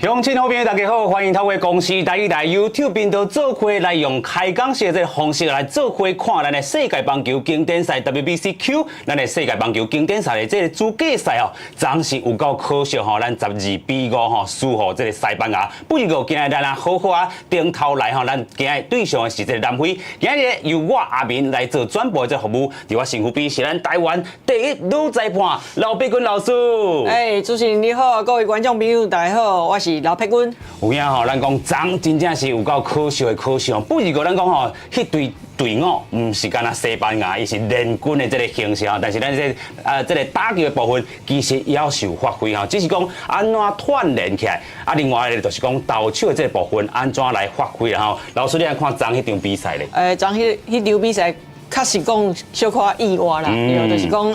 鄉親好朋友，大家好，歡迎透過公視台語台 YouTube 頻道做伙來用開講式的這個方式來做伙看咱的世界棒球經典賽 WBCQ，咱的世界棒球經典賽的這個資格賽哦，昨是有夠可惜吼，咱12比5吼輸予這個西班牙。不過今日咱啊好好啊頂頭來吼，咱今日對上的是這個南非，今日由我阿明來做轉播的這個服務，佇我身軀邊是咱台灣第一女裁判劉碧君老師。哎，主持人你好，各位觀眾朋友大家好，我是劉碧君。有影吼，咱講昨真正是有夠可惜的可惜哦。不過咱講吼，彼隊隊伍毋是干焦西班牙，伊是聯軍的這個形式吼。但是咱這個啊，這個打擊的部分其實也是有發揮吼，只是講按怎串聯起來。啊，另外就是講投手的這個部分按怎來發揮啦吼。老師，你來看昨彼場比賽咧？昨彼場比賽確實講小可意外啦，對，就是講，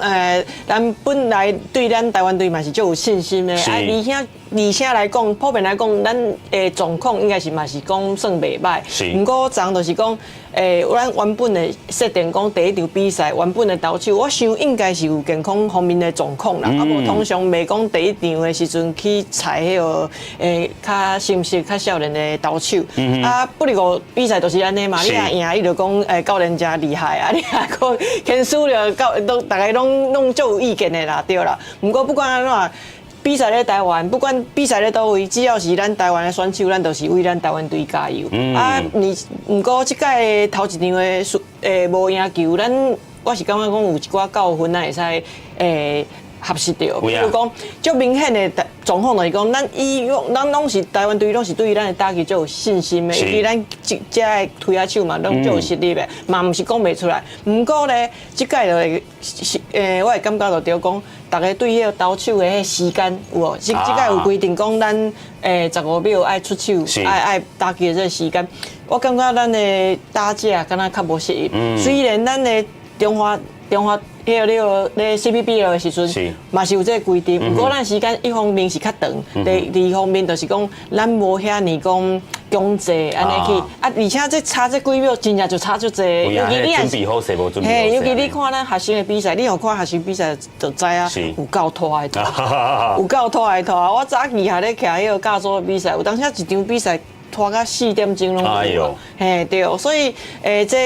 咱本來對咱台灣隊嘛是足有信心的，啊，而且來講，普遍來講，咱的狀況應該是嘛是講算袂䆀。毋過昨就是講，咱原本的設定講第一場比賽原本的投手，我想應該是有健康方面的狀況啦，啊無通常袂講第一場的時陣去採彼個較新鮮、較少年的投手。啊，不過比賽就是按呢嘛，你若贏，伊就講教練誠厲害啊，你若閣牽輸了，教都逐家攏攏足有意見的啦，對啦。毋過不管按怎。比賽咧台灣，不管比賽咧佗位，只要是咱台灣的選手，咱就是為咱台灣隊加油。啊，你毋過這擺頭一場的輸無贏球，咱我是感覺講有一寡教訓，咱會使學習著。比如講，足明顯的狀況就是講，咱以往咱攏是台灣隊，攏是對咱的打擊足有信心的，因為咱這這个推仔手嘛，攏足有實力的，嘛毋是講袂出來。毋過咧，這擺就會是我會感覺就著講，逐家對彼個投手的彼個時間有無？這這擺有規定講，咱15秒愛出手，愛打擊的這個時間，我感覺咱的打者敢若較無適應。雖然咱的中華彼個咧個咧 CPBL 的時陣，嘛是有這個規定，毋過咱時間一方面是較長，第二方面就是講咱無遐爾講強制按呢去，啊，而且這差這幾秒真正就差足濟。尤其你準備好勢無準備好。嘿，尤其你看咱學生的比賽，你有看學生比賽就知影，有夠拖的拖，有夠拖的拖。我早期還咧徛彼個教組的比賽，有當時一場比賽拖到4點鐘攏有。嘿，對，所以這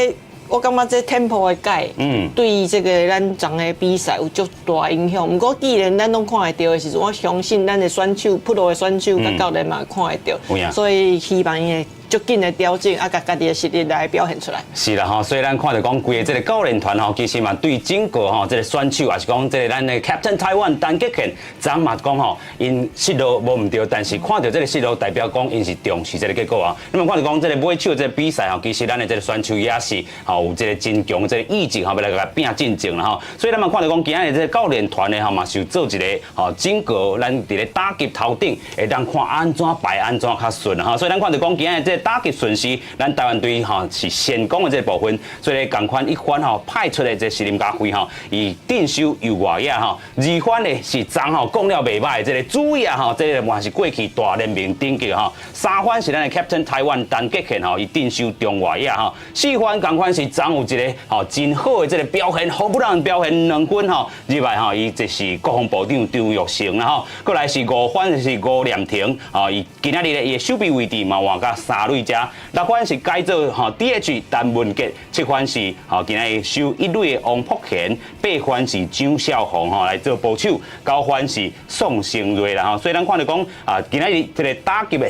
我感覺這 tempo 的改，對這個咱昨的比賽有足大影響。毋過既然咱攏看會著的時陣，我相信咱的選手、プロ的選手佮教練嘛看會著，所以希望伊會足緊的調整，啊，共家己的實力來表現出來。是啦吼，所以咱看著講規个這個教練團吼，其實嘛對整個吼這個選手，也是講這個咱的 Captain Taiwan 陳傑憲，昨嘛講吼，𪜶失落無毋對，但是看著這個失落，代表講𪜶是重視這個結果啊。那麼看著講這個尾手這個比賽吼，其實咱的這個選手也是吼有這個真強這個意志吼，欲來共拼進前啦吼。所以咱嘛看著講今日這個教練團的吼嘛是有做一個吼整個咱佇咧打擊頭頂會當看按怎排按怎較順吼。所以咱看著講今日這個打擊順序，咱台灣隊吼是先攻的這個部分，所以仝款一番吼派出的這是林家輝吼，伊鎮守右外野吼，二番呢是昨吼講了袂䆀的這個主野吼，這個嘛是過去大聯盟頂級吼，三番是咱的 Captain Taiwan 陳傑憲吼，伊鎮守中外野吼，四番仝款是昨有一個吼真好的這個表現，好不人表現2分吼，入來吼，伊就是國防部長張育成啦吼，過來是五番是吳念庭吼，伊今仔日咧伊的守備位置嘛換甲三壘遮，六番是改做吼 DH 陳文傑，七番是吼今仔日守一壘的王博賢，八番是張少宏吼來做捕手，九番是宋成瑞啦吼，所以咱看著講啊，今仔日這個打擊的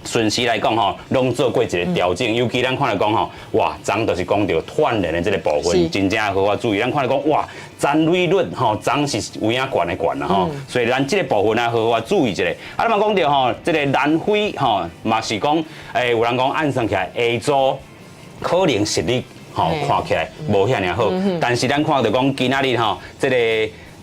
順序來講吼，攏做過一個調整，尤其咱看著講吼，哇，昨就是講著串聯的這個部分，真正好好注意。咱看著講，哇，殘壘率吼，昨是有影懸的懸啦吼，所以咱這個部分啊，好好注意一下。啊，咱嘛講著吼，這個南非吼，嘛是講，有人講按算起來下組可能實力吼看起來無遐爾好，但是咱看著講今仔日吼，這個。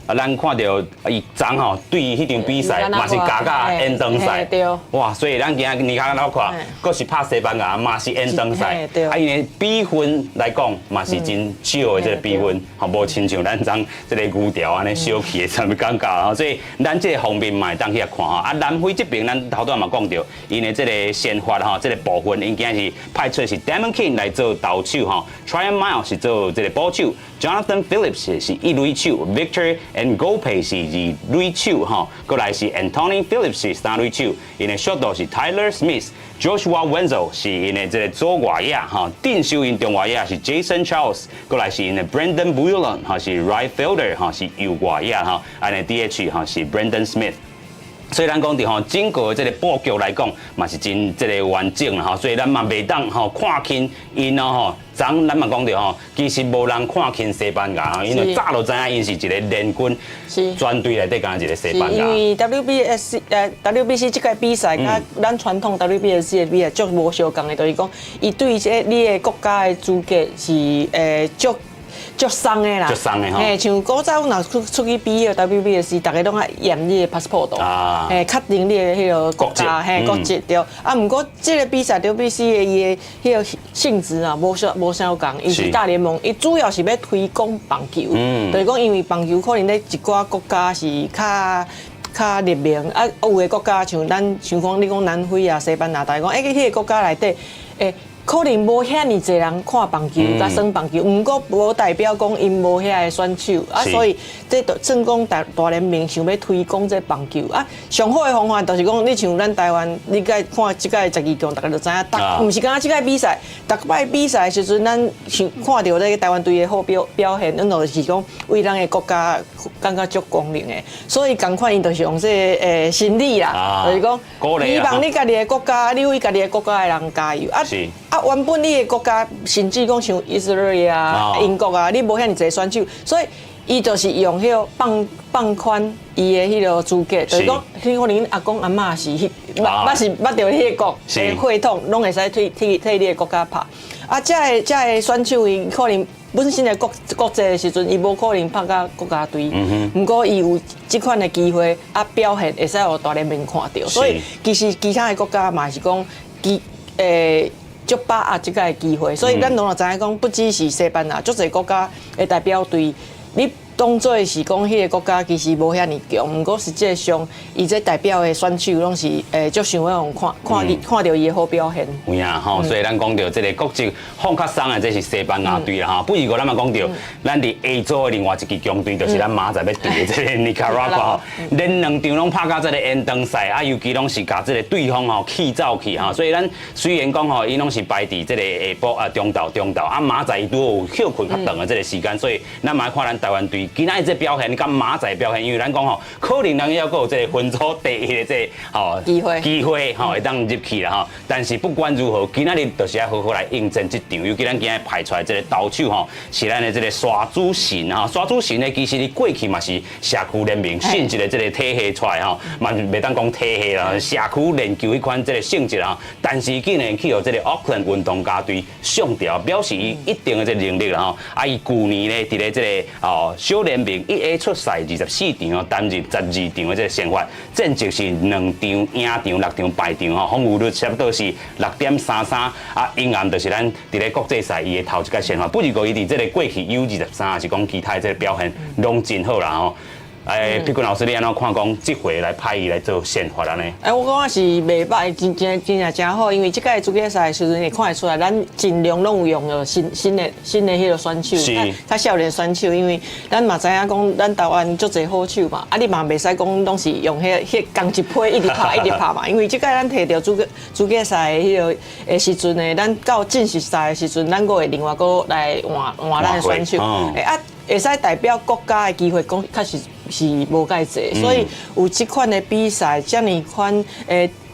啊，咱看著伊昨吼對彼場比賽嘛是加甲延長賽，哇！所以咱今仔日較老看，閣是拍西班牙嘛是延長賽，啊，𪜶的比分來講嘛是真少的這個比分，吼，無親像咱昨這個牛條按呢小氣的啥物感覺吼，所以咱這個方面嘛會當去看吼。啊，南非這邊咱頭拄仔嘛講著，𪜶的這個先發吼，這個部分𪜶今仔是派出是 Damon King 來做投手吼，Tryan Miles 是做這個捕手，Jonathan Phillips 是一壘手，Victor Ngoepe 是二壘手吼，過來是 Anthony Phillips 是三壘手，𪜶的ショート是 Tyler Smith，Joshua Wenzel 是𪜶的這個左外野吼，鎮守𪜶中外野是 Jason Charles，過來是𪜶的 Brandon Bouillon 吼是 right fielder 吼是右外野吼，𪜶的 DH 吼是 Brandon Smith。所以咱講佇吼整個這個布局來講，嘛是真這個完整啦吼，所以咱嘛袂當吼看輕𪜶哦吼。昨咱嘛講著吼，其實無人看輕西班牙，因為早就知影𪜶是一個聯軍，全隊內底敢若一個西班牙。因為 WBS WBC 這個比賽，佮咱傳統 WBSC 的比賽足無相仝的，就是講，伊對這你的國家的資格是足足鬆的啦。足鬆的吼。嘿，像古早阮若出去比彼個 WBSC，逐家攏愛驗你的 passport，嘿，確定你的彼個國家，嘿，國籍對。啊，毋過這個比賽 WBC 的伊的彼個性質啊，無相仝，伊是大聯盟，伊主要是欲推廣棒球，就是講因為棒球可能咧一寡國家是較熱門，啊，有的國家像咱像講你講南非啊、西班牙，大家講欸，彼個國家內底，欸，可能無遐爾濟人看棒球，佮耍棒球，毋過無代表講𪜶無遐个選手啊，所以這就算講大聯盟想欲推廣這棒球啊，上好的方法就是講，你像咱台灣，你該看這屆十二強，逐家就知影，逐毋是干焦這屆比賽，逐擺比賽的時陣，咱想看著這个台灣隊的好表現，咱就是講為咱的國家感覺足光榮的。所以仝款𪜶就是用這個心理啦，就是講希望你家己的國家，你為家己的國家的人加油啊！啊，原本你的國家甚至講像以色列啊、英國啊，你無遐爾濟選手，所以伊就是用彼個放寬伊的彼個資格，就是講，可能阿公阿嬤是彼，捌是捌著彼個國的血統，攏會使替你的國家拍。啊，這個選手伊可能本身的國際的時陣，伊無可能拍甲國家隊，毋過伊有這款的機會啊，表現會使予大聯盟看著，所以其實其他的國家嘛是講，其足把握這個機會，所以咱攏會知影講，不只是西班牙，足濟國家的代表隊，你當做是講彼個國家其實無遐爾強，毋過實際上，伊這代表的選手攏是足想欲予看看著伊的好表現。有影吼，所以咱講著這個國籍放較鬆的，這是西班牙隊啦吼。不如過咱嘛講著，咱佇 A 組的另外一支強隊，就是咱明仔載欲對的這個尼加拉瓜吼，連兩場攏拍甲這個延長賽，啊，尤其攏是共這個對方吼氣走去吼，所以咱雖然講吼，𪜶攏是排佇這個下晡啊中晝中晝，啊明仔載伊拄好有歇睏較長的這個時間，所以咱嘛愛看咱台灣隊今仔日這表現，佮明仔載表現，因為咱講吼，可能咱猶閣有這個分組第一的這個吼機會機會吼會當入去啦吼。但是不管如何，今仔日就是愛好好來應戰這場，尤其咱今日派出來這個投手吼，是咱的這個沙主神吼。沙主神呢，其實伊過去嘛是社區聯盟性質的這個體系出來吼，嘛袂當講體系啦，社區練球彼款這個性質吼。但是竟然去予這個奧克蘭運動家隊上調，表示伊一定的這個能力啦吼。啊，伊舊年呢，佇咧這個哦小聯盟1A 出賽24場哦，擔任12場的這個先發，戰績是兩場贏場、六場敗場吼，防禦率差不多是6.33啊，隱含就是咱佇咧國際賽伊的頭一屆先發，不過伊佇這個過去 U23，是講其他的這個表現攏真好啦吼。欸，碧君老師，你按怎看講這回來派伊來做先發按呢？欸，我感覺是袂䆀，真真真正誠好，因為這屆資格賽的時陣會看會出來，咱盡量攏有用著新的彼個選手，較少年選手，因為咱嘛知影講，咱台灣足濟好手嘛，啊，你嘛袂使講攏是用彼仝一批一直拍一直拍嘛，因為這屆咱提著資格賽的彼個的時陣呢，咱到正式賽的時陣，咱閣會另外閣來換換咱的選手，欸啊，會使代表國家的機會，講確實是無蓋濟，所以有這款的比賽，遮爾款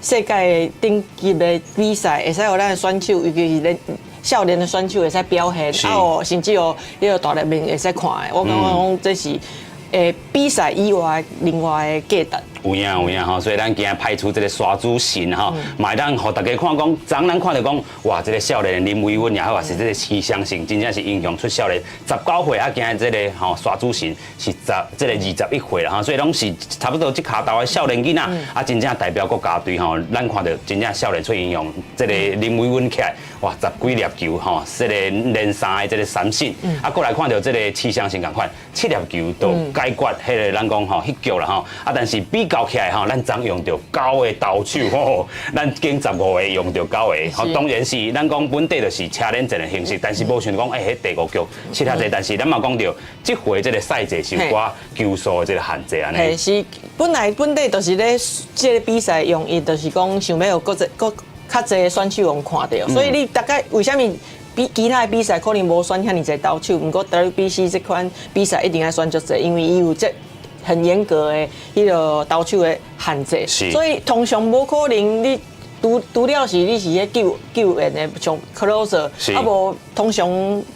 世界頂級的比賽，會使予咱的選手，尤其是咧少年的選手會使表現，啊哦，甚至予彼個大聯盟會使看的。我感覺講這是比賽以外另外的價值。有影有影吼，所以咱今日派出這個沙主神吼，嘛會當予大家看講，昨咱看著講，哇，這個少年的林維穩也好，抑是這個徐相信，真正是英雄出少年。19歲啊，今日這個吼沙主神是這個21歲啦吼，所以攏是差不多這跤頭的少年囡仔，啊，真正代表國家隊吼，咱看著真正少年出英雄，這個林維穩起來，哇，十幾粒球吼，這個連三的這個三振，啊，閣來看著這個徐相信仝款，七粒球就解決彼個咱講吼彼局啦吼，啊，但是比較。較起來吼，咱昨用著九个投手吼，咱揀十五个用著九個，吼，當然是咱講本底就是車輪戰的形式，但是無想講欸，彼第五局失較濟，但是咱嘛講著，這回這個賽制是有寡球數的這個限制按呢。嘿，是本來本底就是咧，這個比賽用意就是講想欲予閣濟閣較濟選手予看著，所以你大概為啥物比其他的比賽可能無選遐爾濟投手，毋過 WBC 這款比賽一定愛選足濟，因為伊有這很嚴格的彼個投手的限制，所以通常無可能你除了是你是彼救救援的像 closer，啊無通常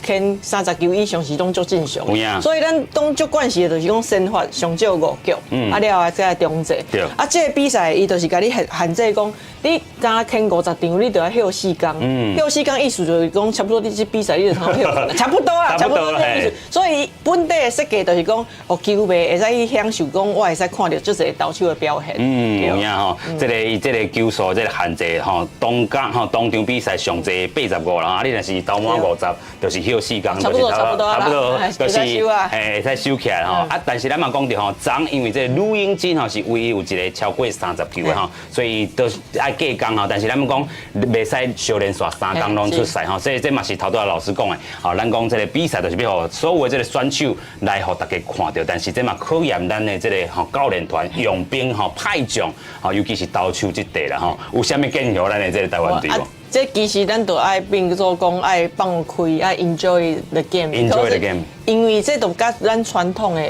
牽30球以上是攏足正常。所以咱當足慣勢的就是講先發上少五局，啊了後再來中繼。啊，這個比賽伊就是共你限限制講，你敢若牽50場，你就愛歇四工。歇四工意思就是講，差不多你這比賽你就通歇，差不多啊，差不多這個意思。所以本底的設計就是講，予球迷會使去享受，講我會使看著足濟投手的表現。嗯，有影吼，這個伊這個球數這個限制吼，當工吼當場比賽上濟85啦，啊你若是投滿五十，就是歇四工，差不多差不多差不多，就是會使收起來吼。啊，但是咱嘛講著吼，昨因為這個呂英金吼是唯一有一個超過30球的吼，所以都愛計工吼。但是咱們講袂使相連續三工攏出賽吼，所以這嘛是頭拄仔老師講的。吼，咱講這個比賽就是欲予所有的這個選手來予大家看著，但是這嘛考驗咱的這個吼教練團用兵吼派將吼，尤其是投手這塊啦吼，有啥物建議予咱的這個台灣隊無？這其實咱都愛變做講愛放開，愛 enjoy the game。 enjoy the game。因為這都佮咱傳統的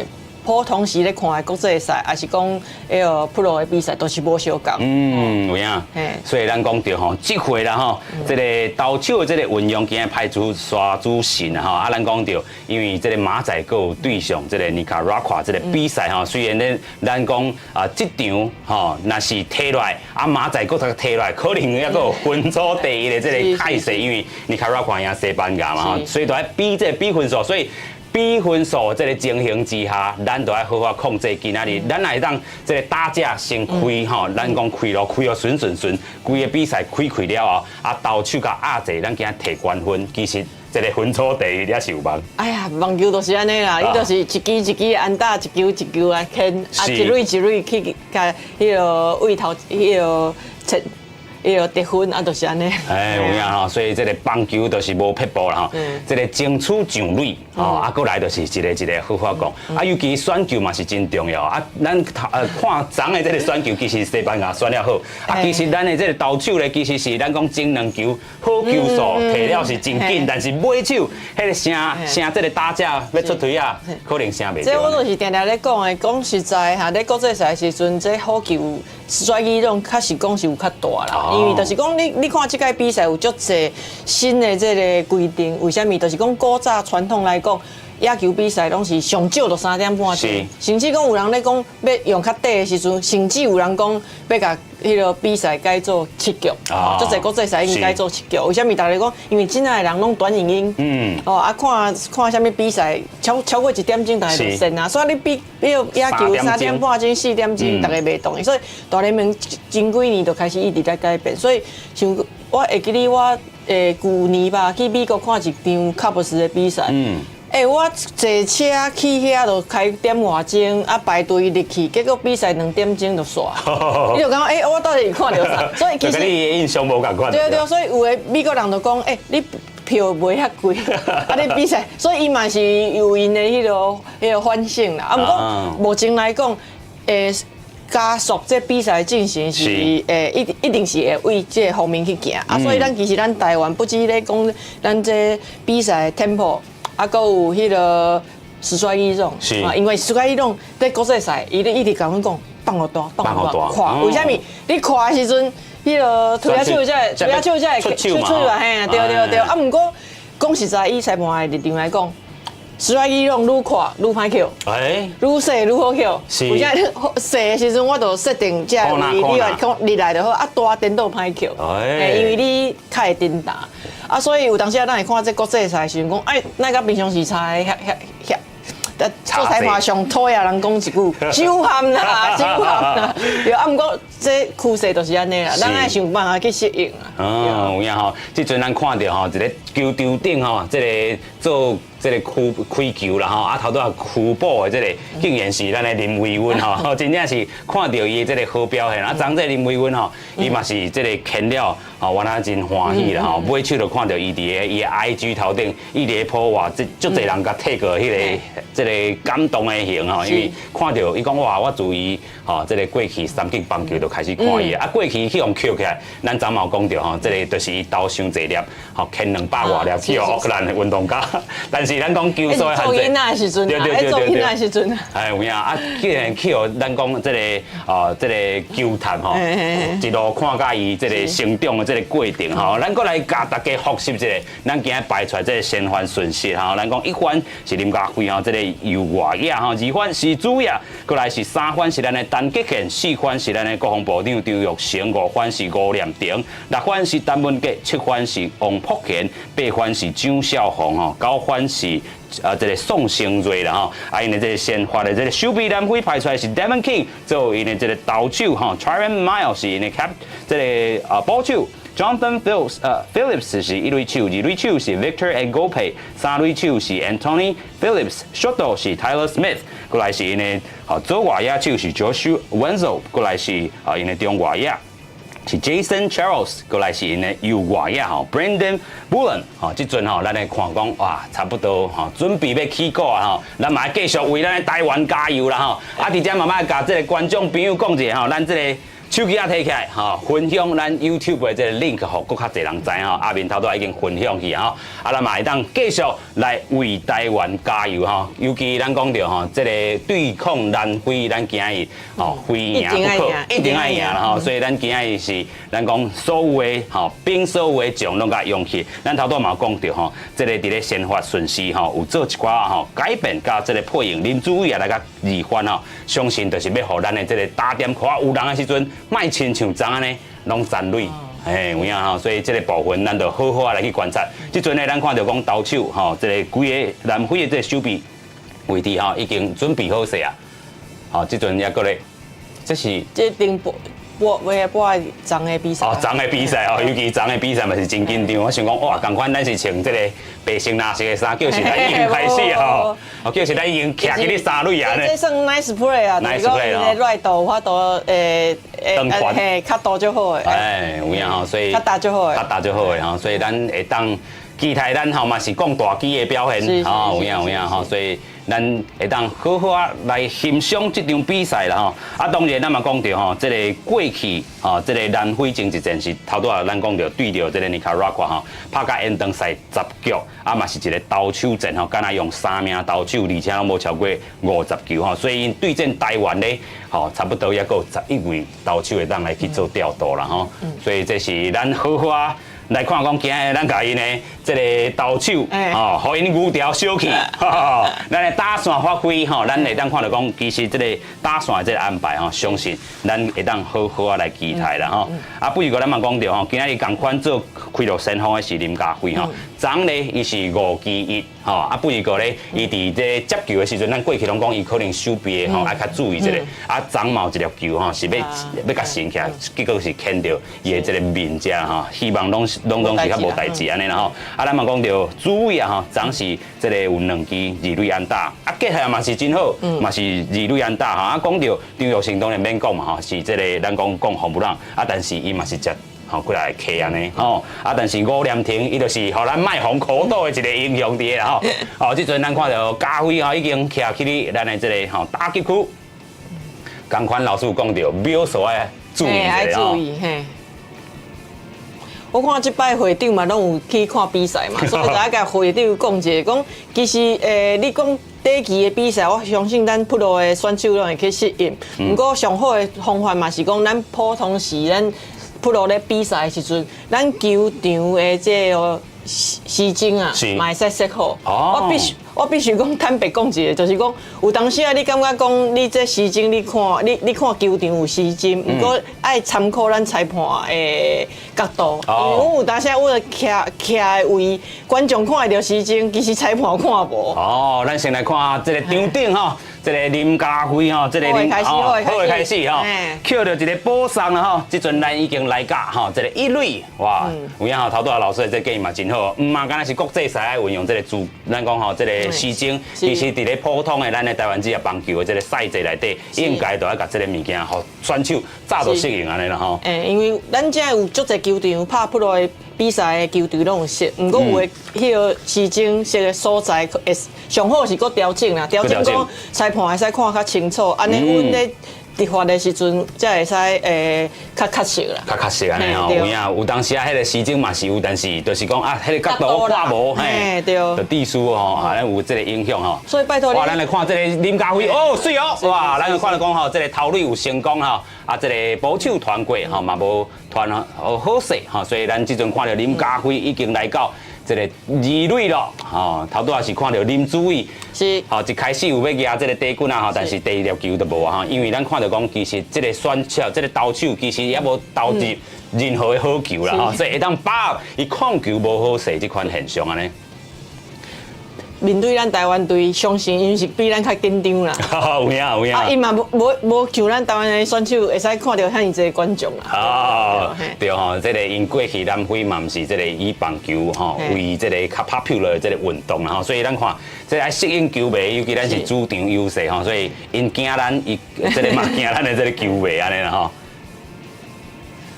普通時咧看的國際賽，抑是講彼個 pro 的比賽，都是無相仝。嗯，有影。所以咱講著吼，這回啦吼，這個投手的這個運用，今日派出沙主神啦吼。啊，咱講著，因為這個馬仔閣有對上這個尼卡拉瓜這個比賽吼，雖然咧咱講啊，這場吼，若是提落來，啊馬仔閣提落來，可能猶閣有分組第一的這個態勢，因為尼卡拉瓜贏西班牙嘛吼，所以都愛比這個比分數，所以比分數這個情形之下，咱都愛好好控制今仔日，咱若會當這個打者先開吼，咱講開路開予順順順，規個比賽開開了後，啊投手共壓制，咱今仔提懸分，其實這個分組第一也是有望。哎呀，棒球就是按呢啦，伊就是一支一支安打，一球一球來牽，啊一壘一壘去共彼個位頭彼個切。彼個得分啊，就是按呢。哎，有影吼，所以這個棒球就是無撇步啦吼。這個爭取上壘吼，啊，閣來就是一個一個好好講。啊，尤其選球嘛是真重要。啊，咱看昨的這個選球，其實西班牙選了好。啊，其實咱的這個投手咧，其實是咱講前兩球好球數提了是真緊，但是尾手彼個聲聲這個打者欲出槌仔，可能聲袂。這我都是定定咧講的，講實在哈，咧國際賽時陣，這好球跩比重確實講是有較大啦。因為就是講，你看這屆比賽有足濟新的這個規定，為啥物？就是講古早傳統來講，野球比賽攏是上少就3點半鐘，甚至講有人咧講欲用較短的時陣，甚至有人講欲共彼個比賽改做七局，足濟國際賽已經改做七局。為啥物？大家講，因為這仔的人攏短影音，哦啊看看啥物比賽，超過1點鐘大家就散啊，所以你比彼個野球3點半鐘、4點鐘，大家袂動。所以大聯盟前幾年就開始一直在改變。所以像我會記得我舊年吧，去美國看一場卡布斯的比賽。欸，我坐車去遐就開點外鐘，啊排隊入去，結果比賽2點鐘就煞。你就感覺欸，我到底是看著啥？所以其實你的印象無仝款。對對，所以有的美國人就講，欸，你票賣遐貴，啊你比賽，所以伊嘛是有𪜶的彼個反省啦。啊，毋過目前來講，欸，加速這比賽進行是會一定是會為這個方面去行。啊，所以咱其實咱台灣不止咧講咱這比賽 tempo。啊，閣有彼個時帥一種，啊，因為時帥一種佇國際賽，伊咧一直共阮講放予大，放予大，看，為啥物？你看的時陣，彼個推仔手才會，推仔手才會出出來，嘿，對對對。啊，毋過講實在，以裁判的立場來講，時帥一種愈看愈歹抾，愈細愈好抾。為啥細的時陣我就設定這個位，你來講入來就好，啊大顛倒歹抾，因為你較會顛打。啊，所以有當時啊，咱會看這國際賽時陣講，哎，那佮平常時差遐遐遐，做裁判上討厭人講一句，手汗啦，手汗啦。對，啊，毋過這趨勢就是按呢啦，咱愛想辦法去適應啊。哦，有影吼，這陣咱看著吼，一个球場頂吼，這个做這个開開球啦吼，啊頭拄仔區補的這个，竟然是咱的林維溫吼，真正是看著伊的這个好表現。啊，昨這個林維溫吼，伊嘛是這個牽了吼，原來真歡喜啦吼，尾手就看著伊佇个伊的 IG 頭頂，伊佇咧 po 哇，這足濟人共提過彼个這个感動的型吼，因為看著伊講哇，我自伊吼這个過去三級棒球就開始看伊，啊過去去予抾起來，咱昨嘛有講著吼，這个就是伊投傷濟粒，吼牽200外粒去予奧克蘭的運動家，但是咱講球數的限制，做囡仔的時陣，做囡仔的時陣，哎有影啊，既然去予咱講這个哦，這個球探吼，一路看甲伊這個成長的這個過程吼，咱閣來共大家複習一下，咱今日排出來這個先發順序吼，咱講一番是林家輝吼，這個右外野吼，二番是主野，過來是三番是咱的陳傑憲，四番是咱的國防部長張育成，五番是吳念庭，六番是陳文傑，七番是王博賢，八番是蔣孝鴻吼，九番是啊，這個宋成瑞啦吼，啊，𪜶的這個先發的這個守備南非排出來是 Devon King，做𪜶的這個投手吼，Tyrone Miles 是𪜶的 cap，這個啊捕手 Jonathan Phillips 是一壘手，二壘手是 Victor Agope，三壘手是 Anthony Phillips，short 是 Tyler Smith，過來是𪜶的吼左外野手是 Joshua Wenzel，過來是啊𪜶的中外野是 Jason Charles，過來是𪜶的右外野吼，Brandon Bullen 吼，這陣吼，咱來看講哇，差不多吼，準備欲起鼓啊吼，咱嘛繼續為咱的台灣加油啦吼！啊，佇遮嘛愛共這個觀眾朋友講一下吼，咱這個手機仔提起來吼，分享咱 YouTube 的這個 link，予閣較濟人知吼。阿明頭拄已經分享去吼，啊，咱嘛會當繼續來為台灣加油吼。尤其咱講著吼，這個對抗南非，咱今日吼非贏不可，一定愛贏啦吼。所以咱今日是咱講所有的吼兵所有的將攏共用去。咱頭拄嘛有講著吼，這個佇咧先發順序吼有做一寡吼改變，佮這個配用林主委也來共二番吼，相信就是欲予咱的這個打點看有人的時陣，莫親像昨按呢，攏殘壘，嘿，有影吼，所以這個部分咱就好好仔來去觀察。這陣呢，咱看著講投手吼，這個規個南非的這個守備位置吼，已經準備好勢啊。吼，這陣猶閣咧，這是這頂播播尾播昨的比賽。哦，昨的比賽哦，尤其昨的比賽嘛是真緊張。我想講，哇，仝款咱是穿這個白色藍色的衫，叫是咱已經開始吼，哦，叫是咱已經徛起咧三壘啊。這算 nice play 啊，nice play 哦，來度法度長傳嘿，較大就好的。哎，有影吼，所以較大就好的，較大就好的吼，所以咱會當期待咱吼嘛是講大機的表現，吼，有影有影吼，所以咱會當好好仔來欣賞這場比賽啦吼。啊，當然咱嘛講著吼，這個過去吼，這個南非前一戰是頭拄仔咱講著對著這個尼卡拉瓜吼，拍甲延長賽10局，啊嘛是一個投手戰吼，敢若用三名投手，而且攏無超過50球吼，所以𪜶對戰台灣咧，吼，差不多猶閣有11位投手會當來去做調度啦吼。所以這是咱好好仔來看講，今日咱共𪜶的這個投手，吼，予𪜶牛條小去，咱的打線發揮，吼，咱會當看著講，其實這個打線的這個安排，吼，相信咱會當好好仔來期待啦，吼。啊，不過咱嘛講著吼，今日仝款做開路先鋒的是林家輝，吼，昨咧伊是5支1，吼，啊，不過咧，伊佇這接球的時陣，咱過去攏講伊可能守備吼，愛較注意這個，啊，昨嘛有一粒球吼，是欲欲共伸起來，結果是牽著伊的這個面遮吼，希望攏是攏總是較無代誌按呢啦吼。啊，咱嘛講著主委啊吼，昨是這個有兩支二壘安打，啊，結下來嘛是真好，嘛是二壘安打吼。啊，講著張育成當然免講嘛吼，是這個咱講講 home run，啊，但是伊嘛是食吼過來客按呢吼，啊，但是吳念庭伊就是予咱莫予苦賭的一個英雄佇咧吼。哦，這陣咱看著家輝吼已經徛起咧咱的這個吼打擊區，仝款老師有講著，秒數愛注意一下吼。注意嘿。我看這擺會長嘛攏有去看比賽嘛，所以就愛共會長講一下，講其實你講短期的比賽，我相信咱 pro 的選手攏會去適應。毋過上好的方法嘛是講，咱普通時咱 pro 咧比賽的時陣，咱球場的這個時鐘啊，嘛會使設好。我必須講坦白講一下，就是講有當時啊，你感覺講你這時鐘，你看你看球場有時鐘，毋過愛參考咱裁判的角度，因為阮有當時啊，阮徛徛的位，觀眾看會著時鐘，其實裁判看無。哦，咱先來看這个場頂吼，這个林家輝吼，這个好的開始，好的開始吼，抾著一个保送啦吼，這陣咱已經來到吼，這个一壘，哇，有影吼，頭拄仔老師的這個建議嘛真好，毋嘛敢若是國際賽愛運用這个主，咱講吼，這个時鐘，其實佇咧普通的咱的台灣職業棒球的這个賽制內底，應該都愛共這个物件，予選手早就適應按呢啦吼。欸，因為咱遮有足濟球場拍 pro 的比賽的球場攏有設，毋過有的彼个時鐘設的所在會上好是閣調整啦，調整講裁判會使看較清楚，按呢阮咧執法的時陣才會使較確實啦。較確實按呢吼，有影有當時啊，彼个時鐘嘛是有，但是就是講啊，彼个角度我看無，嘿，對，就地數吼，啊，有這个影響吼。所以拜託，哇，咱來看這个林家輝，哦，媠哦，哇，咱來看著講吼，這个頭壘有成功吼，啊，這个捕手傳過吼嘛無傳好好勢吼，所以咱這陣看著林家輝已經來到這个二壘咯，吼，頭拄仔是看著林祖偉，吼，一開始有欲蜈這个短棍仔吼，但是第二粒球就無啊，因為咱看著講，其實這个選手，這个投手其實猶無投入任何的好球啦，吼，所以會當把握伊控球無好勢這款現象按呢。面對咱台灣隊，相信𪜶是比咱較緊張啦。有影有影。啊，伊嘛無無無像咱台灣的選手會使看著遐爾濟觀眾啦。哦，對吼，這个𪜶過去南非嘛毋是這个以棒球吼為這个較 popular 的這个運動啦吼，所以咱看這个愛適應球迷，尤其咱是主場優勢吼，所以𪜶驚咱，伊這个嘛驚咱的這个球迷按呢啦吼。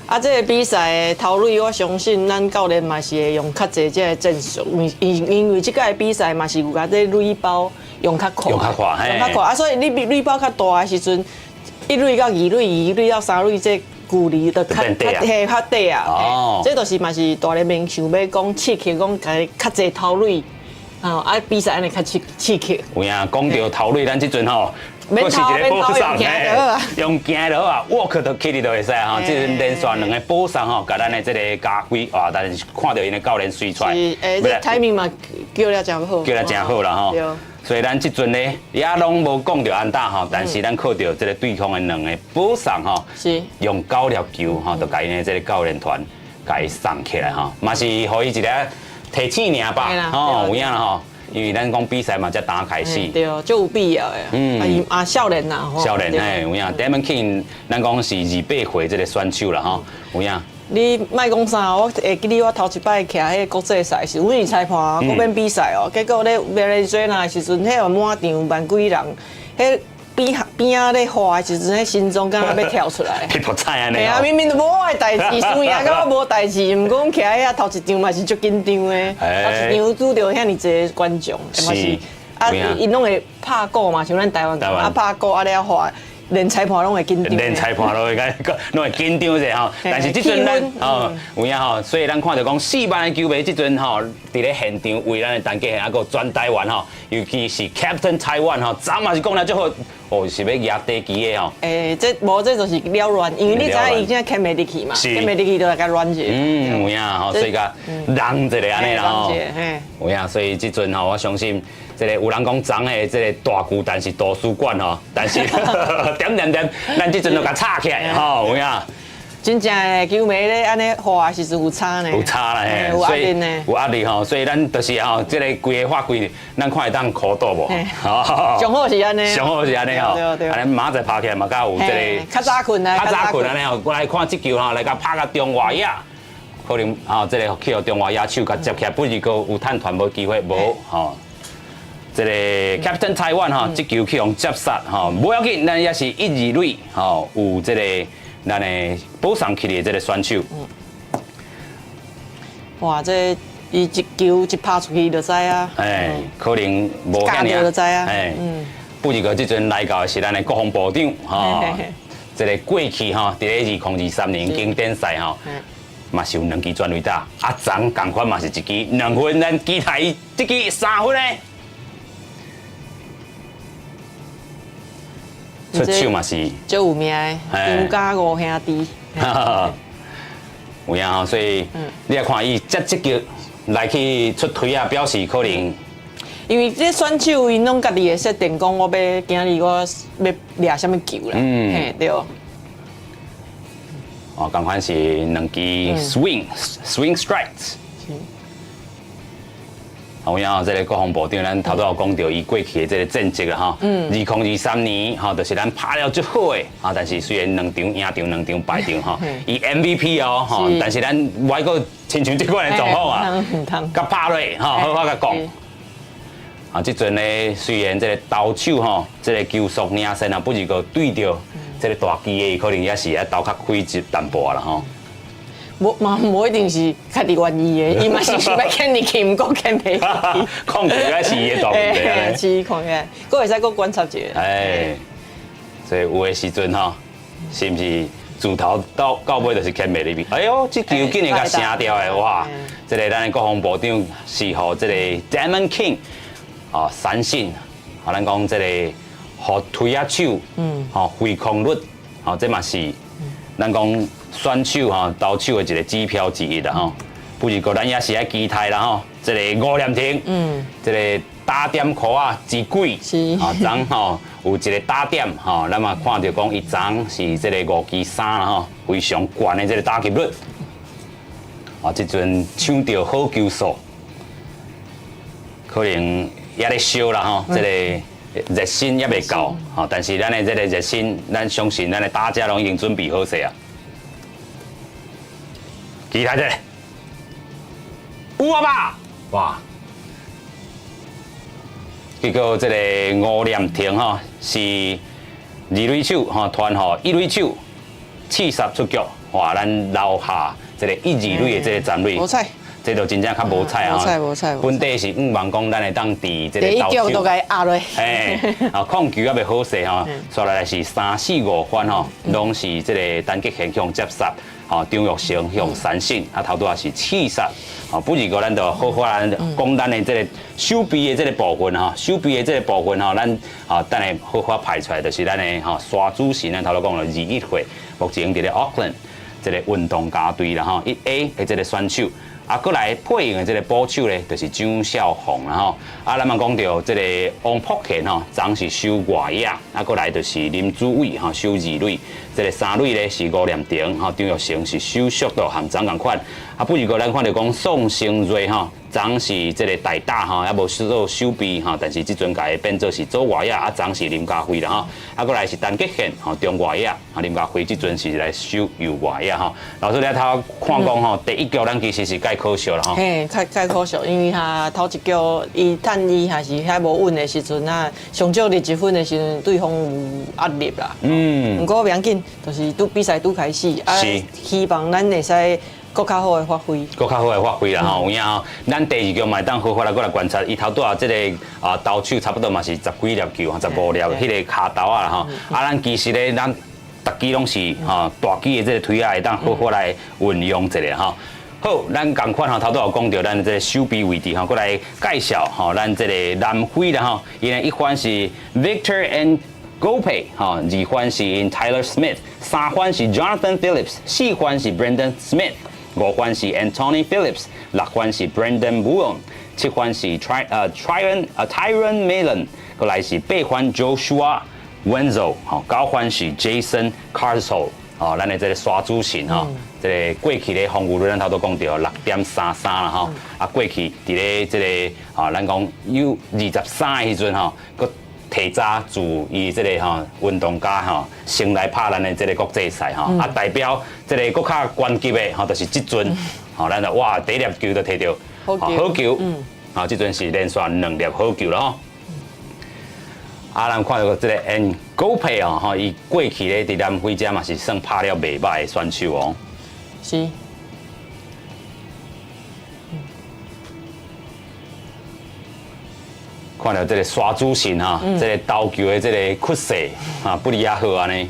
啊，這个比賽的頭壘，我相信咱教練嘛是會用較濟這个戰術，因為這屆比賽嘛是有共這壘包用較快，用較快，用較快啊，所以你壘包較大的時陣，一壘到二壘，二壘到三壘，這距離就較較嘿較短啊。哦，這就是嘛是大聯盟想欲講刺激，講共較濟頭壘，啊，比賽按呢較刺激。有影講著頭壘，咱這陣吼，閣是一個保送，用行就好啊，walk 就起哩就會使吼。這陣連續兩个保送吼，共咱的這个家輝啊，但是看著𪜶的教練隨出來，是，欸，這 timing 嘛叫了誠好，叫了誠好啦吼。所以咱這陣呢，也攏無講著安打吼，但是咱靠著這个對方的兩个保送吼，用九粒球吼，就共𪜶的這个教練團共伊送起來吼，嘛是予伊一个提醒爾吧，吼，有影啦吼。因為咱講比賽嘛，才剛開始，對，足有必要的。嗯，啊，少年啦，少年嘿，有影。Damon King，咱講是28歲這个選手啦，吼，有影。你莫講啥，我會記得我頭一擺徛彼个國際賽時，阮是裁判，國邊比賽哦，結果咧 Venezuela 的時陣，彼個滿場萬幾人，彼邊邊仔咧喊的時陣，彼心臟敢若欲跳出來。噼噗菜按呢。嘿啊，明明都無我的代誌，輸贏佮我無代誌，毋過徛遐頭一場嘛是足緊張的，頭一場拄著遐爾濟觀眾，嘛是啊，𪜶攏會拍鼓嘛，像咱台灣啊拍鼓啊了喊。連裁判攏會緊張，連裁判攏會感覺攏會緊張者吼。但是這陣咱哦有影吼，所以咱看著講4萬个球迷這陣吼，佇咧現場為咱的陳傑憲，啊閣全台灣吼，尤其是 Captain Taiwan 吼，昨嘛是講了足好，哦是欲蜈短旗的吼。欸，這無這就是撩亂，因為你知影伊這牽袂入去嘛，牽袂入去就來共亂者。嗯，有影吼，所以共讓一下按呢啦吼。有影，所以這陣吼，我相信。這个有人講昨的這个大巨蛋是圖書館吼，但是點點點，咱這陣就共吵起來吼，有影。真正的球迷咧按呢喊的時陣有差呢，有差啦嘿，有壓力呢，有壓力吼，所以咱就是吼，這个規个法規，咱看會當苦賭無？上好是按呢，上好是按呢吼，按呢明仔載拍起來嘛，較有這个較早睏啊，較早睏按呢吼，過來看這球吼，來共拍共中外野。可能吼，這个去予中外野手共接起來，不是閣有趁傳無機會無吼。這个 Captain Taiwan 吼，這球去予接殺吼，無要緊，咱也是一二壘吼，有這个咱的保送起的這个選手。哇，這伊一球一拍出去就知啊。哎，可能無遐爾。就知啊。哎，不過這陣來到的是咱的國防部長吼，這个過去吼，佇咧2023年經典賽吼，嘛是有兩支全壘打，啊，昨仝款嘛是一支2分，咱期待伊這支3分呢。出手嘛是足有名的張家五兄弟。有影吼，所以你也看伊遮積極來去出推啊，表示可能。因為這選手𪜶攏家己會設定講，我欲今日我欲掠啥物球啦，嘿對。哦，仝款是兩支 swing swing strikes。有影這個國防部長，咱頭拄有講著伊過去的這個戰績啦吼。2023年吼，就是咱拍了足好的，啊，但是雖然兩場贏場，兩場敗場吼，伊 MVP 哦吼，但是咱無愛閣親像這款的狀況啊，佮拍落吼，好好佮講。啊，這陣咧雖然這個投手吼，這個球速領先啊，不是閣對著這個大機的，可能也是愛投較開一淡薄啦吼。無嘛，無一定是家己願意的，伊嘛是想欲牽入去，毋過牽袂入去。控球也是伊的大問題。是看起來，閣會使閣觀察一下。哎，所以有的時陣吼，是毋是自頭到到尾就是牽袂入去？哎喲，這球竟然共成掉的哇！這個咱的國防部長是予這個 Damon King 哦，三振，啊，咱講這個予推仔手，吼揮空率，吼這嘛是咱講選手吼投手的一個指標之一啦吼。不是過咱也是愛期待啦吼，這個吳念庭，這個打點箍仔之鬼，吼昨吼有一個打點吼，咱嘛看著講伊昨是這個5支3啦吼，非常懸的這個打擊率。啊，這陣搶著好球數，可能猶咧燒啦吼，這個熱身猶未夠吼，但是咱的這個熱身，咱相信咱的打者攏已經準備好勢啊。期待這個，有啊吧？哇！結果這個吳念庭吼是二壘手吼，傳予一壘手刺殺出局，哇！咱留下這個一二壘的這個残壘。無彩。這就真正較無彩啊！無彩無彩。本底是向望講咱會當佇這個第一局都共伊壓落。嘿，啊，控球猶未好勢吼，煞來是三四五番吼，攏是這個陳杰憲向接殺，吼張育成向三振，啊頭拄仔是刺殺，吼不如過咱就好好來講咱的這個守備的這個部分吼，守備的這個部分吼，咱啊等下好好排出來，就是咱的吼沙主席，咱頭拄講了21歲，目前佇咧 Auckland 這個運動家隊啦吼，1A 的這個選手。啊，閣來配用的這個捕手咧，就是張孝鳳啦吼。啊，咱嘛講著這個王博賢吼，昨是守外野，啊，閣來就是林子偉吼，守二壘。這個三壘咧是吳念庭吼，張育成是守ショート和昨仝款。啊，不如過咱看著講宋承瑞吼，昨是這個代打吼，猶無做守備吼，但是這陣共伊變做是左外野，啊，昨是林家輝啦吼。啊，閣來是陳杰憲吼，中外野，啊，林家輝這陣是來守右外野吼。老師你頭看講吼，第一局咱其實是蓋可惜啦吼。嘿，較較可惜，因為他頭一局伊趁伊還是遐無穩的時陣啊，上少21分的時陣，對方有壓力啦。毋過袂要緊，就是拄比賽拄開始，啊，希望咱會使閣較好的發揮，閣較好的發揮啦吼，有影吼，咱第二局嘛會當好好來閣來觀察，伊頭拄仔這個啊投手差不多嘛是十幾粒球，15粒彼個跤投仔啦吼。啊，咱其實咧，咱逐支攏是吼大支的這個推仔會當好好來運用一下吼。好，咱仝款吼，頭拄有講著咱這個守備位置吼，閣來介紹吼，咱這個南非啦吼，伊呢一番是 Victor and Gope 吼，二番是 Tyler Smith，三番是 Jonathan Phillips，四番是 Brandon Smith。五番是 Anthony Phillips，六番是 Brandon Boone，七番是 Try 呃 Try 呃 Tyron Millen，閣來是八番 Joshua Wenzel，吼，九番是 Jason Carso，吼，咱的這個沙主神吼，這個過去咧防禦率咱頭拄講著6.33啦吼，啊過去佇咧這個啊咱講 U 23的時陣吼，閣提早自伊這個吼運動家吼，先來拍咱的這個國際賽吼，啊代表這個閣較懸級的吼，就是這陣吼，咱就哇第一粒球就提著好球，啊這陣是連續兩粒好球了吼。啊，咱看著這個 N 高配哦，吼，伊過去咧佇南非遮嘛是算拍了袂䆀的選手哦。是。看著這個沙主神哈，這個投球的這個氣勢啊，不離遐好按呢。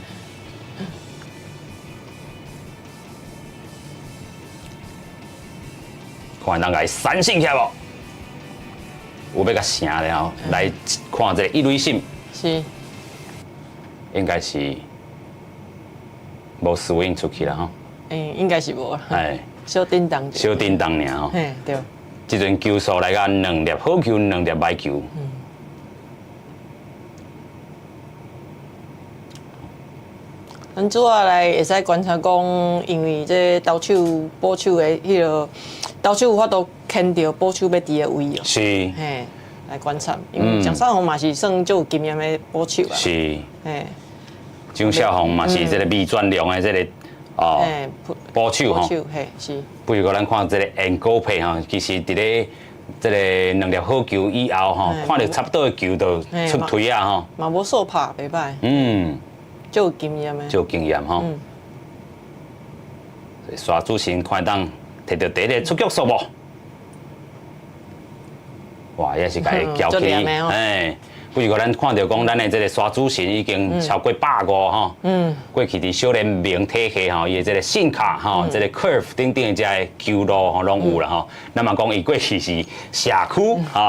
看人共伊三振起來無？有欲共成了，來看這個一壘審。是。應該是無輸贏出去啦吼。欸，應該是無啦。哎。小叮當。小叮當爾吼。嘿，對。這陣球數來到兩粒好球，兩粒歹球。咱主要來會使觀察講，因為這投手、捕手的彼個投手有法度牽著捕手欲佇的位哦。嘿，來觀察，因為蔣少宏嘛是算足有經驗的捕手啊。蔣少宏嘛是這個未轉量的這個哦捕手吼。捕手嘿是。不如講咱看這個緣高配吼，其實佇咧這個兩粒好球以後吼，看著差不多的球就出槌啊吼。嘛無數拍袂歹。足有經驗的。足有經驗吼。沙主神看當摕著第一个出局數無？哇，也是共伊交起，哎，不如講咱看著講，咱的這個沙主神已經超過150吼。過去佇小聯盟體系吼，伊的這個 sinker 吼，這個 curve 等等的這个球路吼，攏有啦吼。咱嘛講伊過去是社區吼，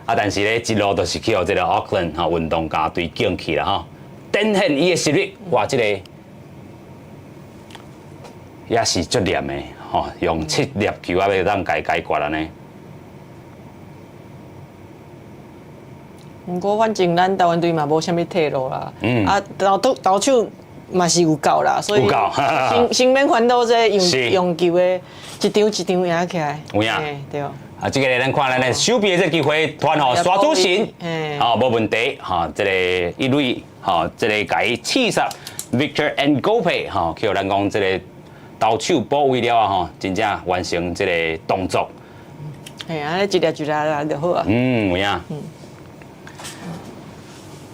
啊，但是咧一路就是去予這個 Oakland 吼運動家隊揀去啦吼，展現伊的實力，哇，這個也是足黏的吼，用七粒球仔欲當共伊解決按呢。毋過反正咱台灣隊嘛無啥物退路啦，啊投投手嘛是有夠啦，所以先先免煩惱這用用球的一場一場贏起來。有影。對。啊，這個咱看咱的守備的這個機會，團吼沙主神，吼無問題，吼這個一壘，吼這個共伊刺殺 Victor Ngope，吼去予咱講這個投手補位了後，吼真正完成這個動作。嘿，按呢一粒一粒來就好啊。嗯，有影。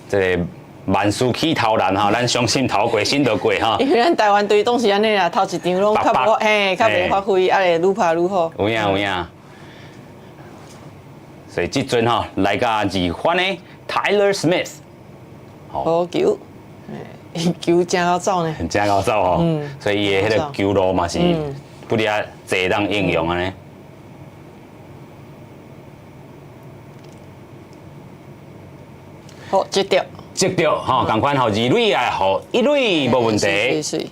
這個萬事起頭難吼，咱相信頭過身就過吼。因為咱台灣隊總是按呢啦，頭一場攏較無嘿，較袂發揮，啊會愈拍愈好。有影有影。所以這陣吼來到二番的 Tyler Smith，好球，球真𠢕走呢。真𠢕走吼，所以伊的彼個球路嘛是不離啊濟當應用按呢。好，擊著。擊著吼，仝款吼，二壘啊，予一壘無問題。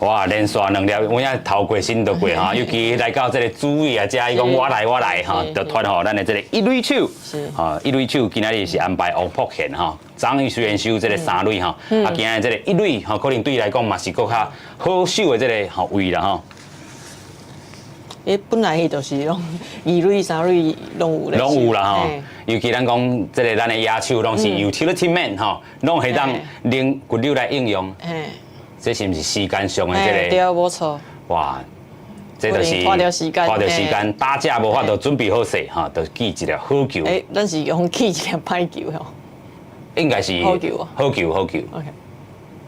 哇，連續兩粒，有影頭過身就過吼，尤其來到這個主位啊，遮伊講我來我來吼，就傳予咱的這個一壘手。吼，一壘手今仔日是安排王博賢吼，昨昏雖然守這個三壘吼，啊，今仔日這個一壘吼，可能對伊來講嘛是閣較好守的這個吼位啦吼。伊本來伊就是攏二壘、三壘攏有咧。攏有啦吼，尤其咱講這個咱的野手攏是 utility man 吼，攏會當靈骨溜來應用。這是毋是時間上的這個？對，無錯。哇，這就是花著時間，花著時間，打者無法度準備好勢吼，就記一粒好球。欸，咱是用記一粒歹球吼。應該是好球啊！好球，好球。 OK。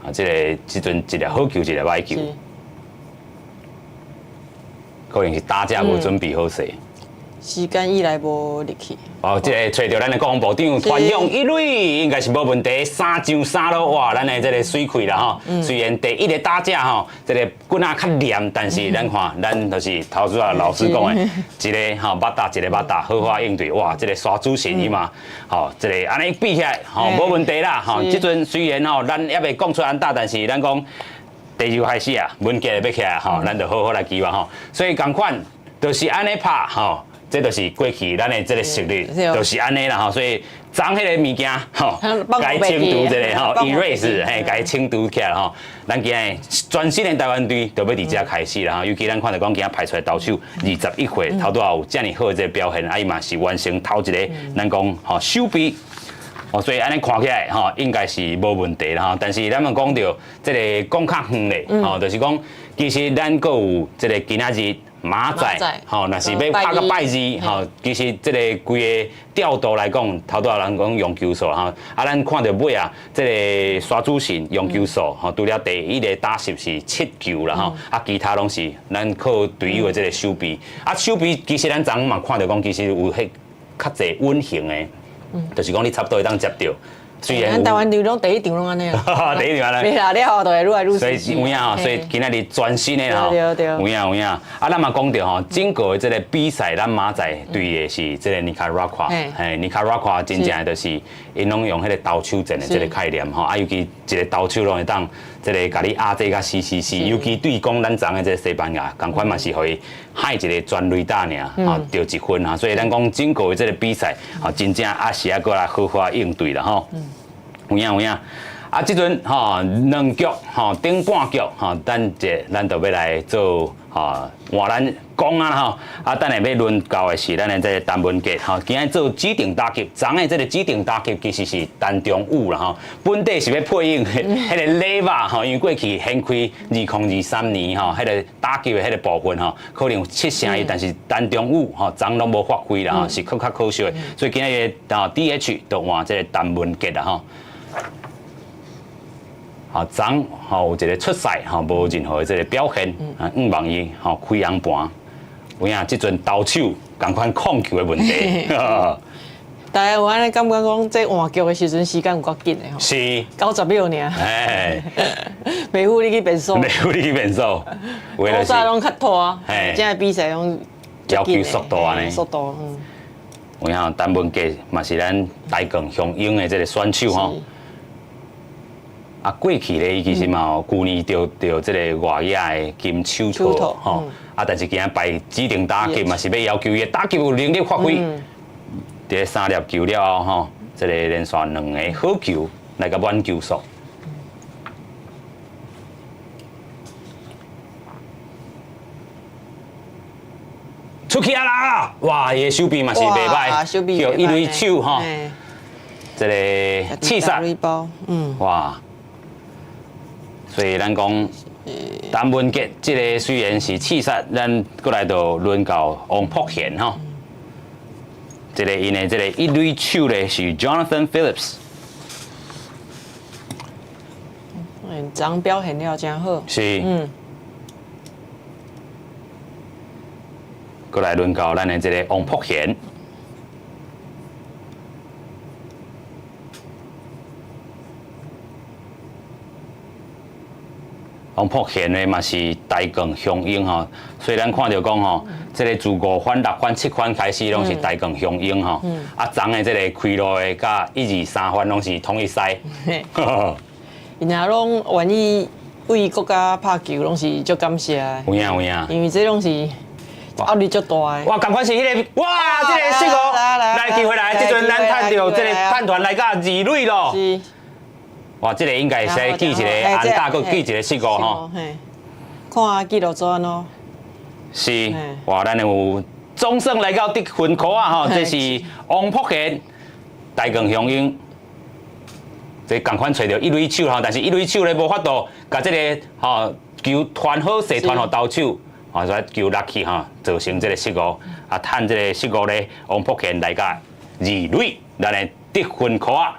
啊，這個這陣一粒好球，一粒歹球。可能是打者無準備好勢。時間以來無入去。哦，這個揣著咱的國防部長傳向一壘，應該是無問題。三上三落，哇，咱的這個水氣啦吼。雖然第一個打者吼，這個棍仔較黏，但是咱看，咱就是頭拄仔老師講的，一个吼捌打，一个捌打，好好應對。哇，這個沙主神伊嘛，吼，這個按呢比起來，吼，無問題啦，吼。這陣雖然吼，咱猶未講出安打，但是咱講第二開始啊，文傑欲起來吼，咱就好好來期望吼。所以仝款就是按呢拍吼。這就是過去咱的這個實力，就是按呢啦吼，所以昨彼个物件吼，共伊清除一下吼，erase 嘿，共伊清除起來吼。咱今日全新的台灣隊就欲佇遮開始啦吼，尤其咱看著講今仔派出來投手21歲，頭拄仔有遮爾好的這個表現，啊伊嘛是完成頭一个，咱講吼守備。哦，所以按呢看起來吼，應該是無問題啦吼。但是咱們講著這個講較遠咧，吼，就是講其實咱閣有這個今仔日。明仔載，吼，若是欲拍到拜二，吼，其實這個規个調度來講，頭拄仔人講用球數吼，啊，咱看著尾啊，這個沙主神用球數，吼，除了第一个打席是七球啦，吼，啊，其他攏是咱靠隊友的這個守備，啊，守備其實咱昨昏嘛看著講，其實有彼較濟穩型的，就是講你差不多會當接著。雖然咱台灣隊攏第一場攏按呢啊，第一場按呢。袂啦，了後就會愈來愈。所以有影吼，所以今仔日全新的吼，有影有影。啊，咱嘛講著吼，整個的這個比賽，咱明仔載對的是這個尼卡拉瓜，嘿，尼卡拉瓜真正的就是𪜶攏用彼個投手戰的這個概念吼，啊，尤其一個投手攏會當這個共你壓制甲死死死，尤其對講咱昨的這個西班牙，仝款嘛是予伊害一個全壘打爾，吼，著一分啊，所以咱講整個的這個比賽，吼，真正也是愛閣來好好應對啦吼。有影有影，啊，這陣吼兩局吼頂半局吼，等者咱就欲來做吼，換咱講啊吼，啊，等下欲輪到的是咱的這個陳文傑吼，今日做指定打擊，昨的這個指定打擊其實是陳忠武啦吼，本底是欲配應彼個禮物吼，因為過去掀開2023年吼，彼個打擊的彼個部分吼，可能有七成伊，但是陳忠武吼，昨攏無發揮啦吼，是閣較可惜的，所以今日啊 DH 就換這個陳文傑啦吼。啊，昨吼有一個出賽吼，無任何的這個表現，啊，向望伊吼開紅盤，有影這陣投手仝款控球的問題。大家有按呢感覺講，這換局的時陣時間有夠緊的吼。90秒爾。袂赴你去變數。袂赴你去變數。古早攏較拖，這個比賽攏要求速度按呢。速度，嗯。有影陳文傑嘛是咱大港雄鷹的這個選手吼。啊，過去咧，伊其實嘛有舊年著著這個外野的金手套吼，啊，但是今日排指定打擊嘛是欲要求伊打擊有能力發揮，佇三粒球了後吼，這個連續兩个好球來共滿球數。出去啊啦！哇，伊的手臂嘛是袂歹，叫一壘手吼，這個刺殺，哇！所以咱講陳文傑這個雖然是刺殺，咱閣來就輪到王博賢吼。這個𪜶的這個一壘手咧是 Jonathan Phillips。嗯，昨表現了真好。是。閣來輪到咱的這個王博賢。王博賢呢嘛是大港雄鷹吼，所以咱看著講吼，這個自五番、六番、七番開始攏是大港雄鷹吼，啊，昨的這個開路的佮一二三番攏是統一賽。𪜶若攏願意為國家拍球，攏是足感謝的。有影有影。因為這攏是壓力足大的。哇，仝款是彼個，哇，這個失誤，來機會來，這陣咱趁著這個探團來到二壘咯。是。哇，這個應該會使記一個安打，閣記一個失誤吼。看記錄怎咯。是，哇，咱有總算來到得分箍啊吼，這是王博賢，大港雄鷹，這仝款揣著一壘手吼，但是一壘手咧無法度共這個吼球傳好勢傳予投手，啊，所以球落去吼，造成這個失誤，啊，趁這個失誤咧，王博賢來到二壘，咱的得分箍啊。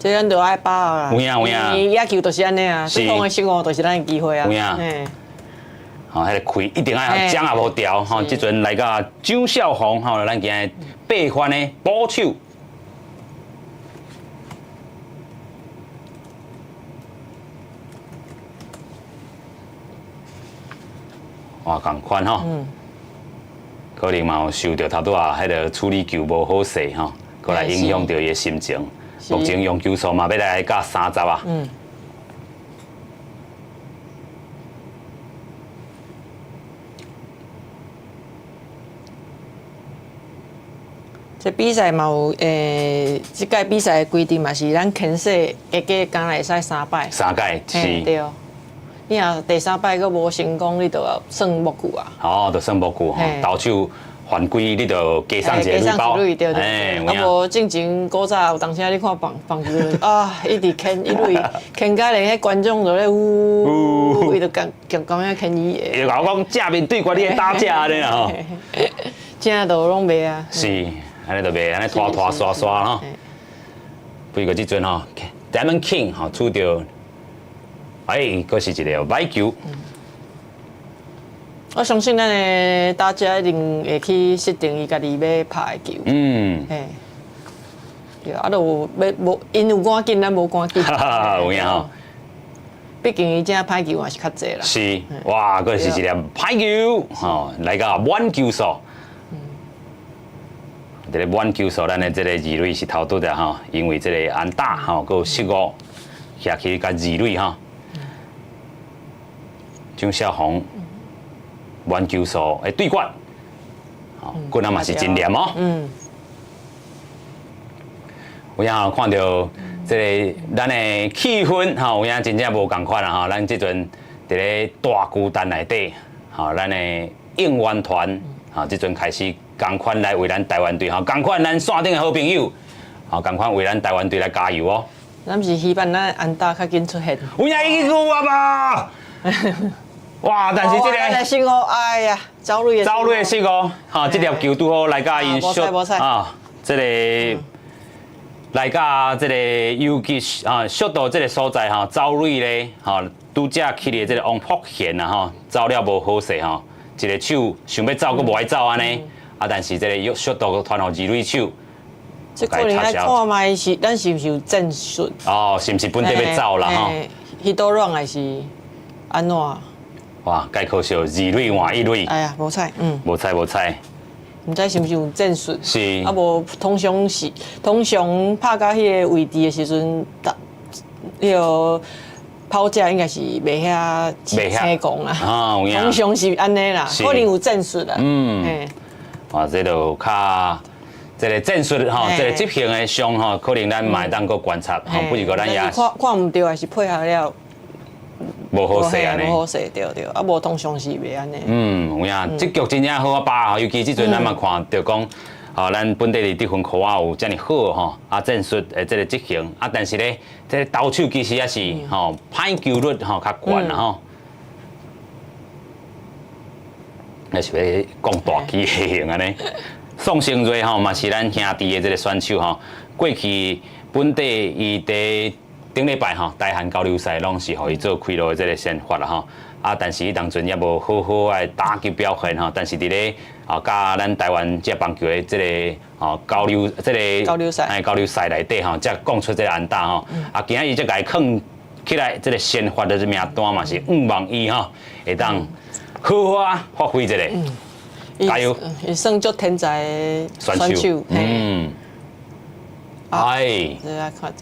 這咱就愛把握啦。有影有影。野球就是按呢啊，對方的失誤就是咱的機會啊。有影。吼，彼個開一定愛掌也無牢吼。這陣來到張少紅吼，咱今日八番的捕手。哇，仝款吼。可能嘛有受著頭拄仔彼個處理球無好勢吼，閣來影響著伊的心情。目前用球數嘛，欲來到30啊。這比賽嘛有欸，這屆比賽的規定嘛是咱牽制加加敢若會使三擺。三擺是。對。你若第三擺閣無成功，你就要算無球啊。哦，就算無球吼，投手犯規你就加送一個壘包。對對對。啊無進前古早有當時你看棒棒球啊，一直牽一壘，牽甲連彼觀眾都咧嗚，伊就共共感覺牽伊的。伊就共我講正面對決你的打者按呢吼。這都攏袂啊。是，按呢就袂按呢拖拖刷刷吼。不過這陣吼，Diamond King 吼拄著，哎，閣是一個歹球。我相信咱的打者一定會去設定伊家己欲拍的球。嘿。對，啊，就有欲無，𪜶有趕緊，咱無趕緊。哈哈，有影吼。畢竟伊這歹球嘛是較濟啦。是，哇，閣是一粒歹球，吼，來到滿球數。這个滿球數，咱的這个二壘是頭拄著吼，因為這个安打吼，閣有失誤，徛去共二壘吼。張少紅滿球數的對決，吼，棍仔嘛是真黏哦。有影看著這个咱的氣氛吼，有影真正無仝款啦吼。咱這陣佇咧大巨蛋內底，吼，咱的應援團，吼，這陣開始仝款來為咱台灣隊吼，仝款咱線頂的好朋友，吼，仝款為咱台灣隊來加油哦。咱是希望咱安打較緊出現。有影已經有啊吧？哇！但是這個失誤，哎呀，走壘的走壘的失誤，吼，這粒球拄好來共𪜶小啊，這個來共這個游擊啊，ショート這个所在吼，走壘咧，吼，拄才起的這个王福賢啊，吼，走了無好勢吼，一个手想欲走，閣無愛走按呢，啊，但是這个ショート傳予二壘手。這可能愛看覓是，咱是毋是有戰術？哦，是毋是本底欲走啦？吼，hit run 還是按怎？哇，蓋可惜，二壘換一壘。哎呀，無彩，嗯。無彩無彩。毋知是毋是有戰術？是。啊，無通常是通常拍到彼个位置的時陣，彼个跑者應該是袂遐成功啦。啊，有影。通常是按呢啦，可能有戰術啦。哇，這就較。這个戰術吼，這个執行的上吼，可能咱嘛會當閣觀察吼，不是過咱也看看毋著，還是配合了無好勢按呢。無好勢，對對，啊無通常是袂按呢。嗯，有影，這局真正好啊，把吼，尤其這陣咱嘛看著講，吼，咱本地的得分箍仔有遮爾好吼，啊戰術的這个執行，啊但是咧，這个投手其實也是吼，歹球率吼較懸啦吼。那是欲講大機的型按呢。宋成瑞吼嘛是咱兄弟的這个選手吼，過去本地伊佇頂禮拜吼，台韓交流賽攏是予伊做開路的這个先發啦吼。啊，但是伊當陣也無好好的打擊表現吼，但是佇咧啊，佮咱台灣這棒球的這个吼交流這个交流賽，哎交流賽內底吼，才講出這个安打吼。啊，今仔日才共伊囥起來，這个先發的這名單嘛是向望伊吼，會當好好啊發揮一下。加油！伊算足天才的選手，嗯，哎，來看，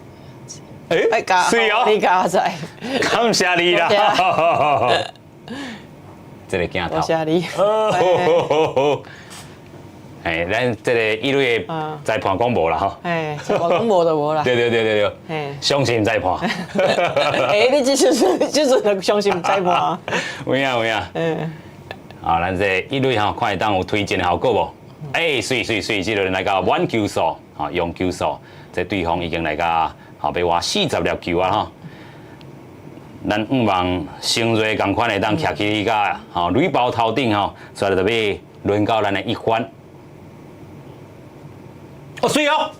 哎，媠哦，你加在，感謝你啦，這个鏡頭，多謝你。哎，咱這个一壘的裁判講無啦吼，哎，裁判講無就無啦。對對對對對，相信裁判。哎，你這就是就是相信裁判。有影有影。嗯。啊，咱這一壘吼，看會當有推進的效果無？欸，媠媠媠，這個來到滿球數，吼，用球數，這對方已經來到吼，欲換40粒球啊吼。咱向望成瑞仝款會當徛起來吼，壘包頭頂吼，所以就欲輪到咱的一番。哦，媠哦，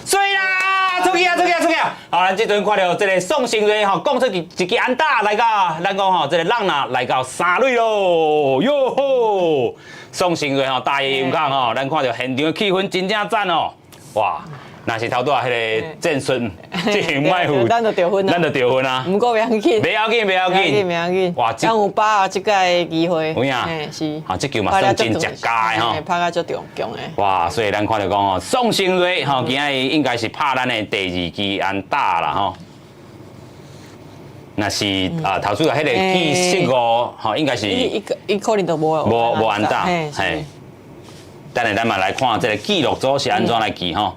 媠啦，出去啊，出去啊，出去啊！好，咱這陣看著這个宋成瑞吼，講出一一支安打來到，咱講吼，這个浪啊來到三壘咯，喲吼！宋成瑞吼，大意毋講吼，咱看著現場的氣氛真正讚哦，哇！若是頭拄仔彼个戰術進行莫有，咱就著分咱就著分啊。毋過袂要緊，袂要緊，袂要緊，袂要緊。哇，咱有把握這個機會。有影，是。啊，這球嘛算真食佳的吼，拍甲足強強的。哇，所以咱看著講吼，宋成瑞吼，今仔日應該是拍咱的第二支安打啦吼。若是啊，頭拄仔彼個記失誤吼，應該是。伊伊可能都無無無安打，嘿。等下咱嘛來看這个記錄組是按怎來記吼。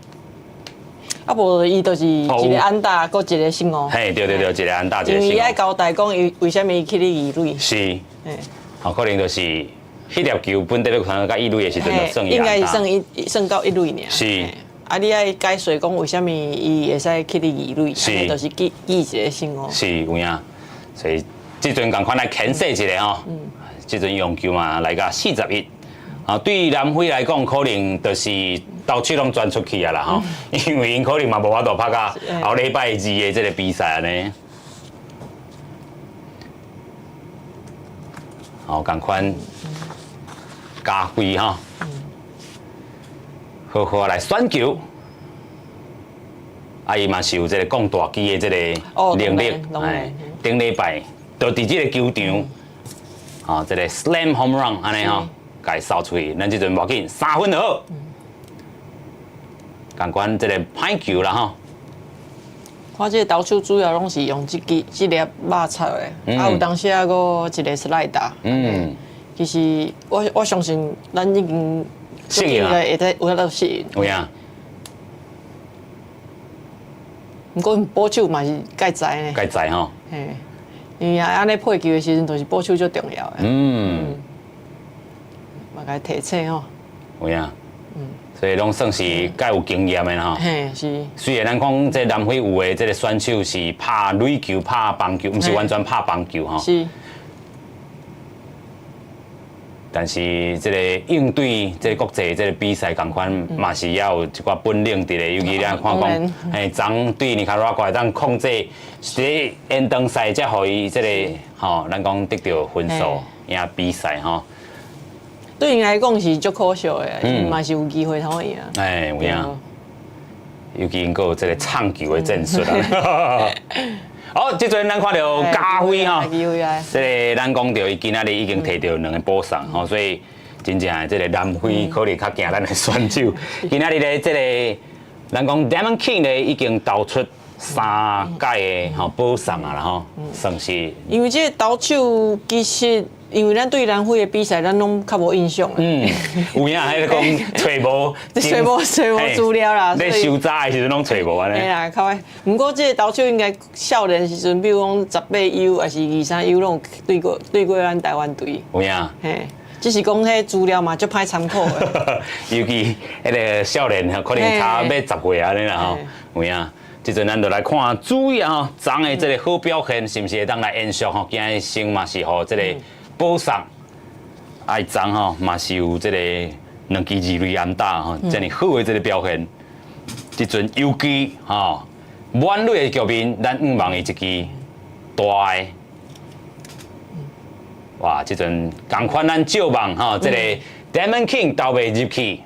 啊無，伊就是一个安打，閣一個失誤。嘿，對對對，一个安打，一個失誤。因為伊愛交代講，伊為啥物伊去咧二壘。是。吼，可能就是彼粒球本底欲傳到一壘的時陣，就算應該是算一算到一壘爾。是。啊，你愛解釋講為啥物伊會使去咧二壘，是，就是記記一個失誤。是有影，所以這陣仝款來牽制一下吼。這陣用球嘛來到41。啊，對南非來講，可能就是投手攏轉出去啊啦吼，因為𪜶可能嘛無法度拍到後禮拜二的這个比賽按呢。好，仝款加揮吼，好好來選球。啊，伊嘛是有這个講大支的這个能力，哎，頂禮拜就佇這个球場，啊，這个 slam home run 按呢吼。共伊掃出去，咱這陣無要緊，3分就好。仝款這个歹球啦吼。看這个投手主要攏是用這支這粒肉插的，啊有當時啊閣一个 slider。其實我相信咱已經適應啊，會使有法度適應。有影。毋過捕手嘛是蓋在呢。蓋在吼。嘿，因為啊，按呢配球的時陣，就是捕手最重要的。嘛共伊提醒吼。有影。所以攏算是較有經驗的吼。嘿，是。雖然咱講這南非有的這個選手是拍壘球、拍棒球，毋是完全拍棒球吼。但是這個應對這個國際這個比賽仝款，嘛是要有一寡本領佇咧。尤其咱看講，嘿，昨對尼卡拉瓜會當控制，佇咧延長賽才予伊這個吼，咱講得著分數贏比賽吼。對𪜶來講是足可惜的，嘛是有機會通贏。哎，有影。尤其𪜶閣有這個藏球的戰術啊。好，這陣咱看著家輝吼，這個咱講著伊今仔日已經提著兩個保送吼，所以真正的這個南非可能較驚咱的選手。今仔日咧，這個咱講 Damon King 咧已經投出三屆的吼保送啊啦吼，算是。因為這個投手其實，因為咱對南非的比賽，咱攏較無印象。嗯，有影，彼個講揣無，揣無揣無資料啦。咧收早的時陣攏揣無按呢。嘿啦，較歹。毋過這個投手應該少年時陣，比如講18優，抑是23優，攏有對過對過咱台灣隊。有影。嘿，只是講彼資料嘛，足歹參考的。尤其彼個少年，可能差欲10歲按呢啦吼，有影。這陣咱就來看主要吼，昨的這個好表現，是毋是會當來延續吼？今日先嘛是予這個保送，啊，昨吼嘛是有這個兩支二壘安打吼，遮爾好的這個表現。這陣尤其吼滿壘的局面，咱向望伊一支大的。哇！這陣仝款咱借望吼，這個 Damon King 投袂入去。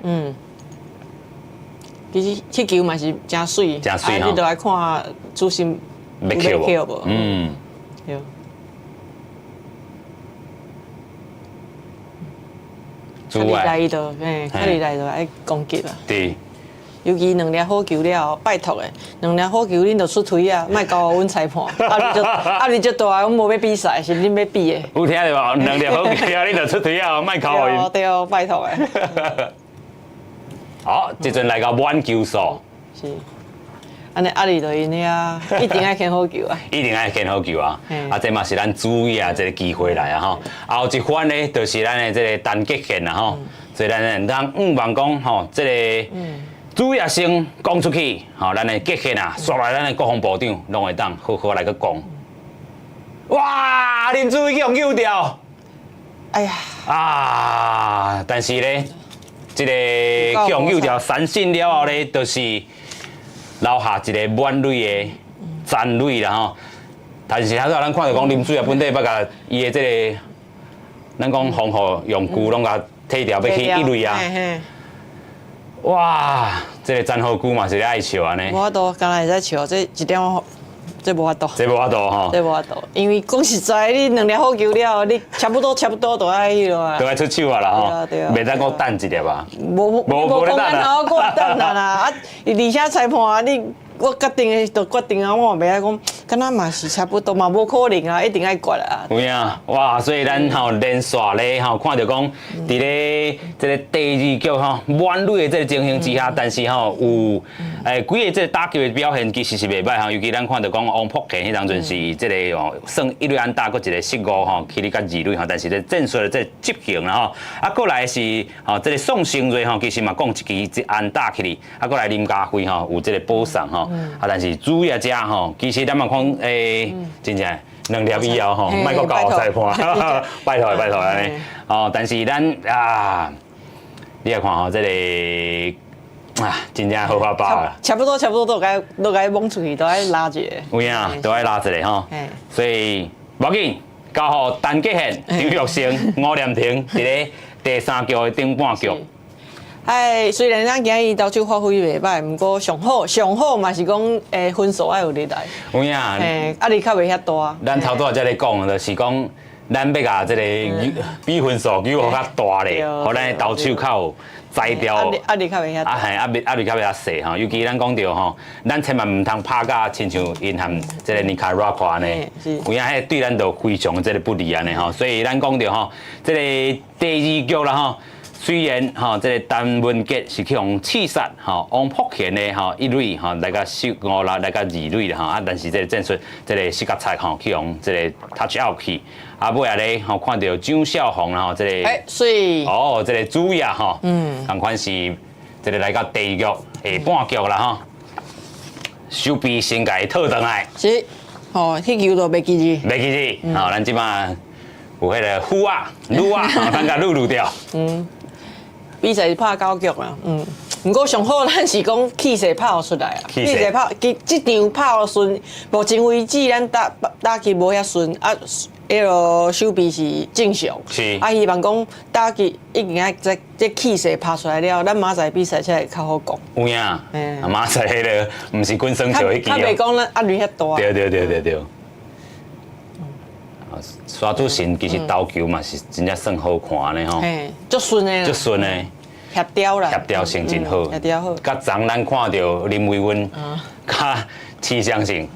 其實這球嘛是誠媠，誠媠你就來看主審欲扣無？對。主來伊就，嘿，較入來就愛攻擊啊。對。尤其兩粒好球了後，拜託的，兩粒好球恁就出槌啊，莫交予阮裁判，壓力足壓力足大，阮無欲比賽，是恁欲比的。有聽著無？兩粒好球恁就出槌啊，莫交予𪜶。對，拜託的。好，這陣來到滿球數。是，按呢壓力就𪜶遐，一定愛牽好球啊！一定愛牽好球啊！啊，這嘛是咱注意啊，這個機會來啊吼。後一番呢，就是咱的這個陳傑憲啊吼。所以咱咱向望講吼，這個主要先講出去，吼，咱的傑憲啊，煞來咱的國防部長攏會當好好來去講。哇！林志偉去予救掉。哎呀！啊！但是咧，這個去予救掉三振了後咧，就是留下一個滿壘的殘壘啦吼。但是頭拄仔咱看著講林志啊，本底欲共伊的這個，咱講防護用具攏共提掉，欲去一壘啊。哇！這個詹浩姑嘛是咧愛笑按呢。無法度，敢若會使笑，這一點這無法度。這無法度吼。這無法度，因為講實在，你兩粒好球了後，你差不多差不多都愛彼落啊。都愛出手啊啦吼。對啊。袂當閣等一粒啊。無無無空間通閣等啊啦！啊，而且裁判啊，你我決定的就決定啊，我嘛袂使講，敢若嘛是差不多嘛，無可能啊，一定愛決啊。有影哇！所以咱吼連續咧吼看著講，佇咧這個第二局吼滿壘的這個情形之下，但是吼有幾个這個打擊的表現其實是袂䆀吼，尤其咱看著講王福健彼當陣是這個哦算一壘安打，閣一個失誤吼，去咧到二壘吼，但是這戰術的這個執行啦吼，啊過來是吼這個宋成瑞吼，其實嘛講一支安打起去，啊過來林家輝吼有這個保送吼，啊但是主要遮吼，其實咱嘛看真正兩粒以後吼，莫閣交予裁判，拜託拜託按呢，哦，但是咱啊，你來看吼這個啊，真正好法巴啊！差不多差不多都共都共摸出去，都愛拉一个。有影，都愛拉一个吼。所以無要緊，交予陳傑憲、張玉成、吳念庭佇咧第三局的頂半局。哎，雖然咱今日投手發揮袂䆀，毋過上好上好嘛是講，分數愛有入來。有影。壓力較袂遐大。咱頭拄仔才咧講，就是講咱欲共這個比分數給予較大咧，予咱的投手較有才調。壓力較袂遐大。啊嘿，壓力壓力較袂遐細吼，尤其咱講著吼，咱千萬毋通拍甲親像𪜶和這個尼卡拉瓜按呢，有影彼對咱就非常這個不利按呢吼，所以咱講著吼，這個第二局啦吼。雖然吼，這個陳文傑是去予刺殺吼，王福賢的吼一壘吼來到失誤啦，來到二壘啦吼，啊，但是這個戰術，這個死角賊吼去予這個 touch out 去，啊，尾仔咧吼看著張少紅啦吼，這個欸，哦，這個主野吼，仝款是這個來到第二局下半局啦吼，守備先共伊套轉來，是，吼，彼球都袂記字，袂記字，吼，咱這擺有彼個虎仔、擼仔，咱共擼擼掉。比賽是拍九局啊，毋過上好咱是講氣勢拍予出來啊，氣勢拍，其這場拍予順，目前為止咱打打擊無遐順啊，彼个守備是正常，啊，希望講打擊一定愛這這氣勢拍出來了，咱明仔載比賽才會較好講。有影，啊，明仔載彼个毋是滾耍笑彼支較袂講咱壓力遐大。對對對對對。啊，沙主神其實投球嘛是真正算好看呢吼，嘿，足順的，足順的。協調啦，協調性真好，協調好。佮昨咱看著林維溫，較持相性，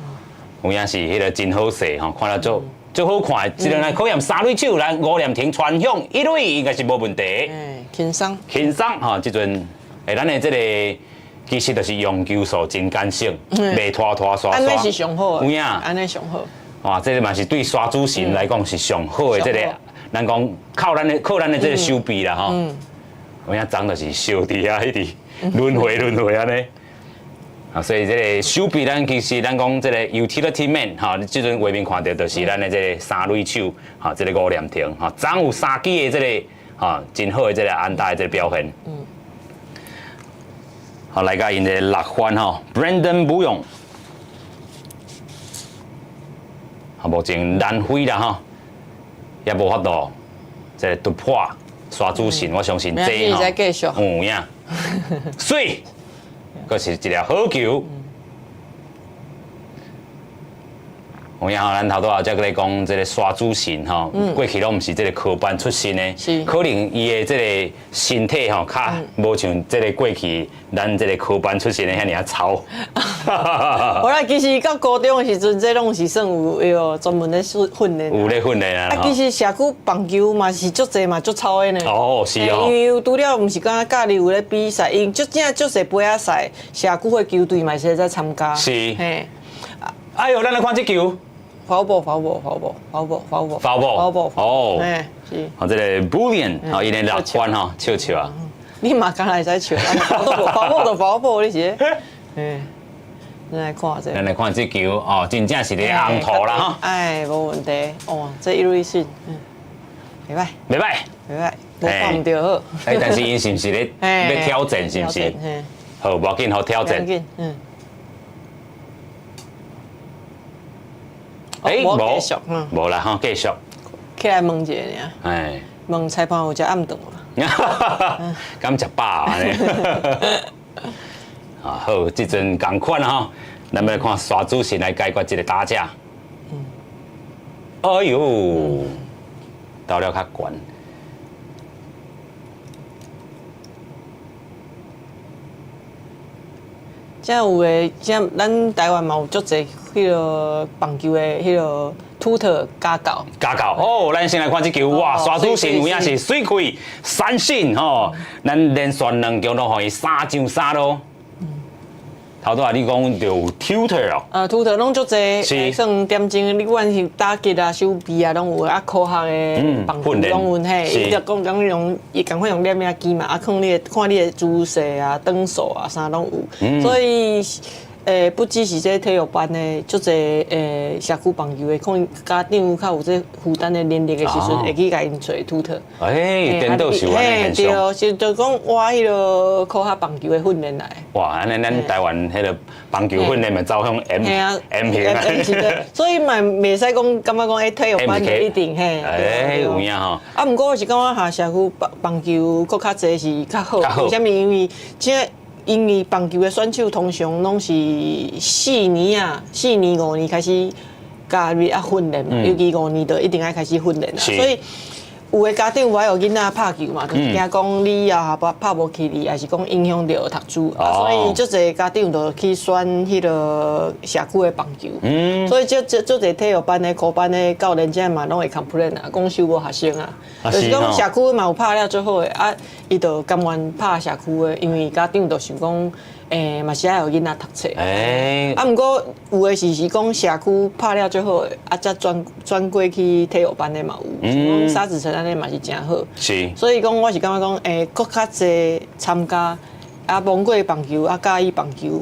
有影是彼个真好勢吼，看了足足好看。這個來考驗三壘手，咱吳念庭傳向一壘應該是無問題。輕鬆，輕鬆吼，這陣欸，咱的這個其實就是用球數真簡省，袂拖拖沙沙。按呢是上好，有影，按呢上好。哇，這個嘛是對沙主神來講是上好的這個，咱講靠咱的這個守備啦吼。有影昨就是燒佇遐一直輪迴輪迴按呢，啊，所以這個守備咱其實咱講這個 utility man 吼，這陣畫面看著就是咱的這個三壘手，吼，這個吳念庭，吼，昨有三支的這個吼真好的這個安打的這個表現。好，來共𪜶的六番吼，Brandon 武勇，好，目前南非啦吼，也無法度這個突破。沙主神，我相信這吼，有影，媠，閣是一粒好球。有影吼，咱頭拄仔才閣咧講這個沙主神吼，過去攏毋是這個科班出身的，可能伊的這個身體吼，較無像這個過去咱這個科班出身的遐爾仔糙。無啦，其實到高中的時陣，這攏是算有彼個專門咧訓訓練。有咧訓練啊！啊，其實社區棒球嘛是足濟嘛足操的呢。哦，是哦。因為除了毋是敢若教練有咧比賽，𪜶足正足濟杯仔賽，社區的球隊嘛是會使參加。是。嘿。哎喲，咱來看這球。 Foul ball，foul ball，foul ball，foul ball，foul ball。 Foul ball。 Foul ball。哦。嘿，是。好，這個 Bullion，好，伊咧六番吼，笑笑啊。你嘛敢若會使笑，foul ball 就 foul ball，你是？嗯。咱來看這。咱來看這球哦，真正是咧紅土啦吼。哎，無問題。哦，這一壘線，袂䆀。袂䆀。袂䆀，無看毋著好。哎，但是𪜶是毋是咧欲挑戰？是毋是？好，無要緊，予挑戰。嗯。哎，無，無啦，吼，繼續。起來問一下爾。哎。問裁判有食暗頓無？敢食飽按呢？啊好，這陣仝款吼，咱欲來看沙主神來解決這個打者。哎喲，投了較懸。這有的，這咱台灣嘛有足濟彼个棒球的彼个 tutor 家教。家教哦，咱先來看這球，哇，沙主神有影是媠開三振吼，咱連續兩局攏予伊三上三落。頭拄仔你講著有 tutor 哦。啊，tutor 攏足濟，算點鐘，你不管是打擊啊、守備啊，攏有啊，科學的棒球攏有嘿。伊就講講用，伊仝款用攝影機嘛，啊，看你的看你的姿勢啊、轉速啊，啥攏有。所以，不只是這體育班的，足濟社區棒球的，可能家長較有這負擔的能力的時陣，會去共𪜶揣 tutor。哎，顛倒是有按呢現象。對，是就講倚彼个科學棒球的訓練來。哇，按呢咱台灣彼个棒球訓練嘛走向 M M 型啊。所以嘛袂使講感覺講欸體育班就一定嘿。哎，有影吼。啊，毋過我是感覺哈社區棒棒球閣較濟是較好。為啥物？因為這因為棒球的選手通常攏是四年啊，四年五年開始加入啊訓練嘛，尤其五年就一定愛開始訓練啦。所以有的家長無愛予囡仔拍球嘛，就是驚講你啊拍拍無起哩，抑是講影響著讀書，啊，所以足濟家長就去選彼个社區的棒球。所以足足足濟體育班的、科班的教練，這嘛攏會 complain 啊，講收無學生啊，就是講社區嘛有拍了足好的，啊，伊就甘願拍社區的，因為家長就想講，嘛是愛予囡仔讀冊。啊，毋過有的是是講社區拍了足好的，啊，才轉轉過去體育班的嘛有，像講沙子宸按呢嘛是誠好。所以講，我是感覺講，閣較濟參加啊，摸過棒球啊，佮意棒球，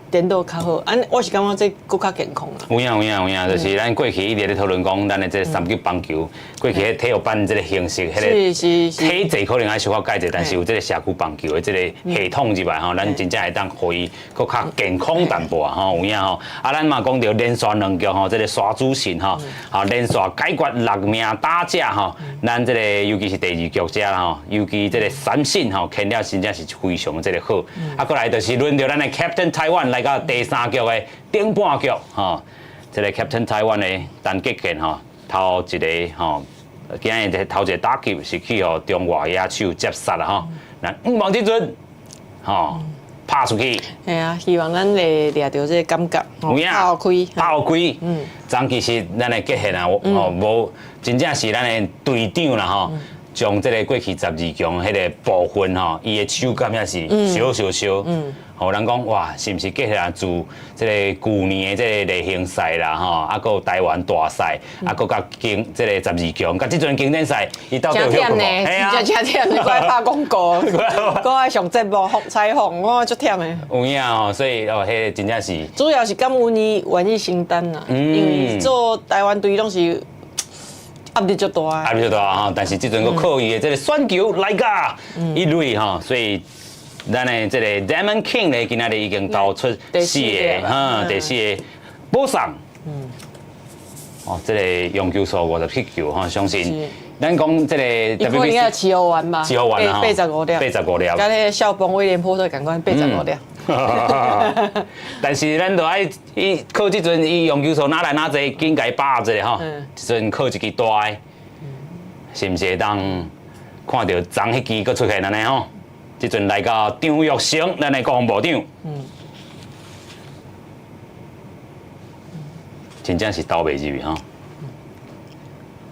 顛倒較好。按呢我是感覺這閣較健康啊。有影有影有影，就是咱過去一直咧討論講，咱的這个三級棒球，過去彼體育班這个形式，彼个體制可能愛小可改者，但是有這个社區棒球的這个系統入來吼，咱真正會當予伊閣較健康淡薄吼，有影吼。啊，咱嘛講著連續兩局吼，這个沙主神吼，吼連續解決六名打者吼，咱這个尤其是第二局遮啦吼，尤其這个三振吼，牽了真正是非常這个好。啊，過來就是輪著咱的 Captain Taiwan 來到第三局的頂半局吼，這个 Captain Taiwan 的陳傑憲吼，頭一个吼，今日頭一个打擊是去予中外野手接殺啦吼，咱向望這陣吼拍出去。係啊，希望咱會掠著這个感覺，有影拍予開，拍予開。昨其實咱的傑憲啊，吼無真正是咱的隊長啦吼，將這个過去12強彼个部分吼，伊的手感也是燒燒燒。吼，人講哇，是毋是傑憲自這个舊年的這个例行賽啦吼，啊，閣有台灣大賽，啊，閣佮經這個十二強，佮這陣經典賽，伊到底有誠忝呢，真正誠忝，閣愛拍廣告，閣愛上節目採訪，我足忝的。有影吼，所以哦，彼个真正是主要是感恩伊願意承擔啦，因為做台灣隊攏是壓力足大。壓力足大吼，但是這陣閣靠伊的這个選球來甲一壘吼，所以咱的這个 Damon King 咧，今仔日已經投出四個，哈，第四个保送。哦，這个用球數57球吼，相信咱講這個伊可能要飼護員吧，飼護員85粒，85粒，佮彼个少邦威廉波特仝款85粒。但是咱就愛伊靠這陣伊用球數哪來哪濟，緊共伊把握一下吼，這陣靠一支大的，是毋是會當看著昨彼支閣出現按呢吼？這陣來到張育成，咱的國防部長，真正是投袂入去吼。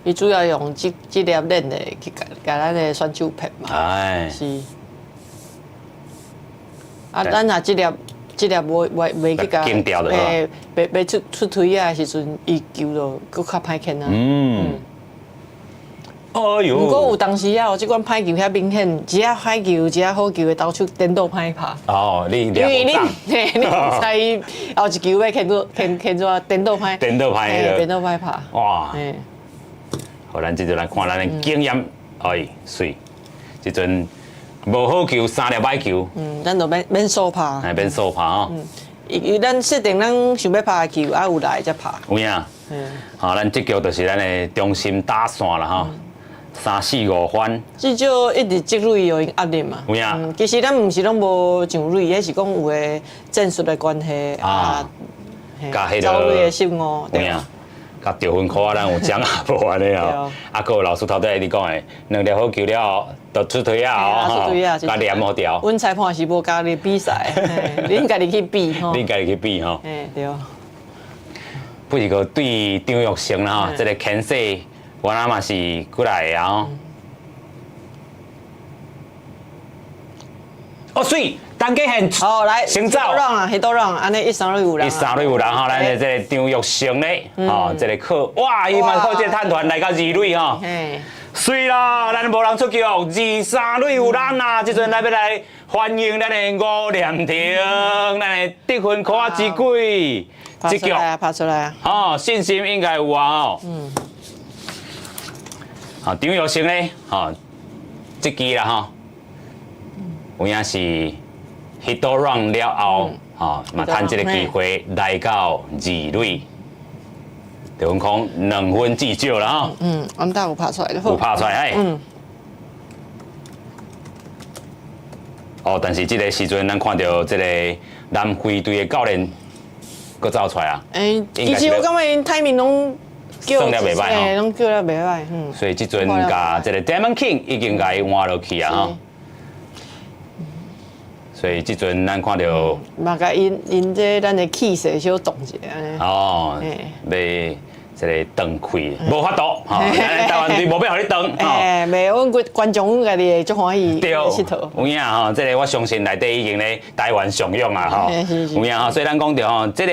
伊主要用這這粒練的去共共咱的選手騙嘛。是。啊，咱若這粒這粒無袂袂去共，袂袂出出槌仔的時陣，伊球就閣較歹牽啊。哎喲。毋過有當時啊，有這款歹球遐明顯，一仔歹球，一仔好球的投手顛倒歹拍。哦，你因為你嘿，你毋知伊後一球欲牽做牽牽怎顛倒歹。顛倒歹。顛倒歹拍。哇。好，咱這陣來看咱的經驗，哎，媠，這陣無好球，三粒歹球。嗯，咱就免免數拍。哎，免數拍哦。因咱設定咱想欲拍的球，啊有來才拍。有影。好，咱這局就是咱的中心打線啦吼，三四五番。至少一直積壘予𪜶壓力嘛。有影。其實咱毋是攏無上壘，彼是講有的戰術的關係啊，佮彼個走壘的失誤。有影。佮得分箍仔，咱有獎啊無按呢哦。啊，閣有老師頭拄仔一直講的，兩粒好球了後，就出槌仔哦，出槌仔，共連好掉。阮裁判是無加入比賽，恁家己去比吼。恁家己去比吼。嘿，對。不是個對張育成啦吼，這個牽制，原來嘛是過來的啊。哦，媠，陳傑憲，好來，先走。 hit run 啊，hit run，按呢一三壘有人。一三壘有人吼，咱的這個張育成咧，吼，這个靠，哇，伊嘛靠這个探團來到二壘吼。媠啦，咱無人出局，二三壘有人啊！這陣來欲來歡迎咱的吳念庭，咱的得分箍仔之鬼，這局拍出來啊！哦，信心應該有啊哦。好，張育成咧，吼，這支啦吼，有影是 hit run 了後，吼，嘛趁這个機會來到二壘。得分空2分至少啦吼。嗯，安打有拍出來就好。有拍出來，哎。哦，但是這个時陣，咱看著這個南非隊的教練閣走出來啊。欸，其實我感覺𪜶 timing 攏算了袂䆀吼。攏叫了袂䆀，嗯。所以這陣共這個 Damon King 已經共伊換落去啊吼。所以這陣咱看著，嘛共𪜶𪜶這咱的氣勢小動一下按呢。哦，欲這個斷氣，無法度，吼，咱台灣隊無欲予你斷，吼。欸，袂，阮觀眾阮家己會足歡喜對，𨑨迌。有影吼，這個我相信內底已經咧台灣上湧啊，吼。有影吼，所以咱講著吼，這個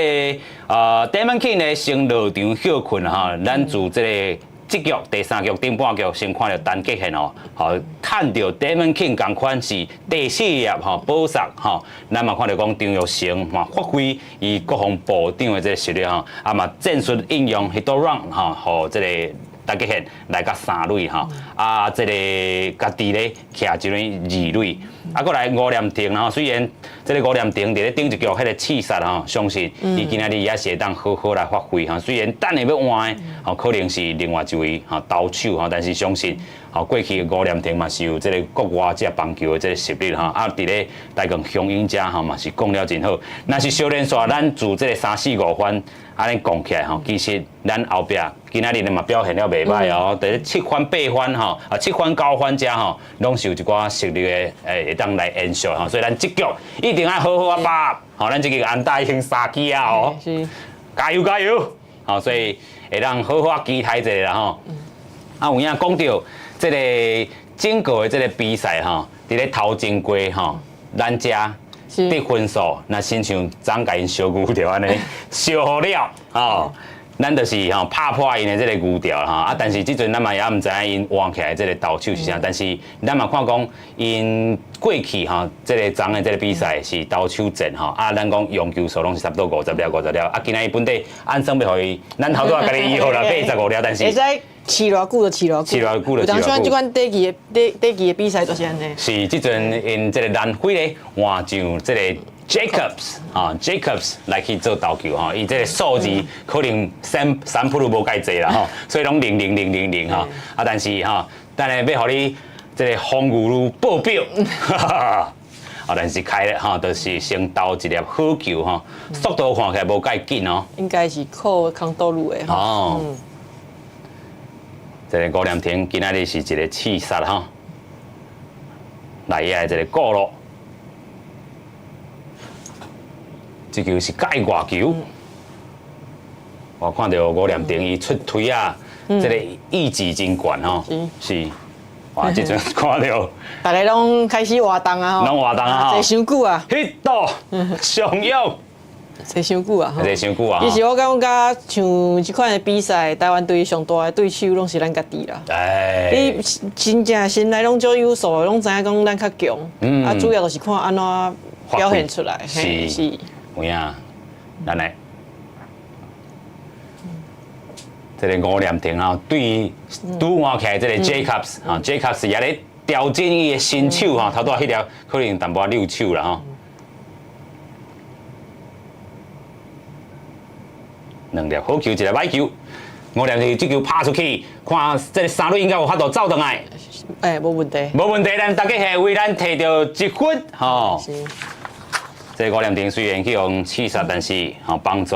Damon King 咧先落場歇睏吼，咱自這個這局第三局頂半局先看著陳傑憲哦，吼，趁著 Damon King 仝款是第四粒吼保送吼，咱嘛看著講張育成嘛發揮伊國防部長的這個實力吼，啊嘛戰術應用 hit run 吼，予這個陳傑憲來到三壘吼，啊這個家己咧徛一壘二壘，啊閣來吳念庭吼，雖然這個吳念庭佇咧頂一局彼個刺殺吼，相信伊今仔日也是會當好好來發揮吼。雖然等下欲換的吼，可能是另外一位吼投手吼，但是相信吼過去吳念庭嘛是有這個國外這棒球的這個實力吼，啊佇咧台鋼雄鷹遮吼嘛是講了真好。若是小連續咱自這個三四五番按呢講起來吼，其實咱後壁今仔日嘛表現了袂䆀哦，佇咧七番八番吼，啊七番九番遮吼，攏是有一寡實力的會當來延續吼，所以咱這局一定愛好好啊把握，吼，咱這個安打已經三支啊哦，加油加油！吼，所以會當好好啊期待一下啦吼。啊有影講著這個整個的這個比賽吼，佇咧頭前過吼，咱遮得分數，若親像昨共𪜶燒牛著按呢，燒予了吼。咱就是吼拍破𪜶的這個牛調吼啊！但是這陣咱嘛也毋知影𪜶換起來這個投手是啥，但是咱嘛看講𪜶過去吼這個昨的這個比賽是投手戰吼啊，咱講用球數攏是差不多五十粒五十粒啊，今仔日本底按算欲予伊，咱頭拄仔共你約啦八十五粒，但是會使飼偌久就飼偌久，飼偌久就飼偌久。有當時這款短期的短短期的比賽就是按呢。是這陣𪜶這個南非咧換上這個 Jacobs 啊，Jacobs 來去做投球吼，伊這個數字可能三三鋪都無蓋濟啦吼，所以攏零零零零零吼。啊，但是吼，等下欲予你這個防禦率爆表，啊，但是開咧吼，就是先投一粒好球吼，速度看起來無蓋緊哦。應該是靠康多路的吼。哦。這個吳念庭今仔日是一個刺殺吼，內野的一個過路。這球是界外球，我看著吳念庭伊出推啊，這個意志真懸吼，是，哇！這陣看著，大家攏開始活動啊，攏活動啊，坐傷久啊，彼度上勇，坐傷久啊，坐傷久啊。其實我感覺像這款的比賽，台灣隊上大的對手攏是咱家己啦。你真正心內攏足有數，攏知影講咱較強，啊，主要就是看按怎表現出來。是是。有影，咱來，這個吳念庭啊，對拄換起來這個 Jacobs 啊，Jacobs 也咧調整伊的身手吼，頭拄仔彼粒可能淡薄仔溜手啦吼。兩粒好球，一粒歹球，吳念庭這球拍出去，看這個三壘應該有法度走轉來。欸，無問題。無問題，咱大家係為咱提著一分吼。這個吳念庭雖然去予刺殺，但是吼幫助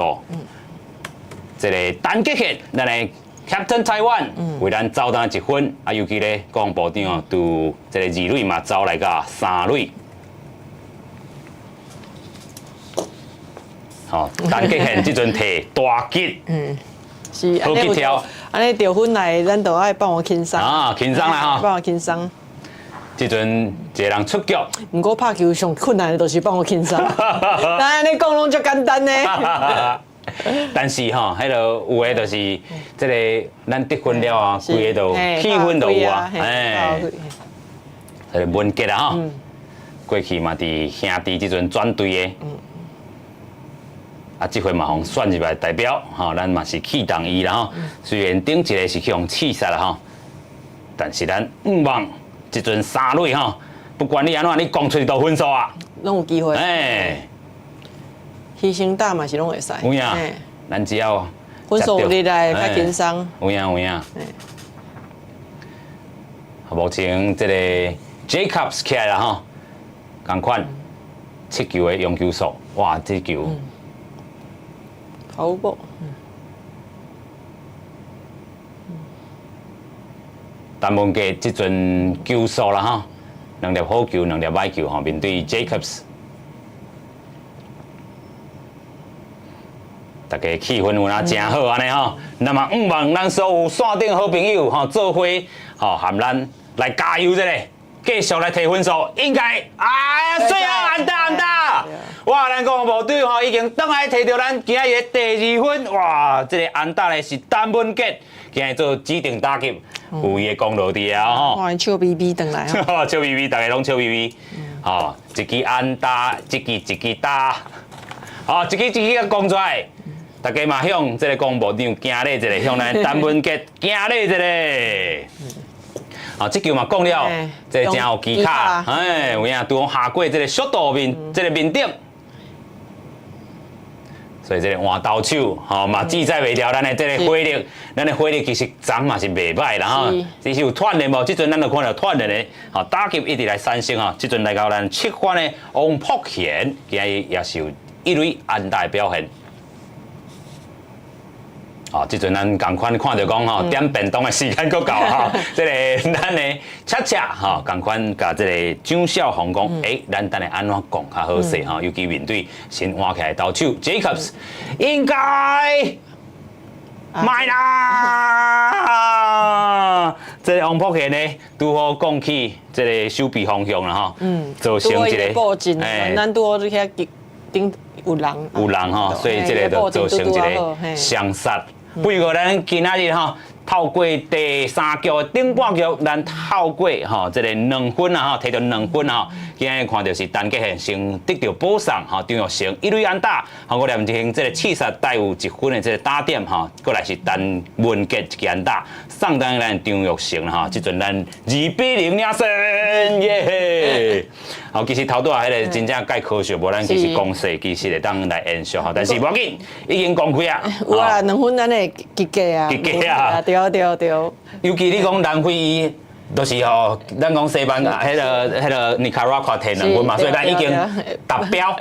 這個陳傑憲，咱的 Captain Taiwan 為咱走轉一分，啊，尤其咧國防部長哦，拄這個二壘嘛走來到三壘，吼，陳傑憲這陣提大吉，是，好吉跳，按呢得分來，咱就愛放予輕鬆，啊，輕鬆啦吼，放予輕鬆。這陣一個人出局，毋過拍球上困難的就是放予輕鬆，咱按呢講攏足簡單呢。但是吼，彼個有的就是這個咱得分了啊，規個就氣氛就有啊，哎，這個文傑啊吼，過去嘛佇兄弟這陣轉隊的，啊，這回嘛予選入來代表吼，咱嘛是器重伊啦吼。雖然頂一个是去予刺殺啦吼，但是咱毋望。這陣三壘吼，不管你按怎，你講出去都分數啊，攏有機會。哎，犧牲打嘛是攏會使。有影，咱只要分數入來較輕鬆。有影有影。目前這個 Jacobs 起來啦吼，仝款七球的用球數，哇，這球好波。陳文傑這陣球數啦吼，兩粒好球，兩粒歹球吼，面對 Jacobs，大家氣氛有哪誠好按呢吼，那麼向望咱所有線頂好朋友吼，做伙吼，含咱來加油一下，繼續來提分數，應該啊，水啊，安打安打！哇，咱講無對吼，已經轉來提著咱今日的第二分，哇，這個安打咧是陳文傑，今日做指定打擊，有伊的功勞佇啊吼。哇，笑眯眯轉來哦，笑眯眯，大家攏笑眯眯。吼，一支安打，一支一支打，吼，一支一支共講出來，大家嘛向這個廣播長行禮一下，向咱陳文傑行禮一下。啊，這球嘛講了，這個真有技巧，哎，有影拄好下過這個速度面，這個面頂，所以這個換投手吼嘛志在袂牢咱的這個火力，咱的火力其實昨嘛是袂䆀啦吼，只是有鍛鍊無？這陣咱就看著鍛鍊的，吼打擊一直來產生吼，這陣來到咱七番的王福賢，今日也是有一壘安打的表現。哦，這陣咱仝款看著講吼，點便當的時間閣到吼，這個咱的恰恰吼，仝款共這個張少紅講，欸，咱等下按怎講較好勢吼，尤其面對新換起來的投手 Jacobs，應該賣啦！這個王福賢呢，拄好講起這個守備方向啦吼，造成一個，咱拄好佇遐頂有人，有人吼，所以這個就造成一個雙殺。不過咱今仔日吼，透過第三局的頂半局，咱透過吼這個兩分啊吼，提著兩分啊，今日看著是陳傑憲先得著保送吼，張育成一壘安打，吼我連進行這個刺殺帶有一分的這個打點吼，過來是陳文傑一支安打，送轉咱張育成吼，這陣咱2比0領先耶！好，其實頭拄仔彼個真正蓋可惜，無咱其實攻勢其實會當來延續吼，但是無要緊，已經講開啊。有啊，兩分咱會及格啊。及格啊！對對對。尤其你講南非伊，就是吼，咱講西班牙彼個彼個尼卡拉瓜提兩分嘛，所以咱已經達標，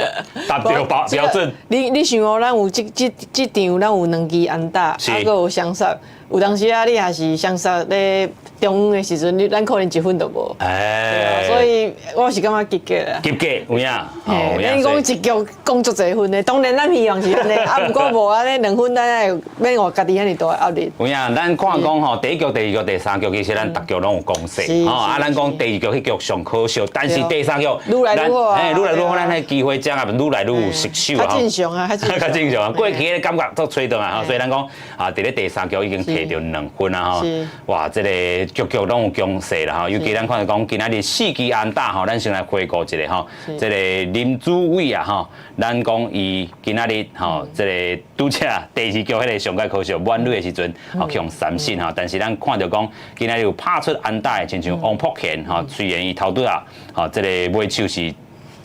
達到標標準。你想哦，咱有這這這場，咱有兩支安打，啊，閣有雙殺，有當時啊，你若是雙殺咧中央的時陣，你咱可能一分都無。哎，所以我是感覺及格啦。及格有影，你講一局講足濟分的，當然咱希望是按呢，啊，毋過無按呢兩分，咱會免予家己遐爾大壓力。有影，咱看講吼，第一局、第二局、第三局，其實咱逐局攏有攻勢，吼啊，咱講第二局彼局上可惜，但是第三局愈來愈好啊，嘿，愈來愈好，咱彼機會將啊，愈來愈有失手啊。較正常啊，較正常啊，過去彼個感覺都吹轉來吼，所以咱講啊，佇咧第三局已經提著兩分啊吼，哇，這個局局攏有攻勢啦吼，尤其咱看著講今仔日四支安打吼，咱先來回顧一下吼，這個林子偉啊吼，咱講伊今仔日吼，這個拄才第二局彼個上蓋可惜滿壘的時陣，吼去予三振吼，但是咱看著講今仔日有拍出安打的，親像王福賢吼，雖然伊頭拄仔吼，這個尾手是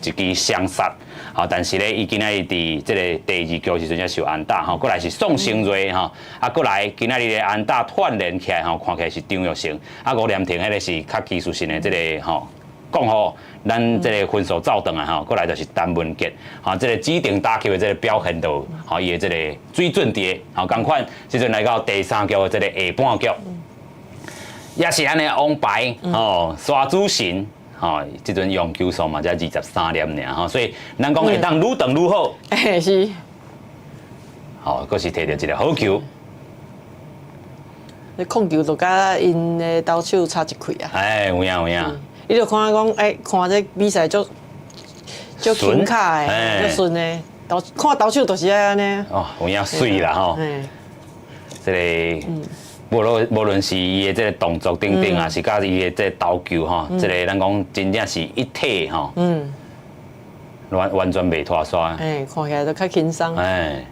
一支雙殺，吼，但是咧，伊今仔日佇這個第二局時陣才受安打吼，過來是宋承瑞吼，啊，過來今仔日的安打串聯起來吼，看起來是張育成，啊，吳念庭彼個是較技術性的這個吼，講予咱這個分數走轉來吼，過來就是陳文傑，吼，這個指定打擊的這個表現就吼，伊的這個水準佇吼，仝款，這陣來到第三局的這個下半局，也是按呢王牌吼，沙主神。吼，這陣用球數嘛，才23粒爾吼，所以咱講會當愈長愈好。欸，是。吼，閣是提著一個好球。你控球就佮𪜶的投手差一氣啊！哎，有影有影。你就看講，欸，看這比賽足足輕巧的，足順的，投看投手就是愛按呢。哦，有影媠啦吼。這個。無論無論是伊的這個動作等等啊，是佮伊的這個投球吼，這個咱講真正是一體吼，完完全袂脫煞。哎，看起來都較輕鬆。哎，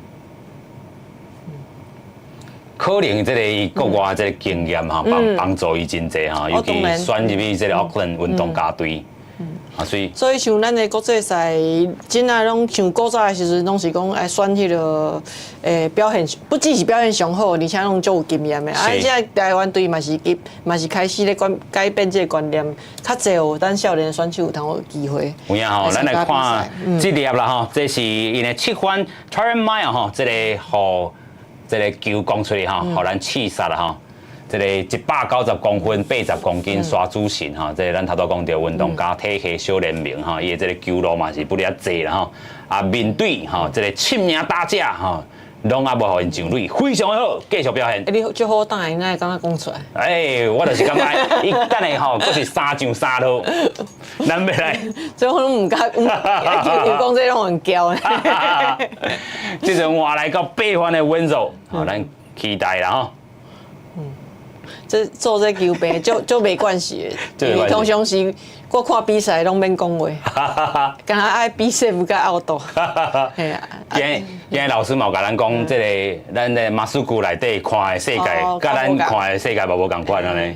可能這個伊國外這個經驗吼，幫幫助伊真濟吼，尤其選入去這個奧克蘭運動家隊。啊，所以所以像咱的國際賽，真正攏像古早的時陣，攏是講愛選彼個表現，不只是表現上好，而且攏足有經驗的。啊，這台灣隊嘛是嘛是開始咧改改變這個觀念，較濟有咱少年選手有通有機會。有影吼，咱來看這粒啦吼，這是𪜶的七番 Tyrone Meyer 吼，這個予這個球攻出去吼，予咱刺殺啦吼。這个190公分，80公斤，沙主神吼，這个咱頭拄講著運動家體系小聯盟吼，伊的這个球路嘛是不哩仔濟啦吼。啊，面對吼這个親名打者吼，攏猶無予𪜶上壘，非常的好，繼續表現。欸，你足好膽，你哪會感覺講出來？欸，我就是感覺，伊等下吼，閣是三上三落，咱欲來。這我攏毋敢，又講這攏很驕的。這陣換來到八分的溫柔，好，咱期待啦吼。這做這球評足足袂慣勢的，因為通常是我看比賽攏免講話，敢若愛比賽毋佮 out。嘿啊，今日今日老師嘛有共咱講，這个咱的馬術庫內底看的世界，佮咱看的世界嘛無仝款按呢。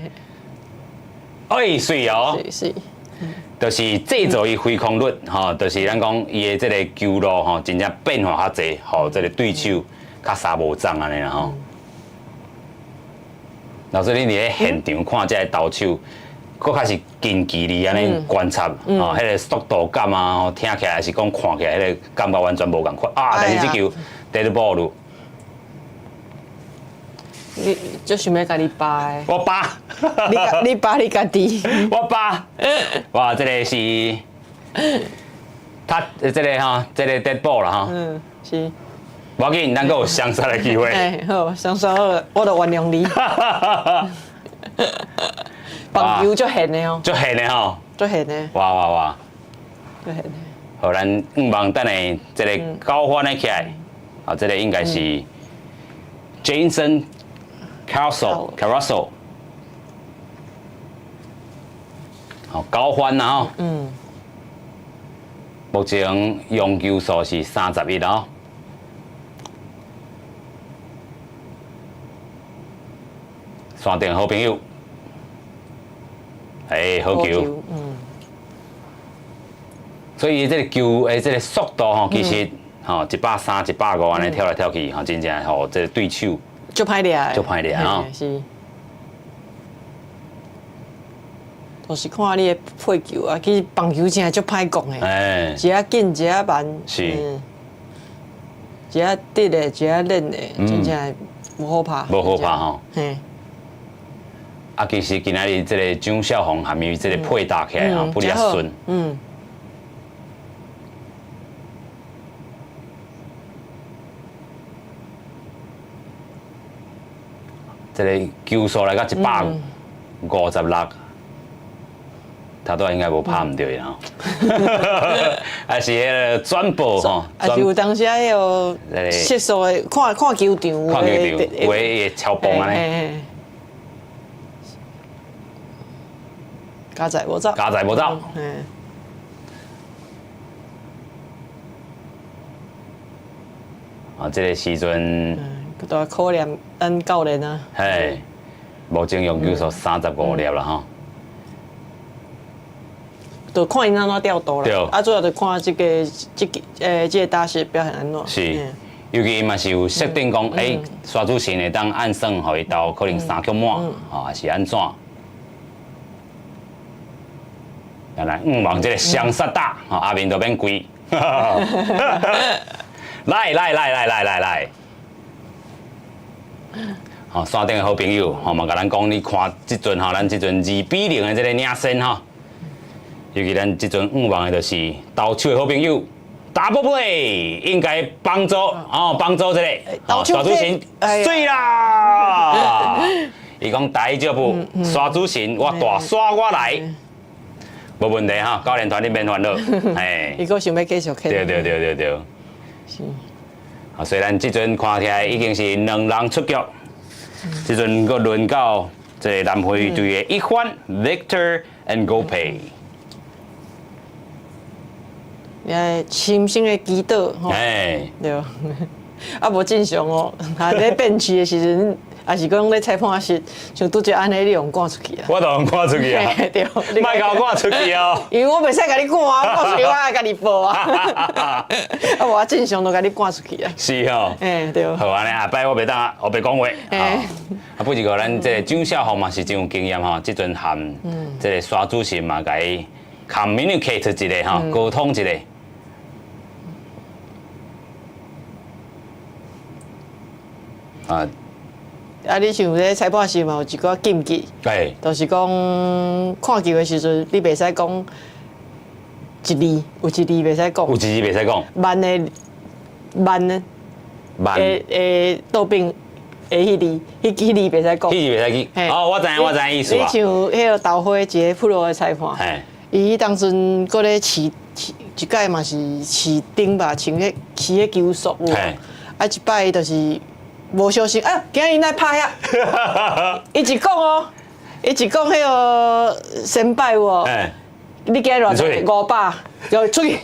哎，媠哦，是，就是製造伊揮空率，吼，就是咱講伊的這个球路吼，真正變化較濟，予這个對手較相無鏘按呢啦吼。老師，你佇咧現場看這个投手，閣較是近距離按呢觀察，吼，彼个速度感啊，吼，聽起來是講看起來彼个感覺完全無仝款啊！但是這球 dead ball。你足想欲共你扒的。我扒。你你扒你家己。我扒。哇，這个是，他這个吼，這个 dead ball 啦吼。嗯，是。無要緊，咱閣有雙殺的機會。欸，好，雙殺好，我就原諒你。棒球足現的哦。足現的吼。足現的。哇哇哇！足現的。好，咱向望等下這个高歡的起來，啊，這个應該是 Jason Carasso，Carasso。好，高歡啊吼。目前用球數是31哦。山頂好朋友，哎，好球。所以這个球的這个速度吼，其實吼130、150按呢跳來跳去，吼，真正予這个對手足歹掠，足歹掠吼。是。就是看你的配球啊，其實棒球真係足歹講的，一下緊一下慢，一下直的，一下練的，真正無好拍。無好拍吼。嘿。啊，其實今仔日這个蔣少宏含伊這个配搭起來吼，不哩較順。這个球數來到156，頭拄仔應該無拍毋著伊吼。還是彼个轉播吼。啊是有當時啊，彼个失速的，看看球場，看球場，有的會超磅按呢。加載無走，加載無走。啊，這个時陣，都考驗咱教練啊。嘿，目前用球數35粒啦吼。就看𪜶按怎調度啦。對。啊，主要就看這个、這个、這个打席表現按怎。是，尤其嘛是有設定講，欸，沙主神會當按算，予伊投可能三局滿，吼，還是按怎？來，向望這个雙殺打，吼，阿明就免跪。來來來來來來來，吼，山頂的好朋友，吼嘛共咱講，你看這陣吼，咱這陣2比0的這个領先吼，尤其咱這陣向望的就是投手的好朋友，double play 應該幫助哦，幫助這个，吼，沙主神，媠啦！伊講大丈夫，沙主神，我大沙我來。無問題哈，教練團你免煩惱，哎，伊閣想欲繼續起。對對對對對。是。啊，雖然這陣看起來已經是兩人出局，這陣閣輪到這个南非隊的一番 Victor Ngoepe。也深深的祈禱吼。哎。對。啊，無正常哦，啊，咧變區的時陣，抑是講咧裁判室，像拄才按呢，你予趕出去啊？我都予趕出去啊！對，莫共我趕出去哦。因為我袂使共你趕啊，趕出去我愛家己報啊。啊，無我正常都共你趕出去啊。是哦。欸，對。好按呢，下擺我袂當，我袂講話。啊，不過咱這个蔣少宏嘛是真有經驗吼，這陣和這个沙主席嘛，共伊 communicate 一下吼，溝通一下。啊，啊，你像咧裁判室嘛有一寡禁忌，就是講看球的時陣，你袂使講一字，有一字袂使講。有一字袂使講。慢的慢的，慢會倒變的彼字，彼字袂使講。彼字袂使記。哦，我知影，我知影意思啊。你像彼个豆花一个 pro 的裁判，伊彼當陣閣咧試試一擺嘛是試頂吧，穿彼試彼球速有無？啊，一擺伊就是無小心，啊，今日來拍遐，伊一講哦，伊一講彼个先輩有無？你今日偌濟？500，就出去，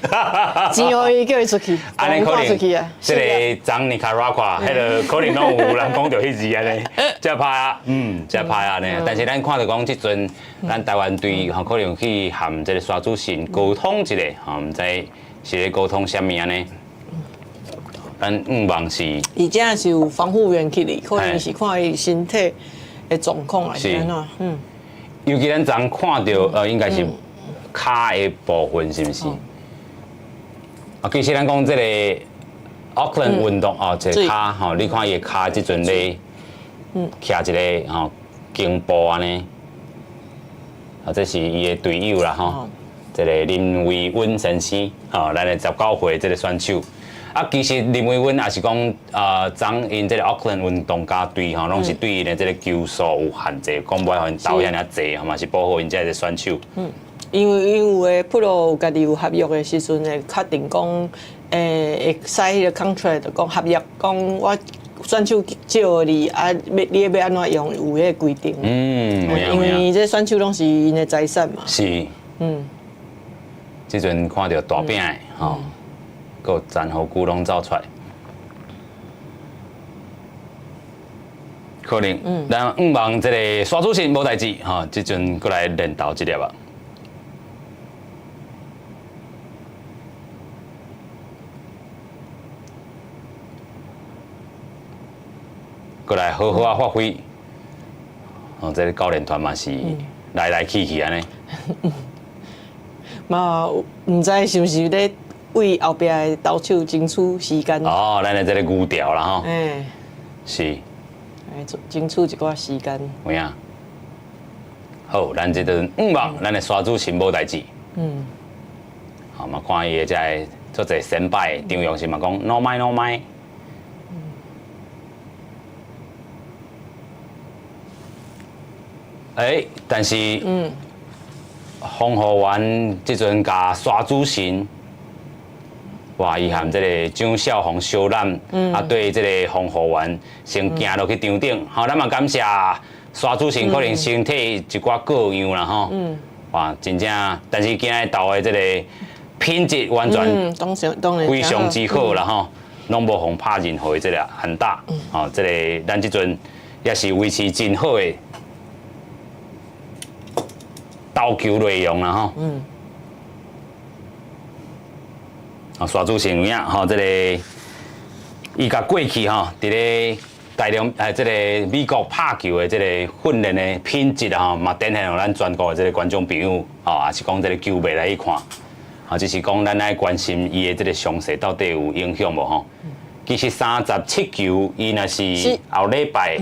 錢予伊叫伊出去，按呢可能，出去啊！這个昨尼卡拉瓜，彼个可能攏有人講著彼字按呢，遮歹啊，遮歹按呢。但是咱看著講這陣，咱台灣隊吼可能去和這个沙主神溝通一下，吼，毋知是咧溝通啥物按呢？咱向望是，而且是有防護員去哩，可能是看伊身體的狀況還是按怎？尤其咱昨看著，應該是。跤的部分是毋是？啊，其實咱講這个 Auckland 運動哦，這个跤吼，你看伊的跤這陣咧，徛一个吼弓步按呢，啊，這是伊的隊友啦吼，這个林維溫先生吼，咱的19歲這个選手。啊，其實林維溫也是講，昨𪜶這个 Auckland 運動家隊吼，攏是對𪜶的這个球數有限制，講袂予𪜶投遐爾濟，嘛是保護𪜶這个選手。因為有的 pro 有家己有合約的時陣，會確定講，會使彼个 contract 講合約，講我選手借予你，啊，欲你欲按怎用，有彼个規定。因為這選手攏是𪜶的財產嘛。是。這陣看著大餅的吼，閣有殘護球攏走出來。可能，咱向望這个沙主神無代誌吼，這陣閣來連投一粒啊。閣來好好啊發揮，哦，這个教練團嘛是來來去去按呢。嘛，毋知是毋是咧為後壁的投手爭取時間。哦，咱的這个牛調啦吼。是。爭取一寡時間。有影。好，咱這頓向望，咱的沙主神無代誌。好嘛，看伊的這个足濟先輩，張勇是嘛講，no 麥 no 麥。欸，但是，防護員這陣共沙主神，哇，伊和這个張少紅相攬，啊，對這个防護員先行落去場頂，好，咱嘛感謝沙主神可能身體一寡各樣啦吼，哇，真正，但是今日投的這个品質完全非常之好啦吼，攏無予拍任何的這个安打，吼，這个咱這陣也是維持真好的投球內容啦吼，啊，沙主神有影吼，這个伊共過去吼，佇咧大陸這个美國拍球的這个訓練的品質吼，嘛展現予咱全國的這个觀眾朋友吼，也是講這个球迷來去看，啊，只是講咱愛關心伊的這个傷勢到底有影響無吼？其實37球，伊若是後禮拜。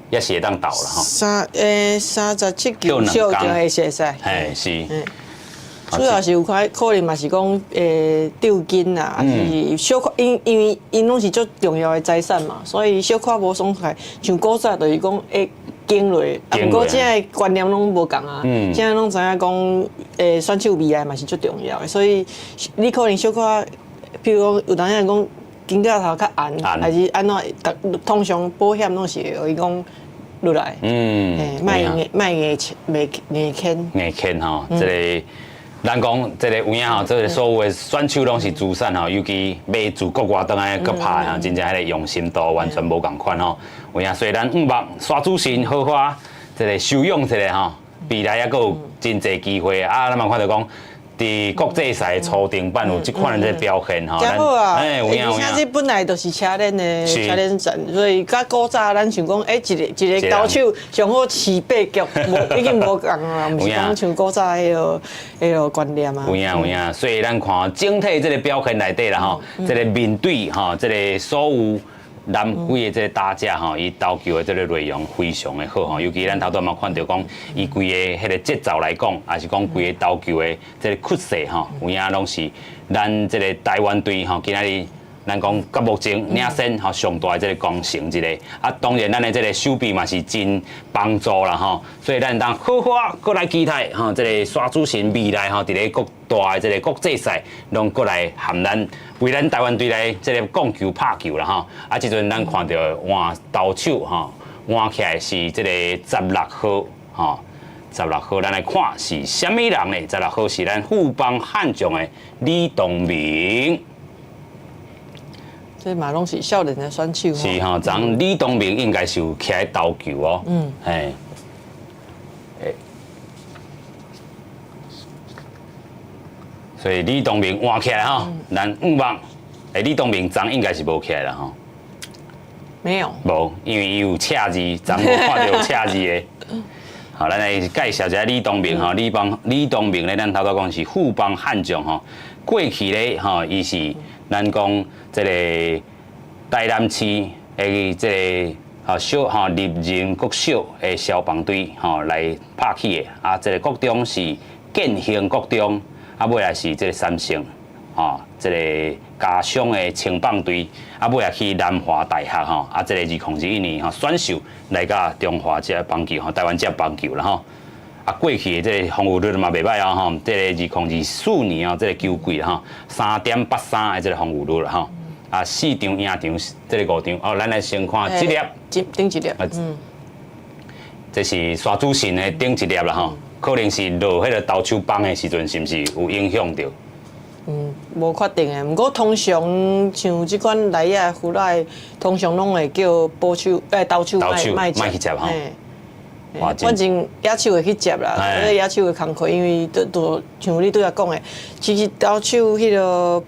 也是會當投啦吼。37球少就會會使。嘿，是。主要是有可可能嘛是講吊筋啦，還是小可因為𪜶攏是足重要的財產嘛，所以小可無爽快。像古早就是講會經落，啊，毋過這个觀念攏無仝啊。這攏知影講選手未來嘛是足重要的，所以你可能小可，比如講有當時講肩胛頭較紅，還是按怎，通常保險攏是會予伊講。落來，莫硬莫硬袂硬牽，硬牽吼，這个咱講這个有影吼，這个所有的選手攏是資產吼，尤其欲自國外轉來閣拍吼，真正彼个用心度完全無仝款吼。有影，所以咱向望沙主神好好這个休養一下吼，未來猶閣有真濟機會啊！咱嘛看著講。佇國際賽初登板有這款的這個表現吼，真好啊！而且這本來就是車輪的車輪戰，所以佮古早咱想講，欸，一个一个投手上好飼八局，無已經無仝啊，毋是講像古早彼个觀念啊。有影有影，所以咱看整體這个表現內底啦吼，這个面對吼，這个所有。咱幾個這個打者吼，伊投球的這個內容非常的好吼，尤其咱頭拄嘛看著講，伊規个彼個節奏來講，抑是講規個投球的這個趨勢吼，有影攏是咱這個台灣隊吼，今仔日咱講到目前領先吼上大的這個功臣一個。啊，當然咱的這個守備嘛是真幫助啦吼，所以咱當好好啊，閣來期待吼，這個沙主神未來吼，佇咧各大的這個國際賽，攏閣來含咱為咱台灣隊來這個貢球拍球啦吼。啊，這陣咱看著換投手吼，換起來是這個16號吼，十六號咱來看是啥物人呢？十六號是咱富邦悍將的李東明。這嘛攏是少年的選手。是吼，昨李東明應該是有起來投球哦。嘿。所以李東明換起來吼，咱五望，李東明昨應該是無起來啦吼。沒有。無，因為伊有赤字，昨無看著有赤字的。好，咱來介紹一下李東明吼，李東明咧，咱頭拄講是富邦悍將吼，過去咧吼，伊是咱講這個台南市的這個吼小吼立人國小的消防隊吼來拍起的，啊，這個國中是建興國中，啊，尾來是這個三星吼，這個家鄉的青棒隊，啊，尾來去南華大學吼，啊，這個2021年吼選秀來到中華職棒球吼，台灣職棒球啦吼。啊，過去的這個防禦率嘛袂䆀哦吼，這個2024年哦，這個球季吼，3.83的這個防禦率啦吼。啊，四場贏場，這個五場哦，咱來先看這粒，頂一粒，嗯，這是沙主神的頂一粒啦吼，可能是落彼個投手棒的時陣，是毋是有影響著？嗯，無確定的，毋過通常像這款來遐胡來，通常攏會叫捕手，投手莫莫去接吼。反正野手會去接啦，這野手的工課，因為都都像你拄才講的，其實投手彼個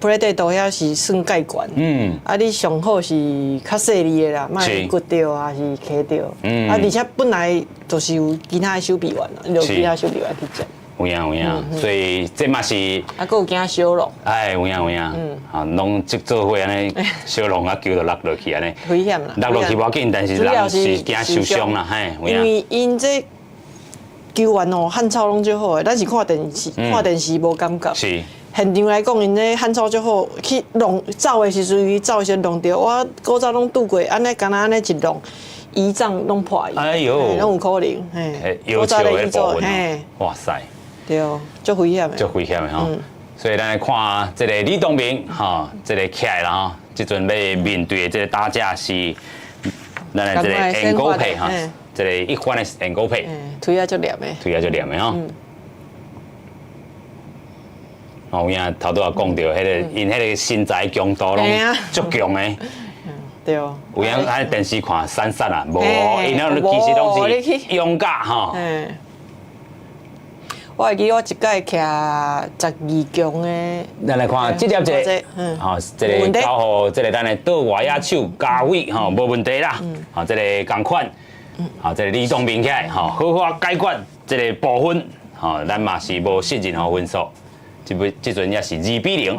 plate 底度遐是算蓋懸，啊，你上好是較細膩的啦，莫骨著啊是磕著，啊，而且本來就是有其他的守備員，有其他守備員去接。有影有影，所以這嘛是啊，閣有驚小弄。哎，有影有影，啊，攏這做伙按呢，小弄啊球就落落去按呢。危險啦！落落去無要緊，但是人是驚受傷啦，嘿。因為𪜶這球員哦，漢草攏足好的，咱是看電視，看電視無感覺。是。現場來講，𪜶這漢草足好，去弄走的時陣，伊走的時陣弄著，我古早攏拄過，按呢敢若按呢一弄。胰臟攏破去，哎喲，攏有可能，嘿，古早的部分，哇塞，對，足危險的，足危險的吼。所以咱來看這個李東明，吼，這個起來啦吼，這陣欲面對的這個打者是咱的這個嚴高佩哈，這個一番的嚴高佩，推啊足黏的，推啊足黏的吼。哦，有影頭拄仔講著，彼個𪜶彼個身材強度攏足強的。對哦，有影喺電視看閃閃啊，無，𪜶那其實攏是勇敢吼。我會記我一屆徛12強的。咱來看這粒這個，吼，這個交予這個咱的倒外野手嘉偉吼，無問題啦。吼，這個仝款，吼，這個李東明起來，吼，好好解決這個部分，吼，咱嘛是無失任何分數。這擺這陣也是2比0。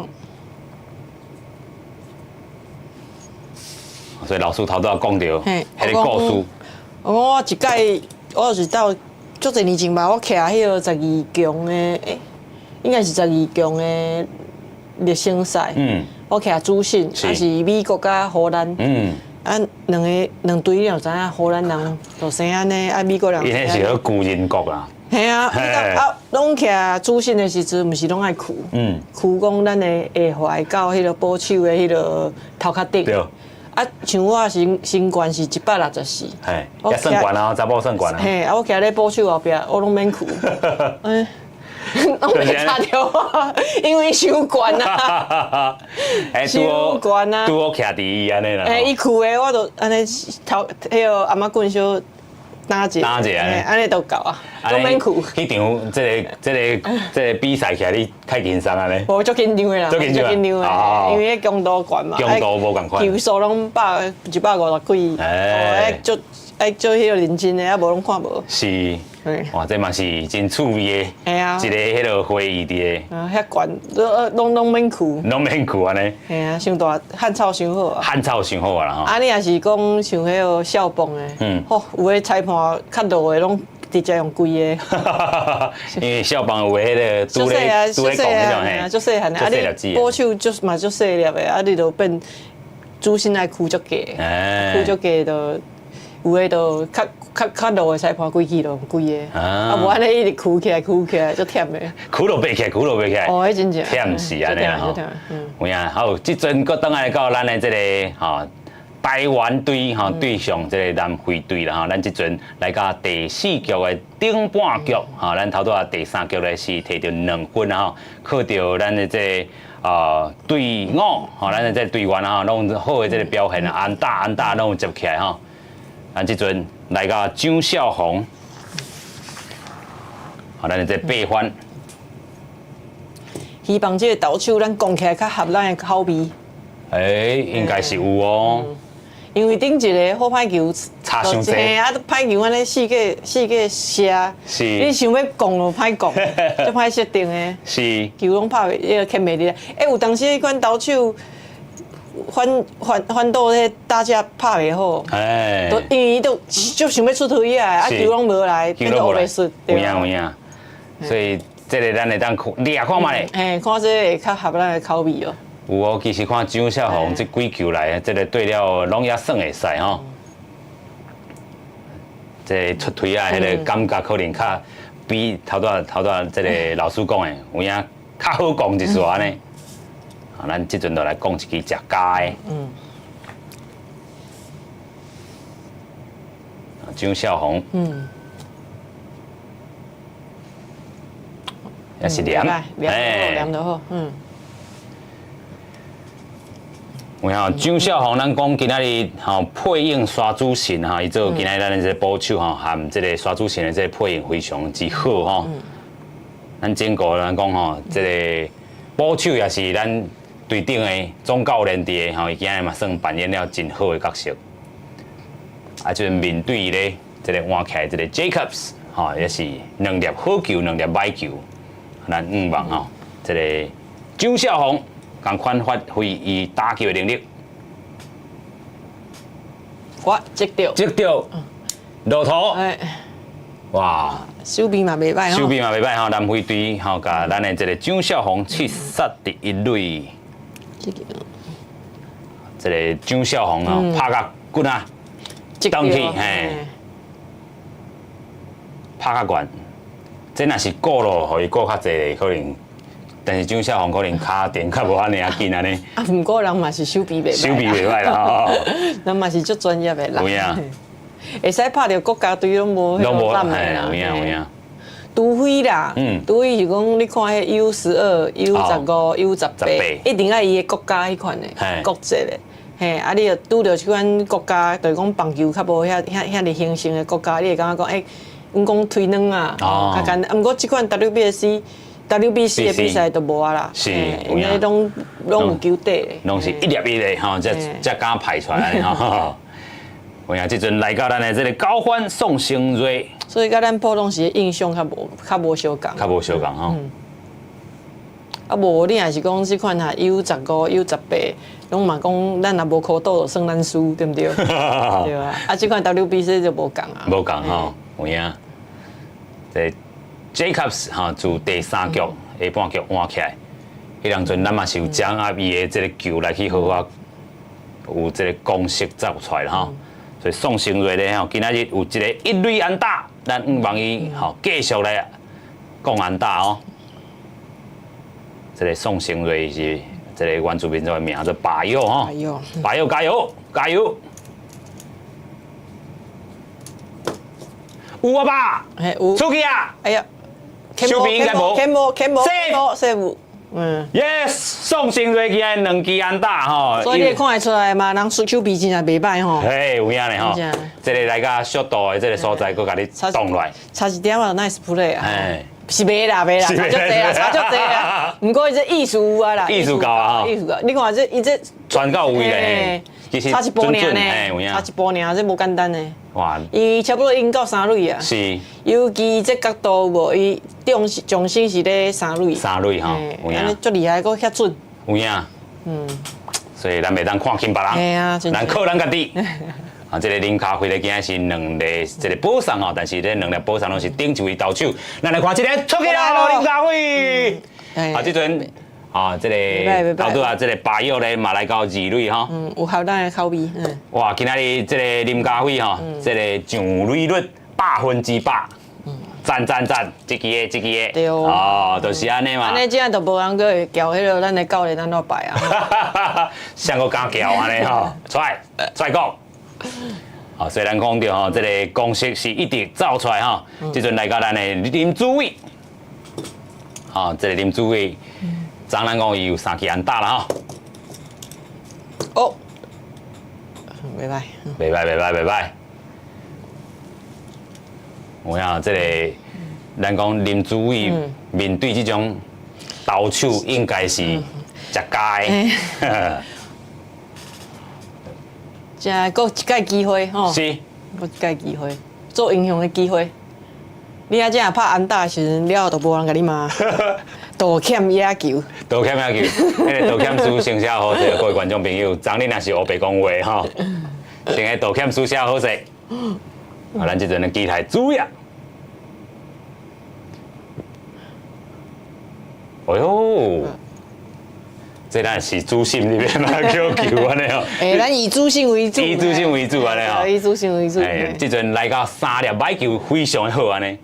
所以老師頭拄仔講著，彼個故事。我我一屆，我是到足濟年前吧，我徛彼個十二強的，欸，應該是十二強的熱身賽。我徛主審，啊是美國佮荷蘭。啊，兩个兩隊你若知影，荷蘭人就生按呢，啊美國人。𪜶彼是彼巨人國啊。嘿啊，啊，攏徛主審的時陣，毋是攏愛徛，徛講咱的下懷到彼個捕手的彼個頭殼頂。啊，像我身身懸是164，嘿，也算懸啊，查某算懸啊。嘿，啊，我徛咧捕手後壁，我攏免徛，攏袂插著我，因為傷懸啊，傷懸啊，拄好徛佇伊按呢啦。欸，伊徛的，我就按呢頭，彼個頷仔棍小打一下，打一下，按呢就夠啊，攏免徛。彼場這个這个這个比賽起來，你太緊張按呢？無足緊張的啦，足緊張的，因為彼強度懸嘛，強度無仝款，球數攏百150幾，哦，彼足。愛做彼個認真的，啊無攏看無。哇，這嘛是真趣味的，一個彼個會議佇個。啊，遐懸，攏免囥。攏免囥按呢。嘿啊，傷大漢草傷好啊。漢草傷好啊啦吼。啊，你若是講像彼個少棒的，吼，有的裁判較落的攏直接用跪的。因為少棒有彼個拄咧拄咧講彼種嘿，足細漢的，啊你捕手足嘛足細粒的，啊你就變主審愛囥足低，囥足低就有的就較較較落的裁判規氣就用跪的，啊無按呢一直囥起來囥起來足忝的。囥都袂起來，囥都袂起來。哦，彼真正。忝死按呢吼。有影好，這陣閣轉來到咱的這個吼台灣隊吼對上這個南非隊啦吼，咱這陣來到第四局的頂半局吼，咱頭拄仔第三局咧是摕著2分吼，靠著咱的這個隊伍吼，咱的這個隊員吼，攏好的這個表現啊，安打安打攏有接起來吼。咱這陣來到張少紅，好，咱的這8分。希望這個投手咱講起來較合咱的口味。欸，應該是有哦。因為頂一個好歹球差傷濟，嘿啊，歹球按呢四個四個射，你想欲摃就歹摃，足歹設定的。球攏拍袂，彼個牽袂入來。欸，有當時彼款投手反反反倒彼打者拍袂好，都因為伊都就想欲出推仔，啊球攏無來，變做烏白出。有影有影，所以這個咱會當看，掠看覓咧。嘿，看這個會較合咱的口味哦。有哦，其實看張少紅這幾球來，這個對了攏也算會使吼。這個出推仔彼個感覺可能較比頭拄仔頭拄仔這個老師講的有影較好講一絲按呢。啊，咱這陣就來講一支食加的。張少紅。也是黏，哎，黏就好，嗯。有影張少紅，咱講今仔日吼配應沙主神吼，伊做今仔日咱的這個捕手吼，含這個沙主神的這個配應非常之好吼。咱整個咱講吼，這個捕手也是咱隊頂的總教練佇的吼，伊今仔日嘛算扮演了真好的角色。啊，這面對咧，這個換起來這個 Jacobs 吼，也是兩粒好球，兩粒歹球。咱向望吼，這個張少紅。仝款發揮伊打球的能力。我擊著，擊著，落土。哇！手臂嘛袂䆀吼。手臂嘛袂䆀吼，南非隊吼，共咱的這個張少紅刺殺佇一壘。這個張少紅吼，拍甲骨啊，轉去嘿，拍較懸。這若是過路，予伊過較濟，可能。但是張少紅可能跤程較無按呢仔緊按呢。啊，毋過人嘛是手臂袂䆀。手臂袂䆀啦，人嘛是足專業的人。有影。會使拍著國家隊攏無彼個膽的啦。有影有影。除非啦，除非是講你看彼 U12、U15、U18，一定愛伊的國家彼款的國籍的。嘿，啊，你若拄著這款國家，就是講棒球較無遐遐遐爾興盛的國家，你會感覺講，欸，阮講推軟啊，較簡單。毋過這款 WBC。WBC 的比賽都無啊啦，是，因為攏攏有球底，攏是一粒一粒吼，才才敢派出來吼。有影，這陣來到咱的這個高歡宋成瑞，所以佮咱普通時的印象較無較無相仝，較無相仝吼。啊無，你若是講這款哈 U15、U18，攏嘛講咱若無考倒就算咱輸，對毋對？對啊，啊這款 WBC 就無仝啊，無仝吼，有影。這 Jacobs 吼自第三局下半局換起來，彼當陣咱嘛是有掌握伊的這個球來去好好有這個攻勢走出來吼，所以宋成瑞咧吼，今仔日有一個一壘安打，咱向望伊吼繼續來講安打哦。這個宋成瑞是這個原住民族的名字巴佑吼，巴佑加油加油！有啊吧？出去啊！哎呀，手臂應該無，無，無，safe，嗯，yes，宋成瑞今日兩支安打吼，所以你看會出來嘛，人手臂真正袂䆀吼。嘿，有影咧吼，這個來到速度的這個所在，閣共你擋落來，差一點仔 nice play 啊。嘿，是袂啦，袂啦，差足濟啦，差足濟啦。毋過伊這意思有啊啦，意思夠啊，意思夠。你看這伊這傳到位咧，其實差一步爾呢，差一步爾，這無簡單呢。哇！伊差不多已經到三壘啊。是。尤其這角度無，伊重重心是咧三壘。三壘吼，有影。足厲害，閣遐準。有影。所以咱袂當看輕別人，咱靠咱家己。啊，這個林家輝咧，今仔是兩個這個保送吼，但是這兩粒保送攏是頂一位投手。咱來看這個出去啦，林家輝。啊，這陣啊，這個投拄啊，這個巴約咧嘛來到二壘吼。嗯，有合咱的口味。嗯。哇，今仔日這個林家輝吼，這個上壘率100%。讚讚讚！這支的，這支的，對哦，就是按呢嘛。按呢這樣就無人閣會撬彼個咱的教練按怎排啊？誰閣敢撬按呢吼？出來，出來講。啊，雖然講著吼，這個公式是一直走出來吼，這陣來到咱的林子偉，吼，這個林子偉，昨咱講伊有三支安打啦吼。哦，袂歹，袂歹，袂歹，袂歹。有影，這個咱講林子偉面對這種投手，應該是食佳的。這閣一擺機會吼，是，閣一擺機會，做英雄的機會。你啊，這若拍安打的時陣，了後就無人共你罵。道歉野球，道歉野球，彼個道歉書先寫好勢，各位觀眾朋友，昨日若是烏白講話吼，先彼道歉書寫好勢。啊，咱這陣的期待主呀。哎喲，這咱是主審這邊嘛叫球按呢哦。欸，咱以主審為主。以主審為主按呢哦。以主審為主。欸，這陣來到三粒歹球，非常的好按呢。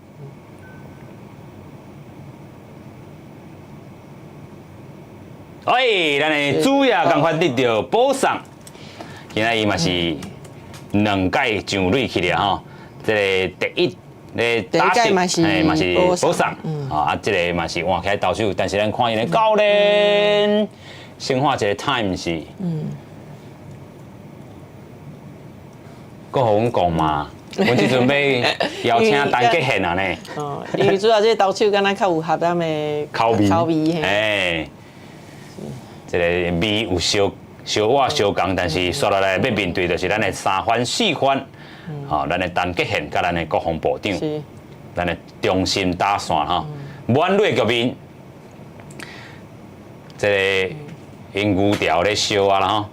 哎，咱的主呀，仝款得著保送，今仔伊嘛是兩屆上壘去了吼。這個第一咧打席，欸嘛是保送，啊，這個嘛是換起來投手，但是咱看𪜶的教練，先看一個 time 是，閣予阮講嘛，阮這陣欲邀請陳杰憲啊呢。哦，因為主要這個投手敢若較有合咱的口味，口味，欸，這個味有相相倚相仝，但是煞落來欲面對就是咱的三番四番，吼，咱的陳杰憲佮咱的國防部長，咱的中心打線吼，滿壘局面，這個𪜶牛條咧燒啊啦吼。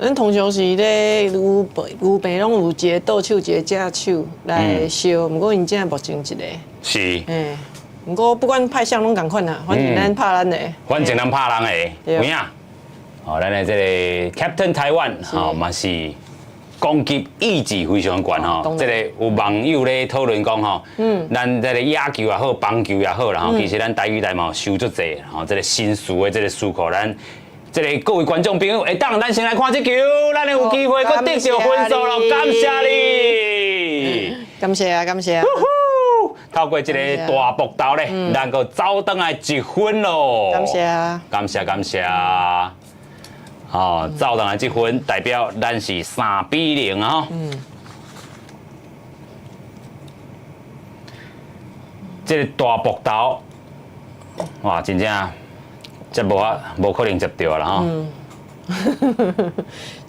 咱通常是咧牛牛棚攏有一個倒手，一個正手來燒，毋過𪜶這目前一個。是。欸，毋過不管派相攏仝款啦，反正咱拍咱的。反正咱拍人的，有影。哦，咱的這個 Captain Taiwan 吼嘛是攻擊意志非常懸吼。這個有網友咧討論講吼，咱這個野球也好，棒球也好啦吼，其實咱台語台嘛有收足濟吼，這個新詞的這個詞庫咱。這個各位觀眾朋友，會當咱先來看這球，咱會有機會閣得著分數囉，感謝你，感謝啊，感謝啊。透過這個大爆投咧，咱閣走轉來一分囉。感謝啊，感謝感謝。哦，走轉來這分，代表咱是3比0啊！這個大爆投，哇，真正。這無法無可能接著啦吼！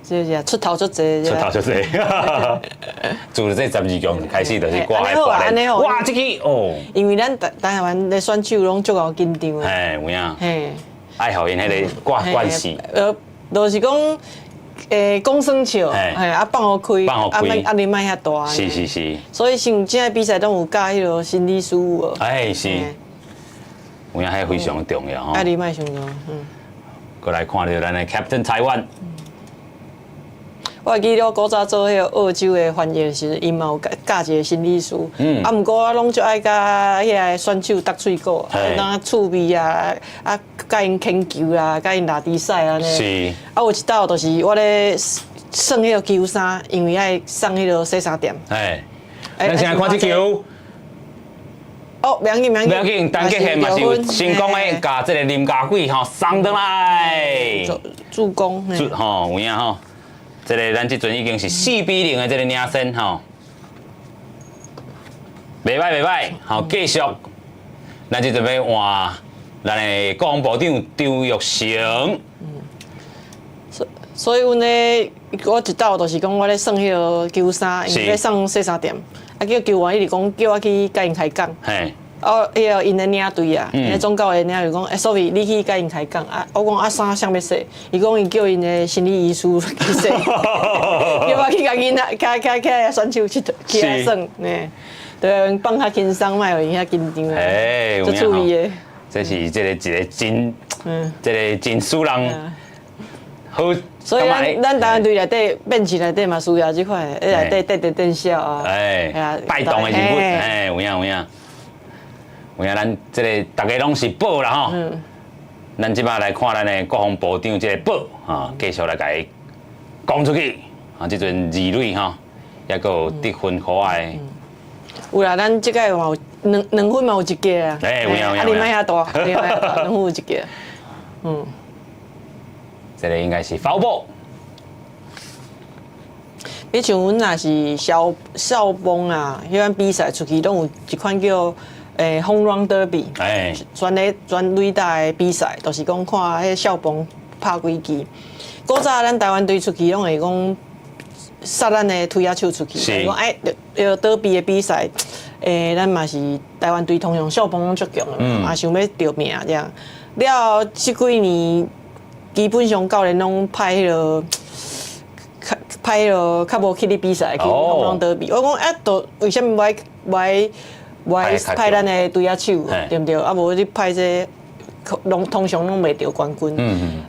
這是出頭出濟，出頭出濟。自這12強開始就是掛來掛來。哇，這個哦！因為咱台台灣的選手攏足𠢕緊張的。嘿，有影。嘿，愛予𪜶彼个掛關係。就是講，講耍笑，嘿，啊放予開，放予開，壓力莫遐大。是是是。所以像這个比賽攏有教彼个心理師有無？哎，是。有影，彼非常重要吼。壓力莫傷大，嗯。閣來看著咱的 Captain Taiwan。我會記得我古早做彼個澳洲的翻譯的時陣，𪜶嘛有教教一個心理師。啊，毋過我攏足愛佮彼个選手搭喙鼓，當趣味啊，啊，佮𪜶牽球啦，佮𪜶拉比賽按呢。啊，有一道就是我咧算彼个球衫，因為愛送彼个洗衫店。嘿。咱先來看這球。哦，袂要緊，袂袂要緊，陳傑憲嘛是有成功的，共這个林家貴吼送轉來。助攻。助吼有影吼，這个咱這陣已經是4比0的這个領先吼，袂䆀袂䆀，好繼續，咱這陣欲換咱的國防部長張育成。所以阮咧，我一鬥就是講我咧算彼个球衫，𪜶咧送洗衫店，啊叫球員一直講叫我去共𪜶開講。哦，彼个𪜶的領隊啊，𪜶的總教練領隊講，欸，Sophie，你去共𪜶開講啊？我講啊，衫誰欲洗？伊講伊叫𪜶的心理醫師去洗，叫我去共囡仔，較較較選手去去遐耍，呢，對，放較輕鬆，莫予𪜶遐緊張啊，足趣味的。這是這個一個真，這個真使人好。所以咱咱台灣隊內底變勢內底嘛需要這款的，內底帶帶電笑啊，帶動的人物，哎，有影有影，有影，咱這個大家攏是寶啦吼。咱這擺來看咱的國防部長這個寶，哈，繼續來共伊講出去。啊，這陣二壘吼，抑閣有得分可愛。有啦，咱這屆嘛有兩兩分嘛有一個啊。哎，有影有影。啊，你莫遐大，你莫遐大，兩分有一個。嗯。這個應該是 foul ball。你像阮若是少少棒啊，彼款比賽出去攏有一款叫 home run derby，全咧全壘打的比賽，就是講看彼少棒拍幾支。古早咱台灣隊出去攏會講殺咱的推仔手出去，講哎，著德比的比賽，咱嘛是台灣隊通常少棒攏足強的嘛，嘛想欲著名這樣。了後這幾年基本上教練攏派彼个較派彼个較無氣力比賽去 home run derby。我講啊，都為啥物無愛無愛無愛派咱的隊仔手，對毋對？啊，無你派這個攏通常攏袂著冠軍。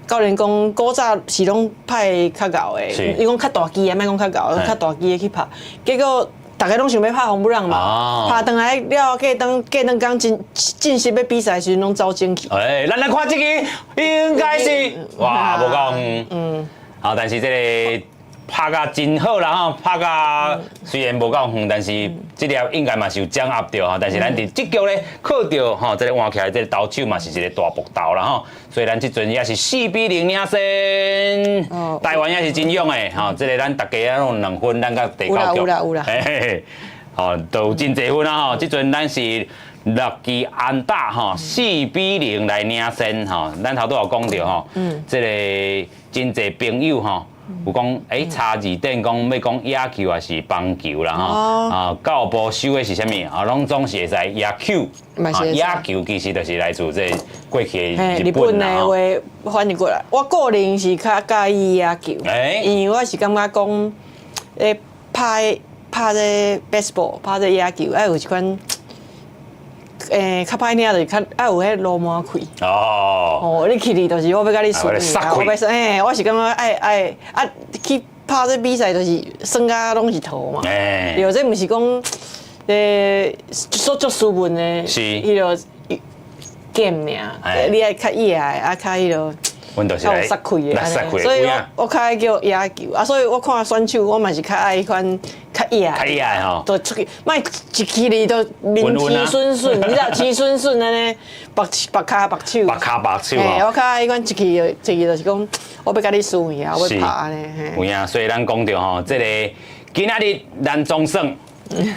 教練講古早是攏派較𠢕的，伊講較大支的，莫講較𠢕，較大支的去拍。結果逐家攏想欲拍紅不讓嘛，拍轉來了後，過當過兩工真正式欲比賽時陣，攏走精去。欸，咱來看這個，應該是哇，無夠遠。好，但是這個拍甲真好啦吼，拍甲雖然無夠遠，但是這粒應該嘛是有掌握著吼。但是咱佇這局咧靠著吼，這個換起來這個投手嘛是一個大爆投啦吼。所以咱這陣也是4比0領先，台灣也是真勇的吼。這個咱逐家攏兩分，咱佮第九局。有啦有啦。嘿嘿，吼，都有真濟分啊吼。這陣咱是六支安打吼，四比零來領先吼。咱頭拄有講著吼，這個真濟朋友吼，有講欸查字典講欲講野球抑是棒球啦吼，啊教部收的是啥物？啊，攏總是會使野球，啊野球其實就是來自這個過去的日本的話翻譯過來。我個人是較佮意野球，因為我是感覺講，欸拍拍這 baseball，拍這野球，愛有一款。較歹聽就是較愛有彼流氓氣。哦，你去哩就是我欲共你輸，我欲欸，我是感覺愛愛啊去拍這比賽就是耍甲攏是頭嘛。對，這毋是講說足斯文的，彼个 game 爾，你愛較野的，啊較彼个。較有殺氣的，所以我我較愛叫野球啊，所以我看選手我嘛是較愛彼款較野較野的吼，就出去，莫一去哩就面青筍筍，你知影青筍筍按呢，縛縛跤縛手，縛跤縛手吼。我較愛彼款一去就一去就是講，我欲共你輸贏，我欲拍按呢。有影，所以咱講著吼，這個今仔日咱總算。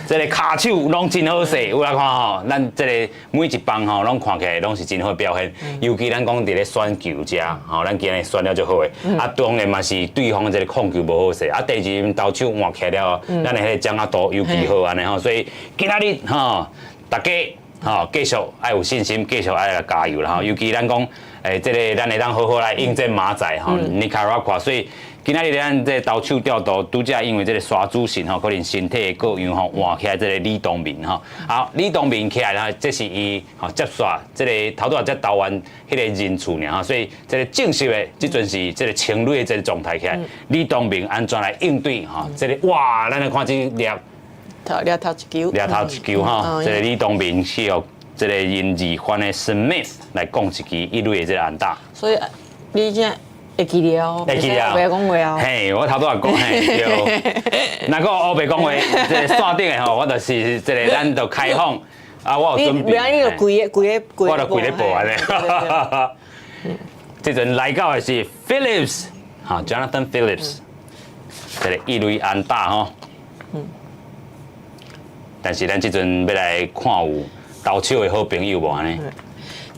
這個跤手攏真好勢，有來看吼，咱這個每一棒吼，攏看起來攏是真好表現。尤其咱講佇咧選球遮，吼，咱今日選了足好的。啊，當然嘛是對方這個控球無好勢。啊，第二投手換起來了，咱的彼個掌握度尤其好按呢吼。所以今仔日吼，大家吼繼續愛有信心，繼續愛來加油啦吼。尤其咱講，欸，這個咱會當好好來應戰馬仔吼，尼卡拉瓜，所以。今仔日咱這個投手調度，拄才因為這個沙主神吼，可能身體的各樣吼，換起來這個李東明吼。啊，李東明起來啦，這是伊吼接煞這個頭拄仔才投完彼個人次爾吼，所以這個正式的這陣是這個清壘的這個狀態起來，李東明按怎來應對吼？這個哇，咱來看這粒頭掠頭一球，掠頭一球吼，這個李東明是予這個林志凡的 Smith 來講一支一壘的這個安打。所以你這。會記了，會記了，袂講話啊。嘿，我頭拄仔講嘿，對。若閣烏白講話，這個線頂的吼，我就是這個咱就開放，啊，我有準備。你袂你就規个規个我就規个報按呢。這陣來到的是 Phillips，哈，Jonathan Phillips，這个一壘安打吼。但是咱這陣欲來看有投手的好朋友無按呢？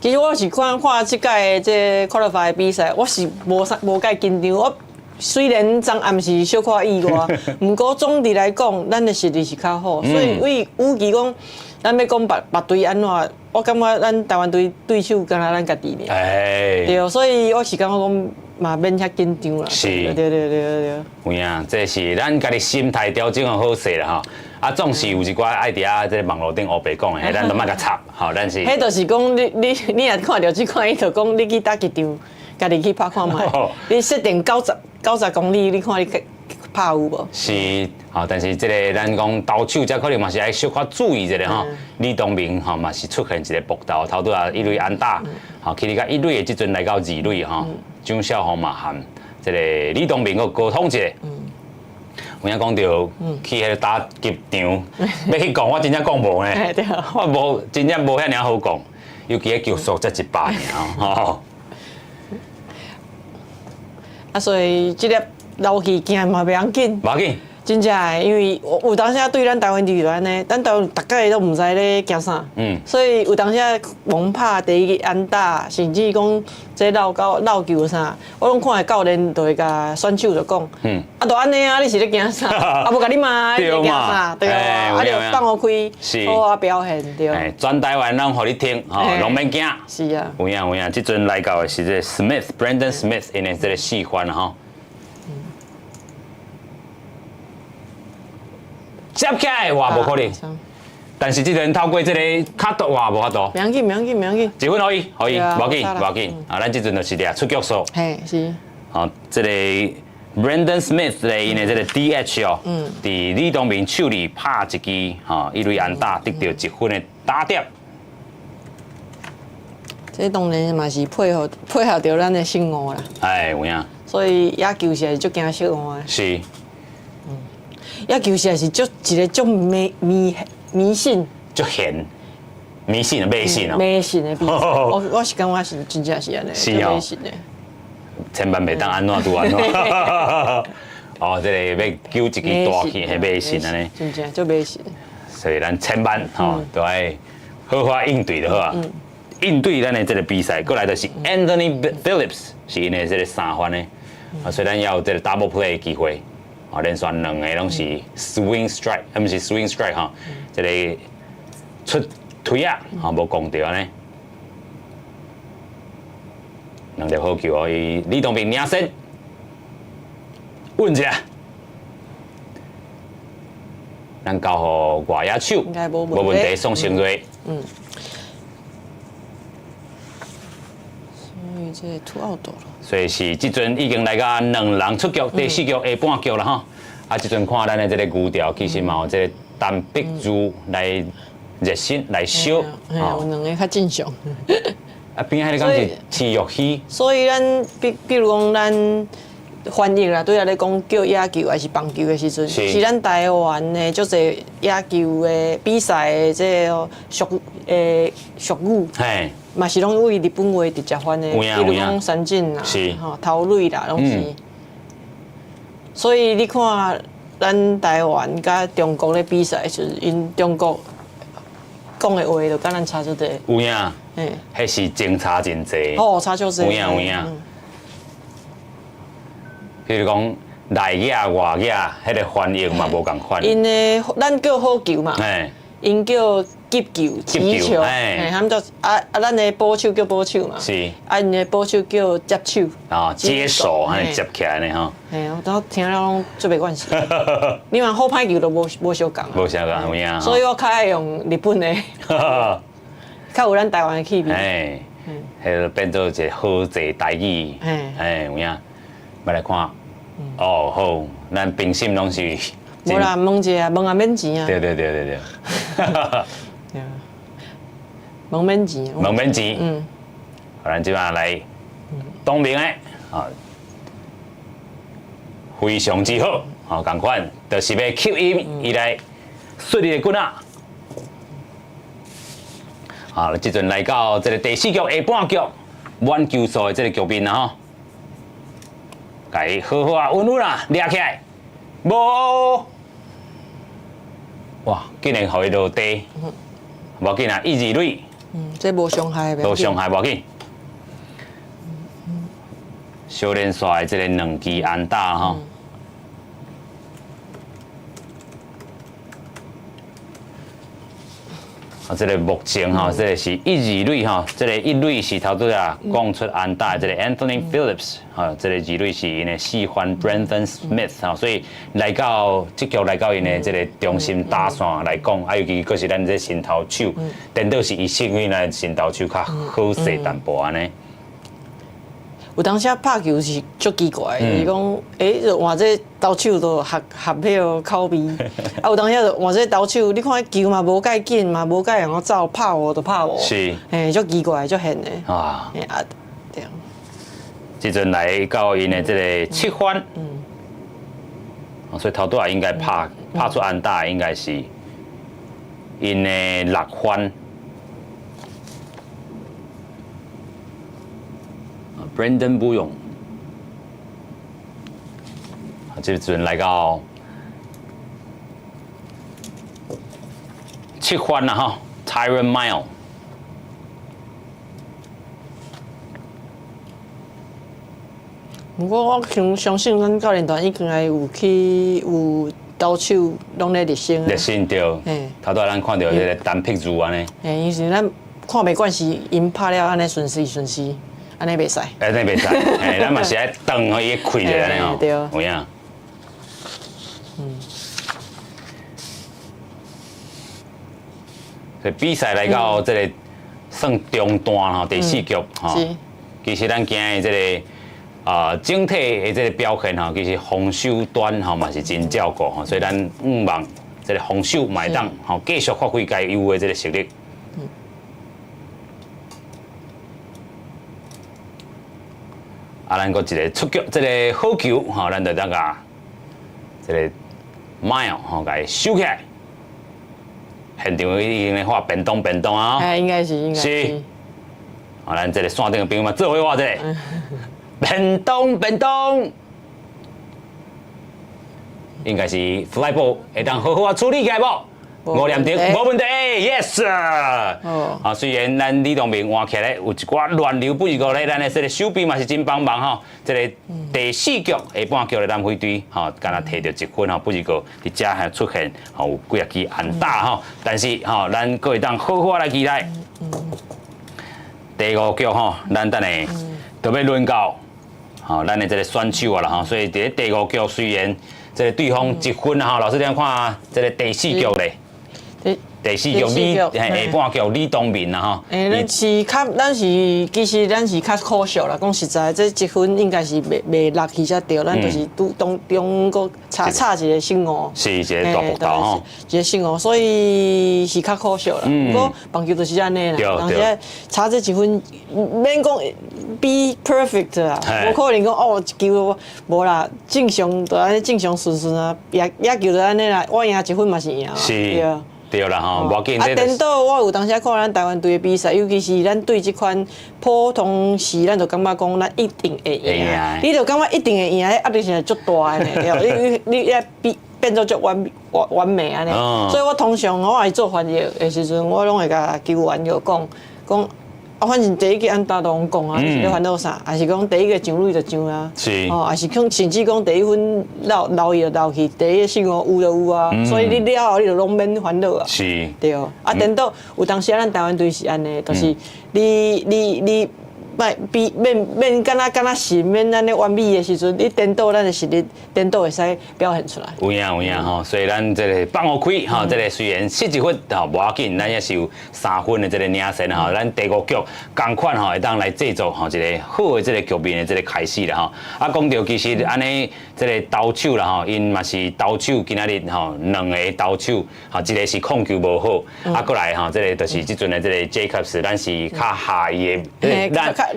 其實我是看看這屆這 qualify 的比賽，我是無啥無介緊張。我雖然昨暗是小可意外，毋過總體來講，咱的實力是較好。所以為與其講咱欲講別別隊按怎，我感覺咱台灣隊對手敢若咱家己爾。對，所以我是感覺講嘛免遐緊張啦。對對對對對。有影，這是咱家己心態調整好勢啦吼。啊，總是有一寡愛佇遐這个網路頂烏白講的，彼咱都莫共插，吼，咱是。彼就是講你你你若看著這款，伊就講你去打擊場，家己去拍看覓。你設定90公里，你看你拍有無？是，吼，但是這个咱講投手者可能嘛是愛小可注意一下吼。李東明吼嘛是出現一个暴投，頭拄仔一壘安打，吼，起佇到一壘的這陣來到二壘吼，蔣孝宏嘛含這个李東明閣溝通一下。有影講著去彼个打擊場，欲去講我真正講無呢，我無真正無遐爾好講，尤其彼球速才100爾吼。啊，所以這粒落去驚嘛袂要緊。無要緊。真正的，因為有當時對咱台灣隊就按呢，咱台灣逐擺都毋知咧驚啥，所以有當時罔拍第一個安打，甚至講這落到落球啥，我攏看會教練就會共選手就講，啊，就按呢啊，你是咧驚啥？啊，無共你罵，你咧驚啥？對啊，啊，就放予開，好好表現對。全台灣攏予你聽，吼，攏免驚。是啊。有影有影，這陣來到的是這個 Smith，Brandon Smith，𪜶的這個四番吼。接起來，哇，無可能。但是這陣透過這個跤度，哇，無法度。袂要緊，袂要緊，袂要緊。一分予伊，予伊，無要緊，無要緊。啊，咱這陣就是掠出局數。嘿，是。好，這個 Brandon Smith 咧，𪜶的這個 DH 哦，佇李東明手裡拍一支，吼，一壘安打，得著一分的打點。這當然嘛是配合配合著咱的失誤啦。哎，有影。所以野球是足驚失誤的。是。野球實在是足一个足迷迷迷信，足玄迷信迷信哦，迷信的比賽。我我是感覺是真正是按呢，是哦，迷信的。千萬袂當按怎就按怎。哦，這个欲救一支大氣，彼迷信按呢。真正足迷信。所以咱千萬吼都愛好好應對就好啊。應對咱的這个比賽，過來就是 Anthony Phillips，是𪜶的這个三番的。啊，所以咱也有這个 double play 的機會。啊，連續兩個攏是 swing strike，啊，毋是 swing strike 吼，這个出推仔，吼，無摃著按呢。兩粒好球，予伊李東明領先，穩一下，咱交予外野手，無問題，宋成瑞。嗯。所以這 two out 了。所以是這陣已經來到兩人出局，第四局下半局啦吼。啊，這陣看咱的這個牛調，其實嘛有這個陳碧如來熱身來燒。有兩个較正常。啊，邊仔彼個敢是徐玉熙。所以咱比比如講咱翻譯啦，對來講叫野球還是棒球的時陣，是咱台灣的足濟野球的比賽的這个俗俗語。嘛是攏為日本話直接翻的，比如講三振啦，吼投壘啦，攏是。所以你看，咱台灣佮中國咧比賽時，𪜶中國講的話就佮咱差足濟。有影，彼是真差真濟。哦，差足濟。有影有影。比如講內野外野，彼个翻譯嘛無仝款。𪜶的咱叫好球嘛，𪜶叫擊球、擊球，嘿，他們叫啊啊，咱的捕手叫捕手嘛，啊，𪜶的捕手叫接手。啊，接手，按呢接起來呢吼。嘿，我都聽了攏足袂慣勢。你看好歹球都無無相仝。無相仝，有影。所以我較愛用日本的，較有咱台灣的氣味。嘿，彼個變做一個好濟台語。嘿，有影。欲來看，哦好，咱平心攏是。無啦，問一下，問也免錢啊。對對對對對。對啊，問免錢。問免錢。好，咱這擺來，東明的啊，非常之好，吼，仝款，就是欲吸引伊來出力的棍仔。啊，這陣來到這个第四局下半局，滿球數的這个局面啦吼，共好好啊，穩穩啊，掠起來，無，哇，竟然予伊落地，無要緊啊，一二壘。嗯，這無傷害。無傷害，無要緊。小連續的這个兩支安打吼。啊，這个目前吼，這个是一二壘吼，這个一壘是頭拄仔講出安打的這个 Anthony Phillips，吼，這个二壘是𪜶的四番 Brandon Smith 吼，所以來到這局來到𪜶的這个中心打線來講，啊，尤其閣是咱這新投手，顛倒是伊幸運來新投手較好勢淡薄按呢。有當時拍球是足奇怪，就是講，欸，就換這投手就合合彼个口味，啊，有當時就換這投手，你看球嘛無蓋緊嘛，無蓋會曉走，拍無就拍無，嘿，足奇怪，足現的。嘿啊，對。這陣來到𪜶的這个七番，所以頭拄仔應該拍出安打，應該是𪜶的六番。Brandon 不用，啊，這陣來到七番啦吼，Tyron Mile。毋過我相信咱教練團已經會有去有投手攏咧熱身。熱身對，頭拄仔咱看著這个單匹字按呢。嘿，因為咱看袂慣是𪜶拍了按呢順勢順勢。按呢袂使，按呢袂使，嘿，咱嘛是愛斷予伊開者按呢吼，對。有影。所以比賽來到這个算中段吼，第四局吼，其實咱今日這个啊整體的這个表現吼，其實防守端吼嘛是真照顧吼，所以咱向望這个防守嘛會當吼繼續發揮該有的這个實力。啊，咱閣一个出局，這个好球吼，咱就當共這个 mile 吼，共伊收起來。現場已經咧喊便當便當啊！哎，應該是應該是。啊，咱這个線頂的朋友嘛，做伙喊這个便當便當，應該是 fly ball 會當好好啊處理起來無？吳念庭無問題，yes。啊，雖然咱李東明換起來有一寡亂流，不過咧，咱的這个守備嘛是真幫忙吼。這个第四局下半局的南非隊吼，敢若提著一分吼，不過佇遮還出現吼有幾仔支安打吼。但是吼，咱閣會當好好來期待。第五局吼，咱等下就欲輪到吼，咱的這个選手啊啦吼。所以佇咧第五局雖然這个對方一分吼，老師點看這个第四局咧？第四局李下半局李東明啦吼。欸，咱是較，咱是其實咱是較可惜啦。講實在，這一分應該是袂落去才對，咱就是拄當中閣差一個失誤。是一个大幅度吼。一個失誤，所以是較可惜啦。不過棒球就是按呢啦，當時差這一分，免講 be perfect 啊，無可能講哦一球無啦，正常就按呢正常順順啊，野野球就按呢啦，我贏一分嘛是贏。是。對啊。對啦吼，無要緊。啊，顛倒我有當時看咱台灣隊的比賽，尤其是咱對這款普通時，咱就感覺講咱一定會贏。你就感覺一定會贏，壓力是足大的呢。對，你你愛變變做足完完完美按呢。所以我通常我愛做翻譯的時陣，我攏會共球員就講講。啊，反正第一個安打都攏講啊，你是咧煩惱啥？還是講第一個上壘就上啊？哦，還是講甚至講第一分落落去就落去，第一個失誤有就有啊。所以你了後你就攏免煩惱啊。對。啊，顛倒有當時啊，咱台灣隊是按呢，就是你你你。莫比免免敢若敢若是免按呢完美的時陣，你顛倒咱的實力，顛倒會使表現出來。有影有影吼，所以咱這个放予開吼，這个雖然失一分吼無要緊，咱也是有三分的這个領先吼。咱第五局仝款吼會當來製造吼一个好的這个局面的這个開始啦吼。啊，講著其實按呢這个投手啦吼，𪜶嘛是投手今仔日吼兩個投手吼，一个是控球無好，啊，過來吼這个就是這陣的這个 Jacobs，咱是較下伊的，咱。伊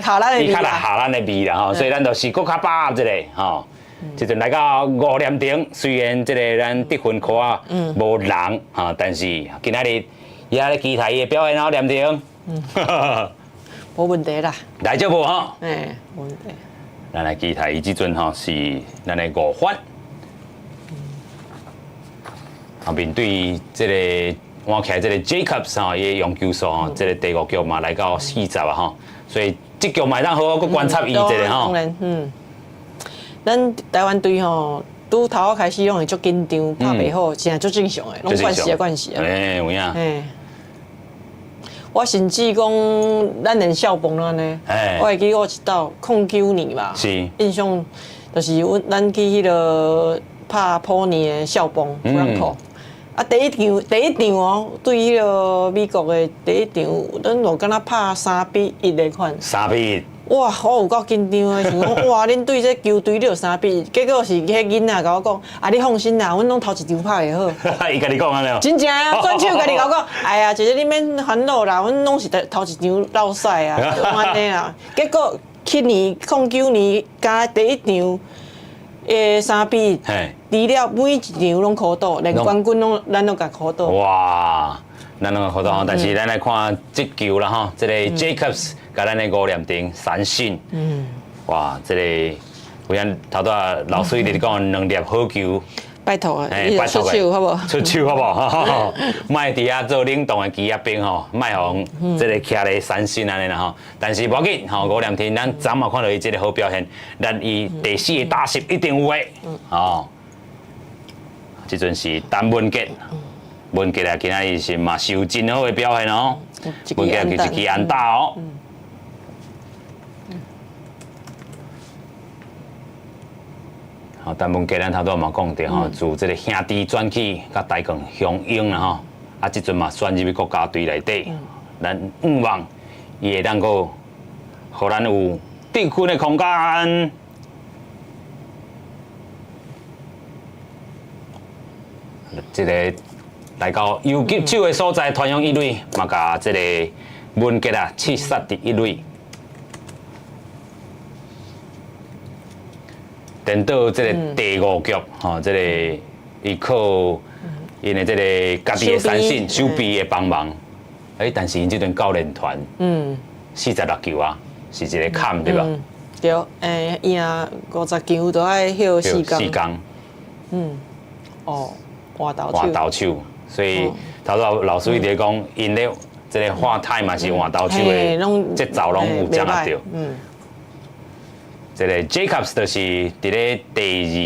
較來下咱的味啦吼，所以咱就是閣較把握一下吼。這陣來到吳念庭，雖然這个咱得分箍仔無人吼，但是今仔日伊也咧期待伊的表現哦，念庭。無問題啦。來這無吼？哎，無問題。咱來期待伊這陣吼是咱的五發，啊面對這個換起來這個 Jacobs 吼，伊的用球數吼，這個第五局嘛來到40啊吼，所以這局嘛會當好好閣觀察伊一下吼。當然，咱台灣隊吼，拄頭仔開始攏會足緊張，拍袂好，真係足正常的，攏慣勢啊慣勢啊。欸，有影。欸，我甚至講，咱連少棒攏按呢。我會記我一道09年吧。印象就是阮咱去彼个拍普尼的少棒 Franco。啊，第一場第一場哦，對彼个美國的第一場，咱就敢若拍3比1的款。3比1。哇！我有夠緊張的，想講哇，恁對這球隊你有3比1，結果是彼囡仔共我講，啊你放心啦，阮攏頭一場拍會好。伊家己講按呢。真正啊，選手家己共我講，哎呀，姐姐你免煩惱啦，阮攏是頭一場落賽啊，就按呢啦。結果去年09年加第一場的3比1，除了每一場攏苦倒，連冠軍攏咱攏共苦倒。哇！咱攏苦倒，但是咱來看這球啦吼，這個 Jacobs 共咱的吳念庭三振，哇！這個有影頭拄仔老師佇咧講兩粒好球，拜託啊，你出手好無？出手好無？莫佇遐做冷凍的枝仔冰吼，莫予這個徛咧三振按呢啦吼。但是無要緊吼，吳念庭咱昨嘛看著伊這個好表現，咱伊第四個打席一定有的，吼。這陣是陳文傑。文傑啊，今仔日是嘛是有真好的表現哦。文傑就一支安打哦。好，陳文傑咱頭拄嘛講著吼，自這個兄弟轉去佮台鋼雄鷹啦吼，啊，這陣嘛選入去國家隊內底，咱向望伊會當閣予咱有得分的空間。這個來到游擊手的所在，傳向一壘，嘛共這個文傑啊，刺殺佇一壘。顛倒這個第五局，吼，這個伊靠𪜶的這個家己的三振守備的幫忙，欸，但是𪜶這陣教練團，46球啊，是一個坎對吧？對，欸，贏50球都愛歇四工。四工。哦，換投手。換投手，所以頭拄老師一直講，𪜶咧這個換態嘛是換投手的節奏攏有掌握著。這個 Jacobs 就是佇咧第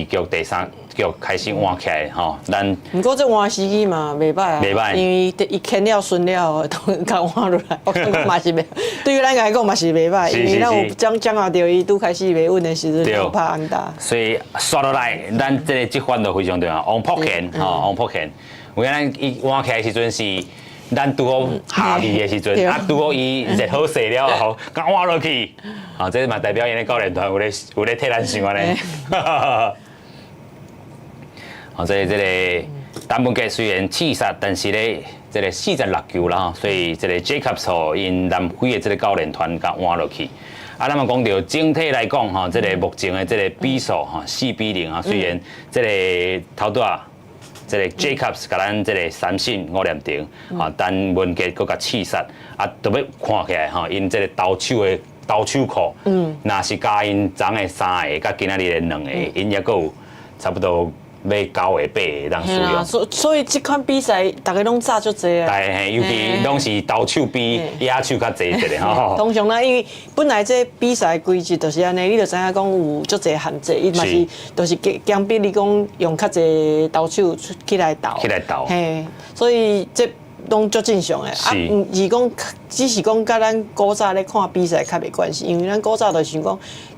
二局、第三局開始換起來吼，咱。毋過這換時機嘛袂歹啊，袂歹，因為伊牽了順了，都共換落來，我感覺嘛是袂，對於咱來講嘛是袂歹，因為咱有掌掌握著伊拄開始袂穩的時陣，就拍安打。所以刷落來，咱這個這番就非常重要。王博賢吼，王博賢，有影咱伊換起來的時陣是。咱拄好下雨的時陣，啊，拄好伊熱好勢了後，共換落去，啊，這嘛代表𪜶的教練團有咧有咧替咱想按呢。好，所以這個陳文傑雖然刺殺，但是咧，這個46球啦，所以這個 Jacobs 予𪜶南非的這個教練團共換落去。啊，咱嘛講著整體來講吼，這個目前的這個比數吼，4比0啊，雖然這個頭拄仔。這個 Jacobs 共咱這個三振吳念庭，啊，陳文傑閣共刺殺，啊，特別看起來吼，𪜶這個投手的投手庫，若是加𪜶昨的三個，佮今仔日的兩個，𪜶猶閣有差不多欲九個八個通使用。所以這款比賽，逐家攏早足濟啊。對，尤其攏是投手比野手較濟一點吼。通常啦，因為本來這比賽規則就是按呢，你就知影講有足濟限制，伊嘛是就是強迫你講用較濟投手出起來投。起來投。嘿，所以這攏足正常的。啊，毋是講，只是講佮咱古早咧看比賽較袂關係，因為咱古早就想講。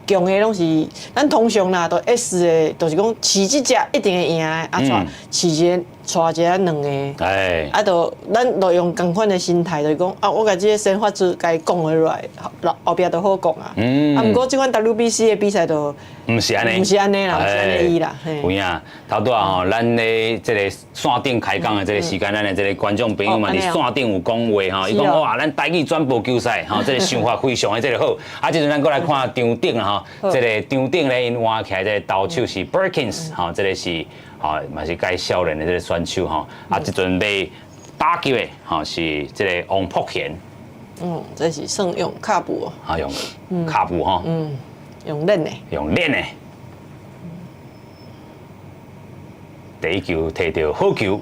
強的攏是咱通常啦，都 S 的，就是講飼這隻一定會贏的，啊，帶飼一个，帶一个兩个，啊，就咱就用仝款的心態，就是講啊，我共這个先發出共伊講落來，後後壁就好講啊。啊，毋過這款 WBC 的比賽就毋是按呢，毋是按呢啦，毋是按呢意啦。有影，頭拄仔吼，咱咧這個線頂開講的這個時間，咱的這個觀眾朋友嘛，佇線頂有講話吼，伊講哇，咱台語轉播球賽吼，這個想法非常的這個好。啊，這陣咱閣來看場頂啊吼，這個場頂咧，𪜶換起來這個投手是 Perkins 吼，這個是吼嘛是較少年的這個選手吼。啊，這陣欲打擊的吼是這個王博賢。嗯，這是算用跤步哦。啊，用跤步吼。嗯，用練的。用練的。第一球提著好球。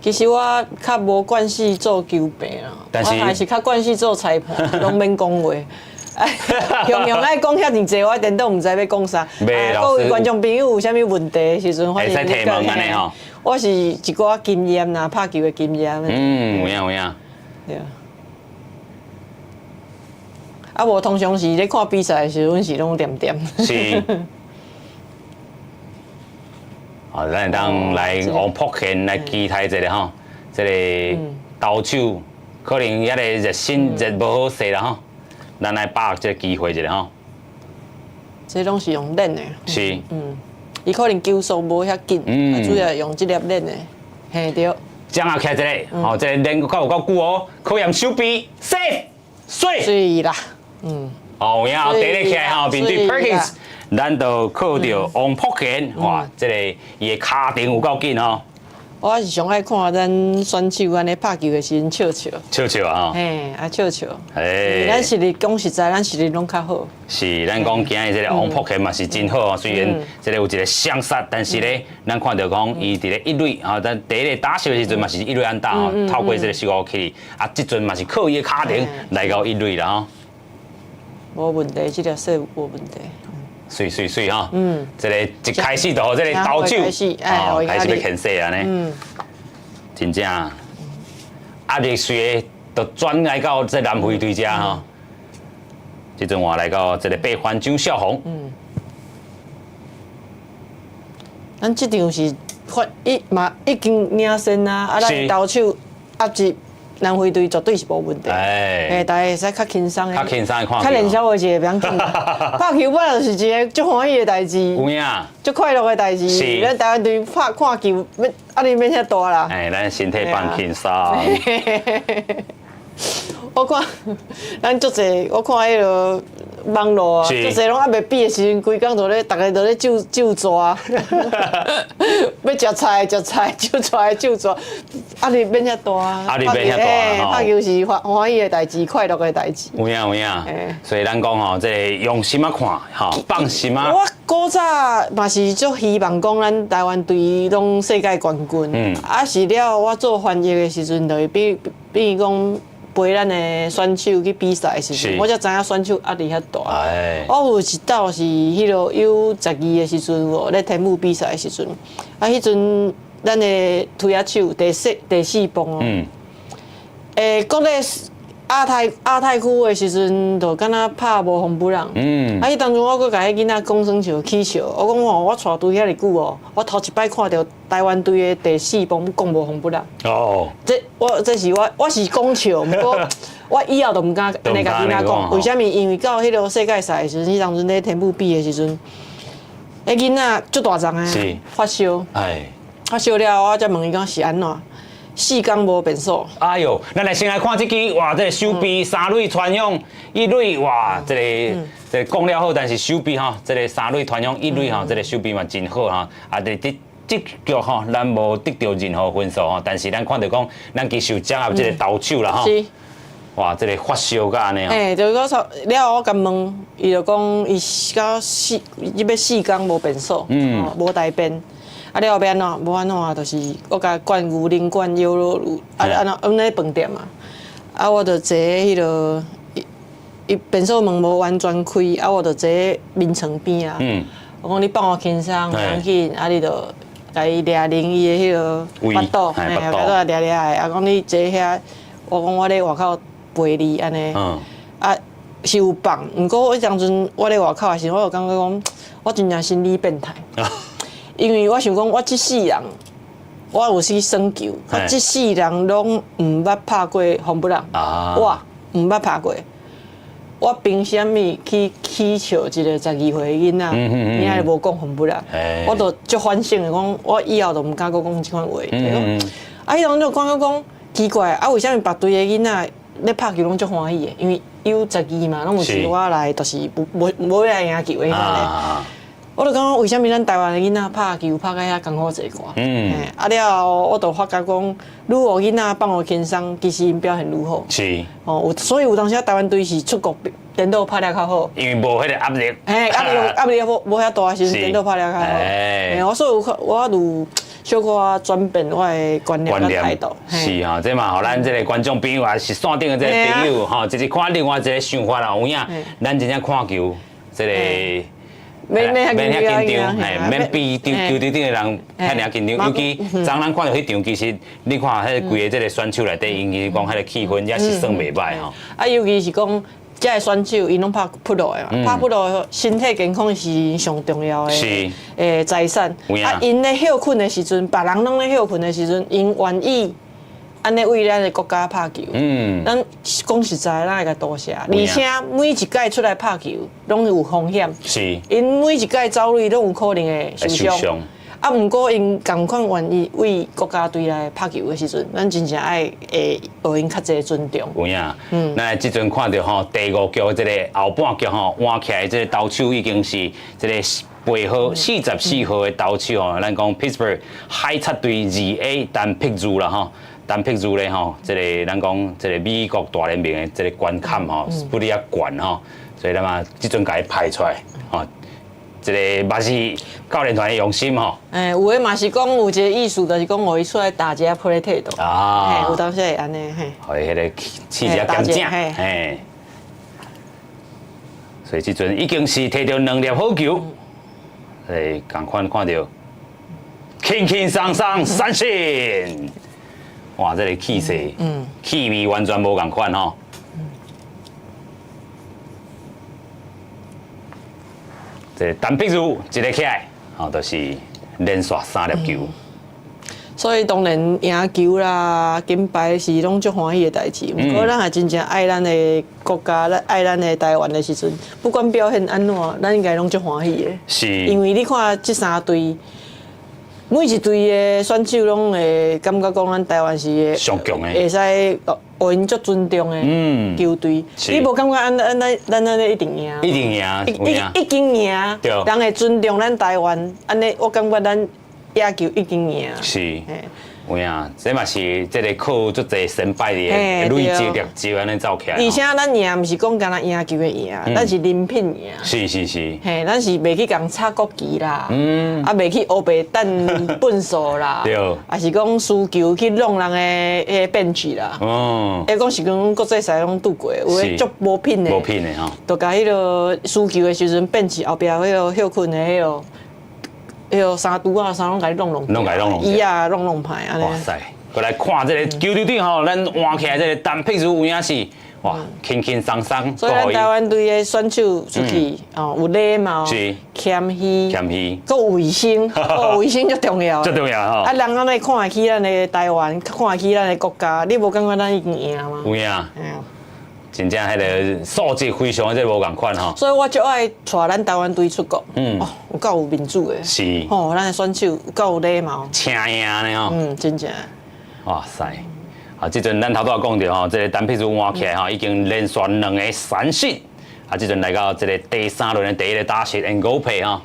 其實我較無慣勢做球評啦，我還是較慣勢做裁判，攏免講話。雄雄愛講遐爾濟，我顛倒毋知欲講啥。各位觀眾朋友有啥物問題的時陣，歡迎會使提問按呢吼。我是一寡經驗啦，拍球的經驗。嗯，有影有影。對。啊，無通常是咧看比賽的時陣，阮是攏恬恬。是。哦，咱會當來王卜賢來期待一下吼，這個投手可能猶咧熱身熱無好勢啦吼，咱來把握這個機會一下吼。這攏是用練的。是。嗯，伊可能球速無遐緊，主要用這粒練的，嘿對。掌握起來一個，吼，這個練夠有夠久哦，考驗手臂，safe，媠。媠啦，嗯。哦，有影，第一個起來吼，面對 Perkins。咱就靠著王卜賢，哇，這個伊的跤程有夠緊哦。我是上愛看咱選手按呢拍球的時陣笑笑。笑笑啊！嘿，啊笑笑。欸，咱實力講實在，咱實力攏較好。是，咱講今日這個王卜賢嘛是真好哦，雖然這個有一個雙殺，但是咧，咱看著講伊佇咧一壘吼，咱第一個打席的時陣嘛是一壘安打吼，透過這個失誤去，啊，這陣嘛是靠伊的跤程來到一壘啦吼。無問題，這條線無問題。媠媠媠吼，嗯，這個一開始就予這個投手，哦，開始欲牽制按呢，嗯，真正壓力隨就轉來到這南非隊遮吼，這陣換來到這個八番張少紅，嗯，咱這場是發已嘛已經領先啊，啊，咱投手壓制。南非隊絕對是無問題，欸，大家會使較輕鬆的，較輕鬆的看，較練痟話一個袂要緊。拍球本來就是一個足歡喜的代誌，有影，足快樂的代誌。是，咱台灣隊拍看球，免壓力免遐大啦。欸，咱身體放輕鬆。我看咱足濟，我看彼个網路啊，足濟攏猶未比的時陣，規工就咧，逐个就咧咒咒蛇，欲食菜食菜，咒蛇咒蛇，壓力免遐大啊，壓力免遐大吼。拍球是歡歡喜的代誌，快樂的代誌。有影有影，所以咱講吼，這個用心仔看，吼，放心仔。我古早嘛是足希望講，咱台灣隊攏世界冠軍。嗯。啊，是了，我做翻譯的時陣，就會比比如講。陪咱的選手去比賽的時陣，我才知影選手壓力遐大。我有一道是彼个 U12的時陣，有咧天母比賽的時陣，啊，彼陣咱的推仔手第四棒哦。嗯。欸，國內亞太亞太區的時陣，就敢若拍無防不人。嗯。啊，彼當陣我閣共彼囡仔講耍笑起笑，我講吼，我帶隊遐爾久哦，我頭一擺看著台灣隊的第四棒講無防不人。哦。這我這是我我是講笑，毋過我以後都毋敢按呢共囡仔講。為啥物？因為到彼个世界賽的時陣，彼當陣咧天母比的時陣，彼囡仔足大欉的，發燒。哎。發燒了，我才問伊講是按怎？四工無便所。哎喲，咱來先來看這支，哇，這個守備三壘傳向一壘，哇，這個這個講了好，但是守備吼，這個三壘傳向一壘吼，這個守備嘛真好吼，啊，佇這這局吼，咱無得著任何分數吼，但是咱看著講，咱其實有掌握這個投手啦吼。哇，這個發燒甲按呢。欸，就是講了後我共問，伊就講伊到四，伊欲四工無便所，嗯，無大便。啊，了後欲按怎？無按怎啊，就是我共灌牛奶、灌優酪乳，啊按怎？阮咧飯店嘛，啊，我就坐彼个，伊伊便所門無完全開，啊，我就坐眠床邊啊。我講你放我輕鬆，無要緊，啊，你就共伊掠啉伊的彼个腹肚，嘿，腹肚掠掠的。啊，講你坐遐，我講我咧外口陪你按呢。啊，是有放，毋過我彼當陣我咧外口的時陣，我就感覺講，我真正心理變態。因為我想講，我這世人，我有去耍球，我這世人攏毋捌拍過風不人，我毋捌拍過。我憑啥物去起笑一個十二歲的囡仔？伊還無講風不人，我就足反省的講，我以後就毋敢閣講這款話。啊，彼當陣就感覺講奇怪，啊，為啥物別隊的囡仔咧拍球攏足歡喜的？因為 U 十二嘛，攏有時我來，就是無無無欲來贏球的彼款咧。我就感覺為啥物咱台灣的囡仔拍球拍甲遐艱苦濟寒？啊了後，我就發覺講，愈予囡仔放予輕鬆，其實𪜶表現愈好。哦，有所以有當時台灣隊是出國顛倒拍得較好。因為無彼個壓力。嘿，壓力無遐大時陣，顛倒拍得較好。嘿，我所以有我有小可轉變我的觀念佮態度。是啊，這嘛予咱這個觀眾朋友也是線頂的這個朋友吼，就是看另外一個想法啦，有影，咱真正看球這個。免免遐緊張，嘿，免比球場頂的人遐爾緊張。尤其昨咱看著彼場，其實你看彼個規個這個選手內底，𪜶其實講彼個氣氛也是算袂䆀吼。啊，尤其是講這个選手，𪜶攏拍 pro 的嘛，拍 pro 身體健康是上重要的財產。啊，𪜶咧歇睏的時陣，別人攏咧歇睏的時陣，𪜶願意按呢為咱的國家拍球。咱講實在，咱會共多謝。而且每一屆出來拍球，攏有風險。𪜶每一屆走塁攏有可能會受傷。啊，毋過𪜶仝款願意為國家隊來拍球的時陣，咱真正愛會予𪜶較濟尊重。有影。咱這陣看著吼，第五局這個後半局吼，換起來這個投手已經是這個背號44號的投手吼，咱講 Pittsburgh 海賊隊2A 陳碧如啦吼。陳碧如咧吼，這個咱講這個美國大聯盟的這個關坎吼，不哩較懸吼，所以咱嘛這陣共伊派出來吼，這個嘛是教練團的用心吼。欸，有的嘛是講有一個意思，就是講予伊出來打一下 play 態度。啊。有當時會按呢嘿。予伊彼個試一下兼正，嘿。所以這陣已經是提著兩粒好球，欸，仝款看著輕輕鬆鬆三振。哇，這個氣勢，氣味完全無仝款吼。這個陳碧如一个起來，吼，就是連續三粒球。所以當然贏球啦、金牌是攏足歡喜的代誌。毋過咱若真正愛咱的國家、咱愛咱的台灣的時陣，不管表現按怎，咱應該攏足歡喜的。因為你看這三隊。每一隊的選手攏會感覺講，咱台灣是上強的，會使予𪜶足尊重的球隊。你無感覺按按咱咱按呢一定贏？一定贏，已經贏，人會尊重咱台灣，按呢我感覺咱野球已經贏。是。有影，這嘛是這個靠足濟先輩的累積業績按呢走起來。而且咱贏毋是講干焦贏球的贏，咱是人品贏。嘿，咱是袂去共插國旗啦，啊，袂去烏白擲糞掃啦，抑是講輸球去弄人的彼個 bench 啦。欸，講是講國際賽攏拄過，有的足無品的。無品的吼。就共彼個輸球的時陣，bench 後壁彼個歇睏的彼個。彼個衫櫥仔衫攏共你弄弄，攏共弄弄，椅仔弄弄歹按呢。哇塞！過來看這個球場頂吼，咱換起來這個陳碧如有影是哇，輕輕鬆鬆。所以咱台灣隊的選手出去哦，有禮貌，謙虛，謙虛，閣有衛生，哦，衛生足重要。足重要吼。啊，人按呢看得起咱的台灣，看得起咱的國家，你無感覺咱已經贏嗎？有影。真正彼個素質非常的這個無仝款吼。所以我足愛帶咱台灣隊出國。哦，有夠有面子的。吼，咱的選手有夠有禮貌。請贏呢吼。嗯，真正。哇塞！啊，這陣咱頭拄仔講著吼，這個陳碧如換起來吼，已經連續兩個三振。啊，這陣來到這個第三輪的第一個打席，閻五配吼。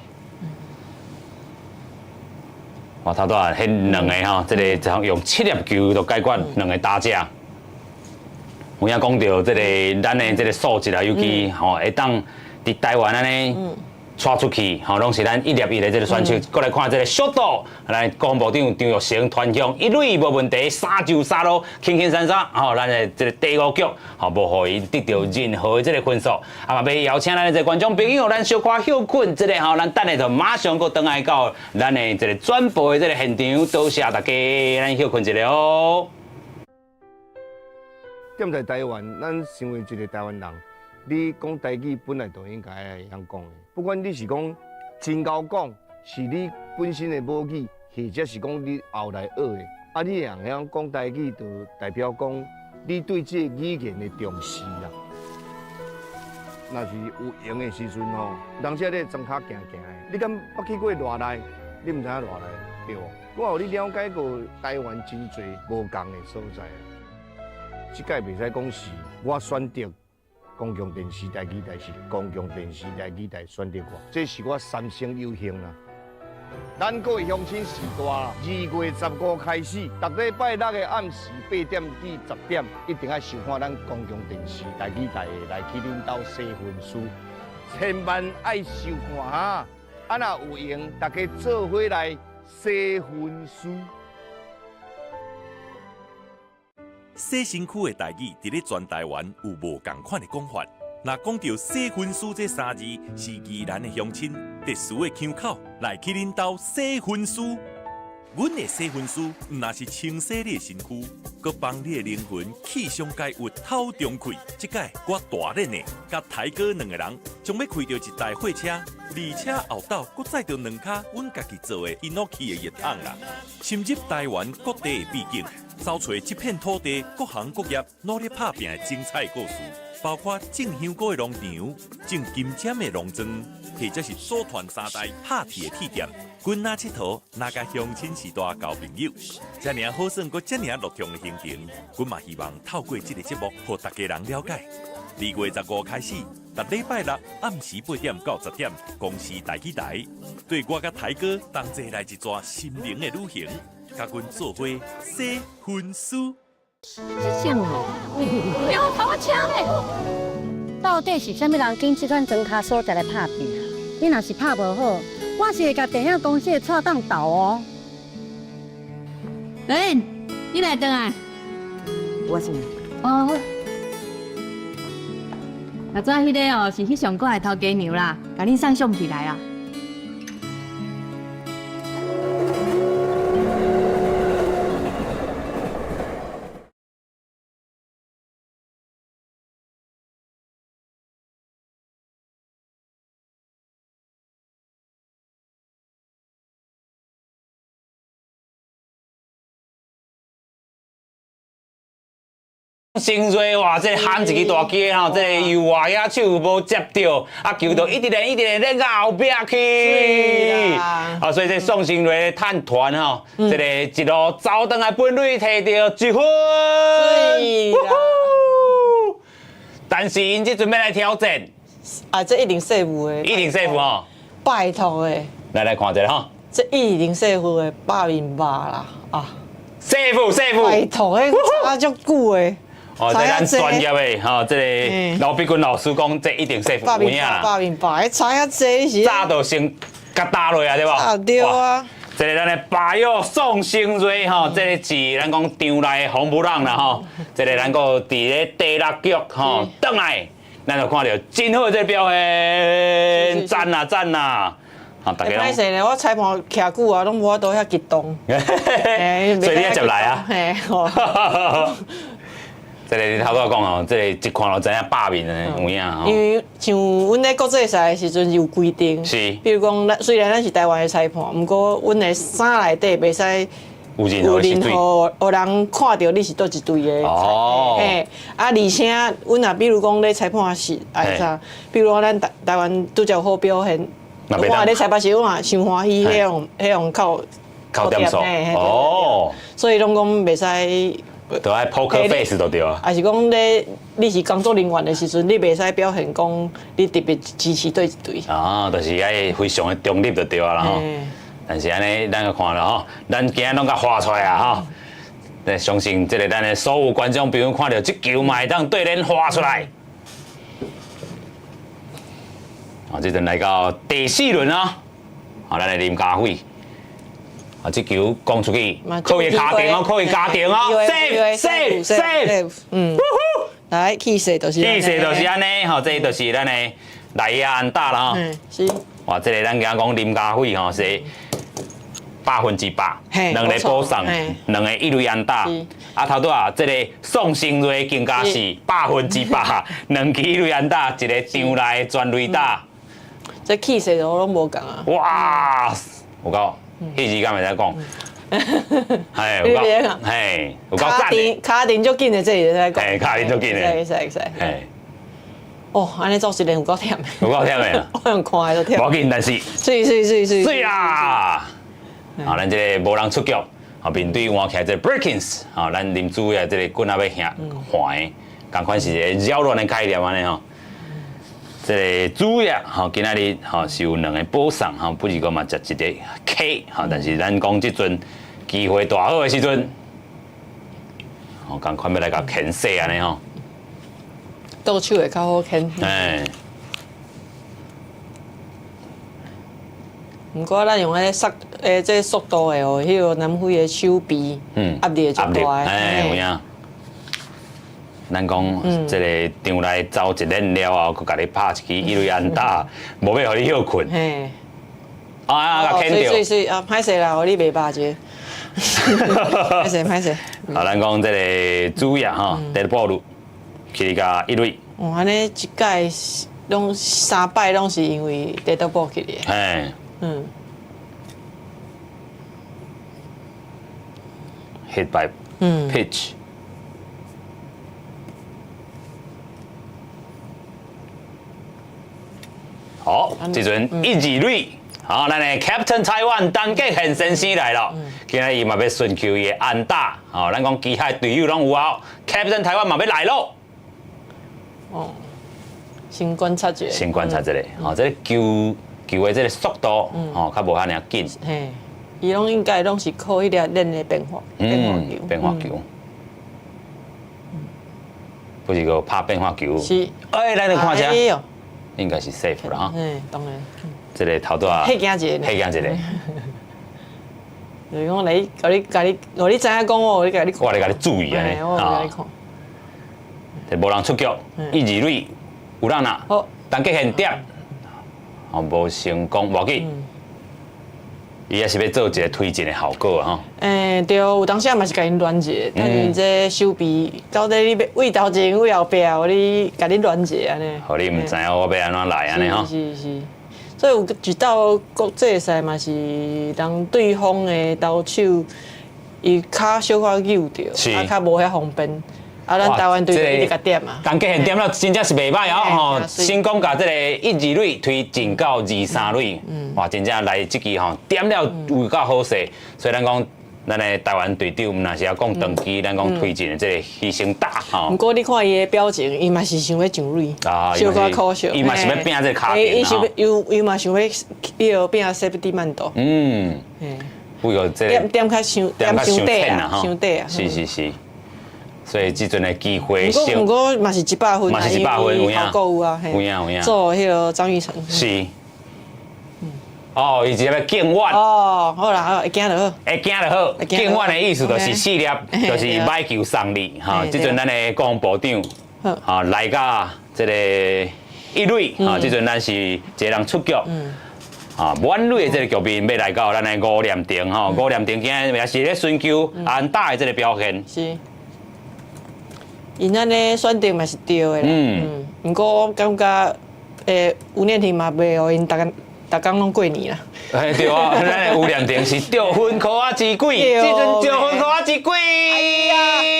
哇，頭拄仔彼兩個吼，這個用七粒球就解決兩個打者。有影講著這個咱的這個素質啊，尤其吼會當佇台灣按呢帶出去，吼攏是咱一粒一的這個選手。過來看這個速度，來國防部長張育成傳向一壘無問題，三就三路輕輕鬆鬆，吼咱的這個第五局，吼無予伊得著任何的這個分數。啊嘛欲邀請咱的這個觀眾朋友，咱小可歇睏一下吼，咱等下就馬上閣轉來到咱的這個轉播的這個現場，多謝大家，咱歇睏一下哦。踮在台灣，咱身為一個台灣人，你講台語本來就應該會曉講的。不管你是講真𠢕講，是你本身的母語，或者是講你後來學的，啊，你會曉講台語，就代表講你對這個語言的重視啦。若是有閒的時陣吼，人這咧莊跤行行的，你敢捌去過熱內？你毋知影熱內對無？我予你了解過台灣真濟無仝的所在。這擺袂使講是我選擇公共電視台語台是公共電視台語台選擇我，這是我三生有幸啦。咱各位鄉親序大，2月15開始，逐禮拜六的暗時8點至10點，一定愛收看咱公共電視台語台的來去恁兜洗分書，千萬愛收看哈！啊，若有閒，大家做伙來洗分書。洗身軀的代誌，佇咧全台灣有無仝款的講法。若講著洗薰師這三字，是宜蘭的鄉親特殊的腔口，來去恁兜洗薰師。阮的洗薰師毋但是清洗你的身軀，閣幫你的靈魂去傷解鬱、透中氣。這擺我大練的，佮台哥兩个人，將欲開著一台貨車，而且後斗閣載著兩跤阮家己做的ヒノキ的浴桶啦。深入台灣各地的秘境，搜揣這片土地各行各業努力拍拚的精彩故事，包括種香菇的農場、種金針的農莊，或者是祖傳三代拍鐵的鐵店。阮若𨑨迌，若佮鄉親序大交朋友，遮爾好耍，閣遮爾樂暢的行程，阮嘛希望透過這个節目，予逐家人了解。2月15開始，逐禮拜六暗時8點到10點，公視台語台，綴我佮台哥同齊來一逝心靈的旅行，佮阮做伙洗薰師。這種哦，不要頭我車咧！到底是啥物人揀這款莊跤所在來拍拚？你若是拍無好，我是會共電影公司的蔡董鬥哦。欸，你來轉來。我是。哦。頭拄仔彼个哦，是彼上蓋的頭家娘啦，共恁送相片來啊。新锐哇，這个喊一支大支的吼，這个右外野手無接著，啊球就一直連一直連連到後壁去。啊，所以這宋新瑞探團吼，這个一路走轉來本壘提著一分。但是𪜶這陣欲來挑戰。啊，這一定勝負的。一定勝負吼。拜託的。來來看一下吼。這一定勝負的百面肉啦啊！勝負勝負。拜託，彼差足久的。哦，這咱專業的吼，這个劉碧君老師講，這一定勝負有影啦。百面肉，彼差遐濟是。早就先共打落啊，對無？啊，對啊。這个咱的巴友宋新瑞吼，這个是咱講場內的紅不讓啦吼，這个咱閣佇咧第六局吼，轉來，咱就看著真好的這个表現，讚啊讚啊！啊，大家。歹勢咧，我裁判徛久啊，攏無法度遐激動。所以你愛接來啊。嘿。這個你頭拄仔講哦，這個一看就知影百面的有影吼。因為像阮咧國際賽的時陣有規定，比如講，咱雖然咱是台灣的裁判，毋過阮的衫內底袂使有任何予人看著你是佗一隊的。哦。嘿，啊，而且阮若比如講咧裁判室，哎啥，比如講咱台台灣拄才有好表現，我咧裁判室我嘛傷歡喜，彼種彼種扣扣點數。哦。所以攏講袂使。都愛 poker face 就對啊。抑是講咧，你是工作人員的時陣，你袂使表現講你特別支持佗一隊。啊，就是愛非常的中立就對啊啦吼。但是按呢，咱就看了吼，咱今仔攏共畫出來啊吼。相信這个咱的所有觀眾朋友看著這球嘛會當對咱畫出來。啊，這陣來到第四輪啊，好，咱的林家輝。啊！這球攻出去，靠伊跤頂哦，靠伊跤頂哦，safe safe safe，嗯，來氣勢就是，氣勢就是按呢，吼，這就是咱的內野安打啦，吼。是。哇，這个咱今仔講林家輝吼是100%，兩个保送，兩个一壘安打。啊，頭拄仔這个宋新瑞更加是100%，兩支一壘安打，一个場內全壘打。這氣勢都攏無仝啊！哇，有夠。彼時敢會使講，嘿，有夠，嘿，有夠讚的。跤頂足緊的，這會使講。嘿，跤頂足緊的。會使會使。嘿。哦，按呢做實練有夠忝的。有夠忝的。我用看的都忝。無要緊，但是。媠媠媠媠。媠啦！啊，咱這个無人出局，啊，面對換起來這个 Perkins，啊，咱林主的這个棍仔欲行橫的，仝款是一个擾亂的概念按呢吼。這个主要吼，今仔日吼是有兩个保送吼，不是講嘛食一個 K 吼，但是咱講這陣機會大好的時陣，吼，仝款欲來共牽洗按呢吼。倒手會較好牽。哎。毋過咱用彼个速，這速度的哦，彼个南非的手臂壓力就大。哎，有影。咱講這个場內走一輪了後，閣共你拍一支一壘安打，無欲予你歇睏。嘿。啊，共牽著。水水啊，歹勢啦，予你袂罷者。歹勢歹勢。啊，咱講這个主要吼，第一步路去到一壘。哦，按呢一屆攏三擺攏是因為第倒步去的。嘿。Hit by pitch。好，這陣一二壘，好，咱的 Captain Taiwan 陳傑憲先生來了，今仔日伊嘛欲尋求伊的安打，吼，咱講其他隊友攏有啊，Captain Taiwan 嘛欲來咯。哦，先觀察一下。先觀察一下，吼，這个球球的這个速度，吼，較無遐爾緊。嘿，伊攏應該攏是靠彼个練的變化，變化球。變化球。不是閣拍變化球。是。哎，咱來看一下。應該是 safe 啦，哈。嗯，當然。這个頭拄仔。嚇驚一下。嚇驚一下。就是講來，共你、共你、予你知影講我，你共你我來共你注意按呢。我共你看。這無人出局，一二壘有人啦。好。陳傑憲點，吼無成功，無要緊。伊也是欲做一个推進的效果啊，吼。欸，對，有當時嘛是共𪜶亂一下，但是這手臂到底你欲位頭前位後壁，予你共你亂一下按呢。予你毋知影我欲按怎來按呢吼。是是是，所以有一道國際賽嘛是人對方的投手，伊跤小可扭著，啊較無遐方便。啊，咱台灣隊一直共點啊。陳傑憲點了真正是袂䆀哦，吼！成功共這个一二壘推進到二三壘，哇，真正來這支吼點了有夠好勢。所以咱講，咱的台灣隊長毋若是要講長期，咱講推進的這个犧牲大吼。毋過你看伊的表情，伊嘛是想欲上壘，小可可惜。伊嘛是欲拼這个跤勁吼。伊嘛想欲彼个拼 safety 慢投。不過這个點點較傷點傷短啊，傷短啊。是是是。所以這陣的機會，毋過嘛是100分，嘛是100分，有影，有啊，有影有影。做彼个張育成。是。哦，伊直接欲敬遠。哦，好啦好，會驚就好。會驚就好，敬遠的意思就是四粒，就是買球送你。吼，這陣咱的國防部長，吼來到這个一壘，吼，這陣咱是一个人出局。啊，滿壘的這个局面欲來到咱的吳念庭吼，吳念庭今日也是咧尋求安打的這个表現。是。𪜶按呢選擇嘛是對的啦，嗯，毋過我感覺，吳念庭嘛袂予𪜶逐工逐工攏過年啦。嘿，對啊，咱的吳念庭是著分箍仔之鬼，這陣著分箍仔之鬼，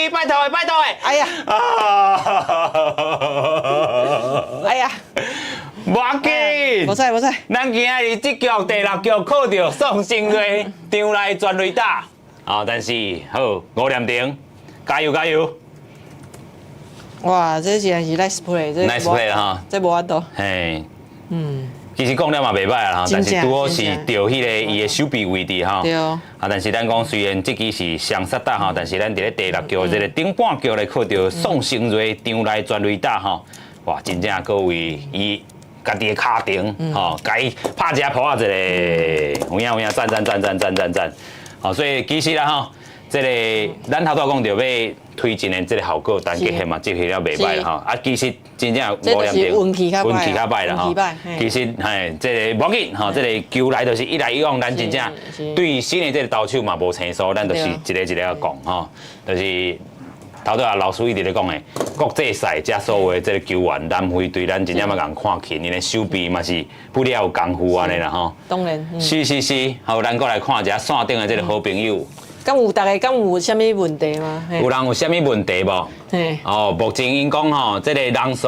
拜託的，拜託的，哎呀，啊，哎呀，無要緊，無彩無彩，咱今仔日這局第六局靠著宋晟睿場內全壘打，啊，但是好，吳念庭，加油加油！哇，這真是 nice play，這 nice play 哈，這無法度。嘿，其實講了嘛袂歹啦，但是拄好是著彼个伊的手臂位置吼。對。啊，但是咱講雖然這支是雙殺打吼，但是咱佇咧第六局這个頂半局來靠著宋晟睿場內全壘打吼，哇，真正閣為伊家己的跤程吼，共伊拍一下噗仔一个，有影有影，讚讚讚讚讚讚讚。吼，所以其實啦吼，這个咱頭拄仔講著欲推進的這个效果，陳傑憲嘛執行了袂䆀啦吼。啊，其實真正吳念庭運氣較運氣較䆀啦吼。其實嘿，這个無要緊吼，這个球來就是一來一往，咱真正對新的這个投手嘛無生疏，咱就是一个一个講吼，就是頭拄仔老師一直咧講的，國際賽遮所有的這个球員，南非隊咱真正欲共看輕，𪜶的手臂嘛是不了有功夫按呢啦吼。當然。是是是，好，咱閣來看一下線頂的這个好朋友。敢有大家敢有啥物問題嗎？有人有啥物問題無？哦，目前𪜶講吼，這个人數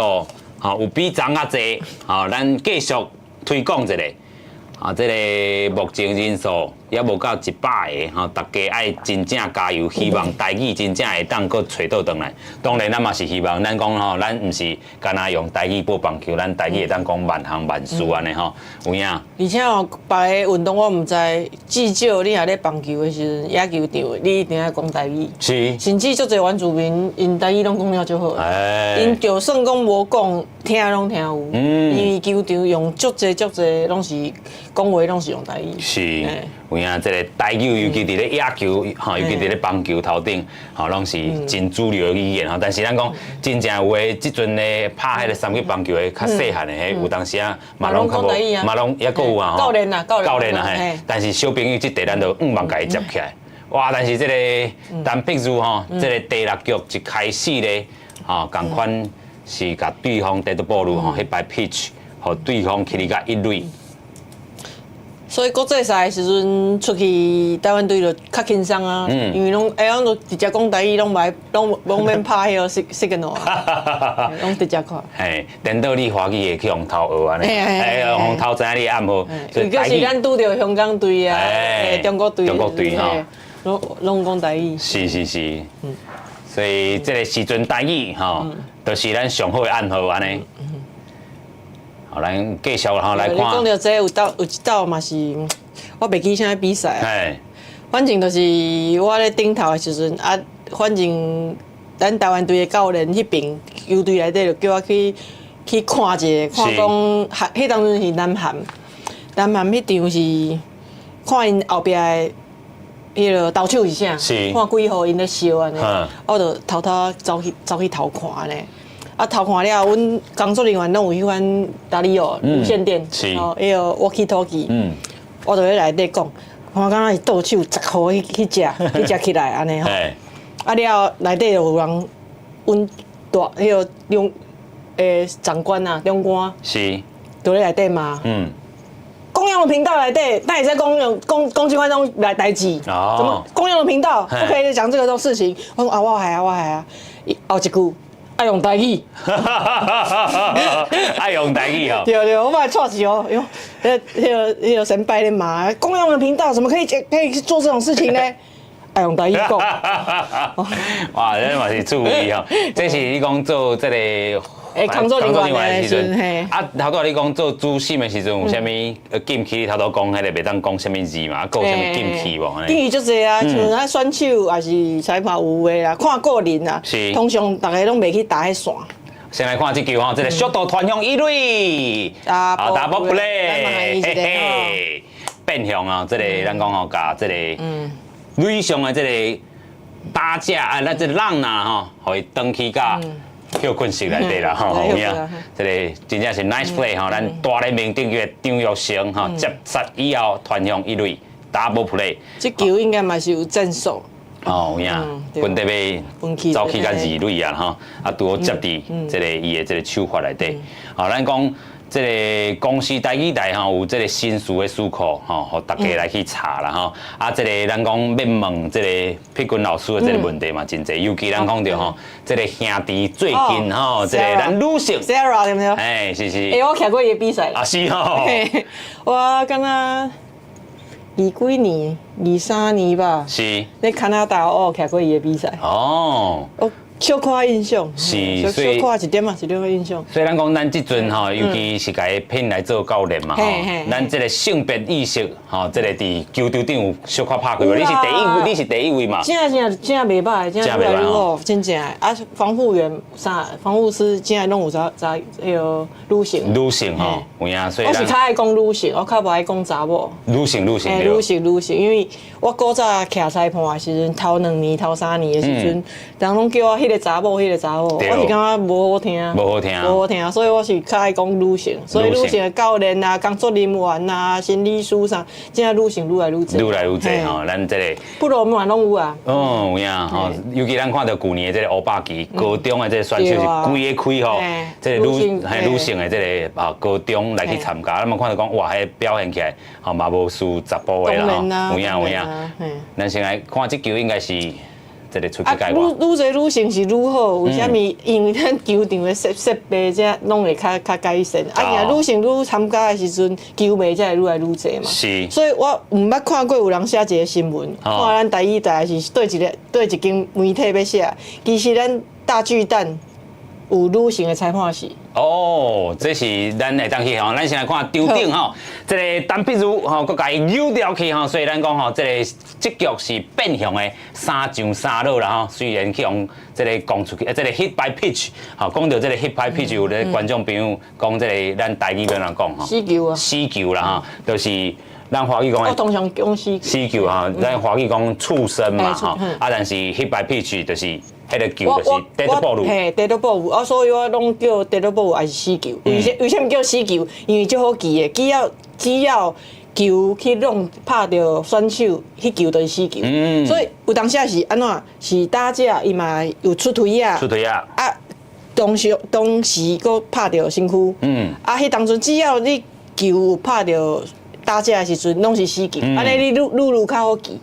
吼有比昨較濟，吼，咱繼續推廣一下。啊，這个目前人數。猶無到100個吼，大家愛真正加油，希望台語真正會當閣揣倒轉來。當然，咱嘛是希望，咱講吼，咱毋是干焦用台語報棒球，咱台語會當講萬項萬事按呢吼，有影。而且哦，別个運動我毋知，至少你若咧棒球的時陣，野球場你一定愛講台語。甚至足濟原住民，𪜶台語攏講了足好。𪜶就算講無講，聽攏聽有。因為球場用足濟足濟，攏是講話攏是用台語。是，有影這個台語，尤其佇咧野球，吼，尤其佇咧棒球頭頂，吼，攏是真主流的語言吼。但是咱講真正有的，這陣咧拍彼個三級棒球的較細漢的，彼有當時啊，嘛攏較無，嘛攏猶閣有啊。教練啊，教練啊，嘿。但是小朋友這塊咱就毋茫共伊接起來。哇！但是這個陳碧如吼，這個第六局一開始咧，吼，仝款是共對方 dead ball 吼，彼擺 pitch，予對方去哩甲一壘。所以國際賽的時陣出去，台灣隊就較輕鬆啊，因為攏會攏就直接講台語，攏袂攏攏免拍彼個 signal 啊，攏直接看。嘿，顛倒你歡喜會去予偷學按呢，哎，予偷知影你的暗號。尤其是咱拄著香港隊啊，中國隊，中國隊吼，攏攏講台語。是是是，所以這個時陣台語吼，就是咱上好的暗號按呢。好，咱繼續吼來看。你講著這有鬥有一鬥嘛是，我袂記啥比賽。反正就是我咧頂頭的時陣啊，反正咱台灣隊的教練彼爿球隊內底就叫我去去看一下，看講，彼當陣是南韓，南韓彼場是看𪜶後壁的彼个投手是啥，看幾號𪜶咧燒按呢，我就偷偷走去走去偷看按呢。啊，偷看了，阮工作人員攏有彼款 radio 無線電，哦，彼個 walkie talkie，我就咧內底講，看敢若是投手10號彼彼隻，彼隻起來按呢吼。啊了後內底就有人，阮大彼个長長官啊，長官，就咧內底罵。公用的頻道內底，那也在公用講講這款種來代誌。怎麼公用的頻道不可以講這個種事情？我講啊，我係啊，我係啊。後一句愛用台語，愛用台語哦。對對，我嘛錯死哦，喲，彼個先輩咧罵，公用的頻道怎麼可以做這種事情呢？愛用台語講。哇，這嘛是注意哦，這是你講做這個。欸，工作人員的時陣，啊，頭拄仔你講做主審的時陣有啥物禁區？頭拄講彼個袂當講啥物字嘛，閣有啥物禁區無？禁區足濟啊，像咱選手也是裁判有的啦，看個人啦。通常逐个攏袂去踏彼線。先來看這球吼，這個小度傳向一壘，啊，double play，嘿嘿，變向啊，這個咱講吼，共這個壘上的這個打者啊，咱這個浪啊吼，予伊轉去共歇睏室內底啦，吼，有影？這個真正是 nice play 吼，咱大聯盟頂級張育成吼，接殺以後傳向一壘，double play。這球應該嘛是有戰術。哦，有影，本得欲走去共二壘啊，吼，啊，拄好接佇這個伊的這個手法內底。好，咱講這個公視台語台吼，有這個新詞的詞庫吼，予大家來去查啦吼。啊，這個咱講欲問這個碧君老師的這個問題嘛，真濟，尤其咱講著吼，這個兄弟最近吼，這個咱女性，Sarah 對毋對？哎，是是。欸，我徛過伊的比賽。啊，是吼。我敢若二幾年、23年吧。咧加拿大我有徛過伊的比賽。我小可印象。所以小可一點仔，一點仔印象。所以咱講，咱這陣吼，尤其是共伊聘來做教練嘛吼，咱這個性別意識吼，這個佇球場頂有小可拍開無？你是第一，你是第一位嘛？真正真袂歹，真正愈來愈好，真正的。啊，防護員啥，防護師真正攏有查查彼个女性。女性吼，有影，所以我是較愛講女性，我較無愛講查某。女性女性。女性女性，因為我古早徛裁判的時陣，頭兩年、頭三年的時陣，人攏叫我彼个查某，彼个查某，我是感覺無好聽，無好聽，無好聽，所以我是較愛講女性。所以女性的教練啊、工作人員啊、心理師啥，真正女性愈來愈濟。愈來愈濟吼，咱這個不羅嘛攏有啊。嗯，有影吼，尤其咱看著舊年的這個烏霸旗，高中的這個選手是規个開吼，這個女嘿女性的這個啊高中來去參加，咱嘛看著講哇，彼表現起來吼嘛無輸查埔的啦吼，有影有影。咱先來看這球應該是。這個出啊去界外。愈愈濟女性是愈好，為啥物？因為咱球場的設備這攏會較改善。啊，若女性愈參加的時陣，球迷才會愈來愈濟嘛。所以我毋捌看過有人寫一個新聞，看咱台語台是對一間媒體欲寫，其實咱大巨蛋有女性的裁判室。哦，這是咱會當去吼，咱先來看場頂吼，這個陳碧如吼，閣共伊扭掉去吼，所以咱講吼，這個這局是變向的三上三落啦吼。雖然去予這個講出去，這個 hit by pitch，吼，講著這個 hit by pitch，有咧觀眾朋友講這個咱台語欲按怎講吼？死球啊！死球啦吼，就是咱華語講的。我通常講死球。死球吼，咱華語講觸身嘛吼，啊，但是 hit by pitch 就是。彼個球就是 dead ball。嘿，dead ball，啊，所以我攏叫 dead ball 還是死球。為啥物叫死球？因為足好記的，只要球去弄拍著選手，彼球就是死球。所以有當時是按怎？是打者伊嘛有出槌仔。出槌仔。啊，當時閣拍著身軀。啊，彼當陣只要你球有拍著打者的時陣，攏是死球。按呢你愈愈愈較好記。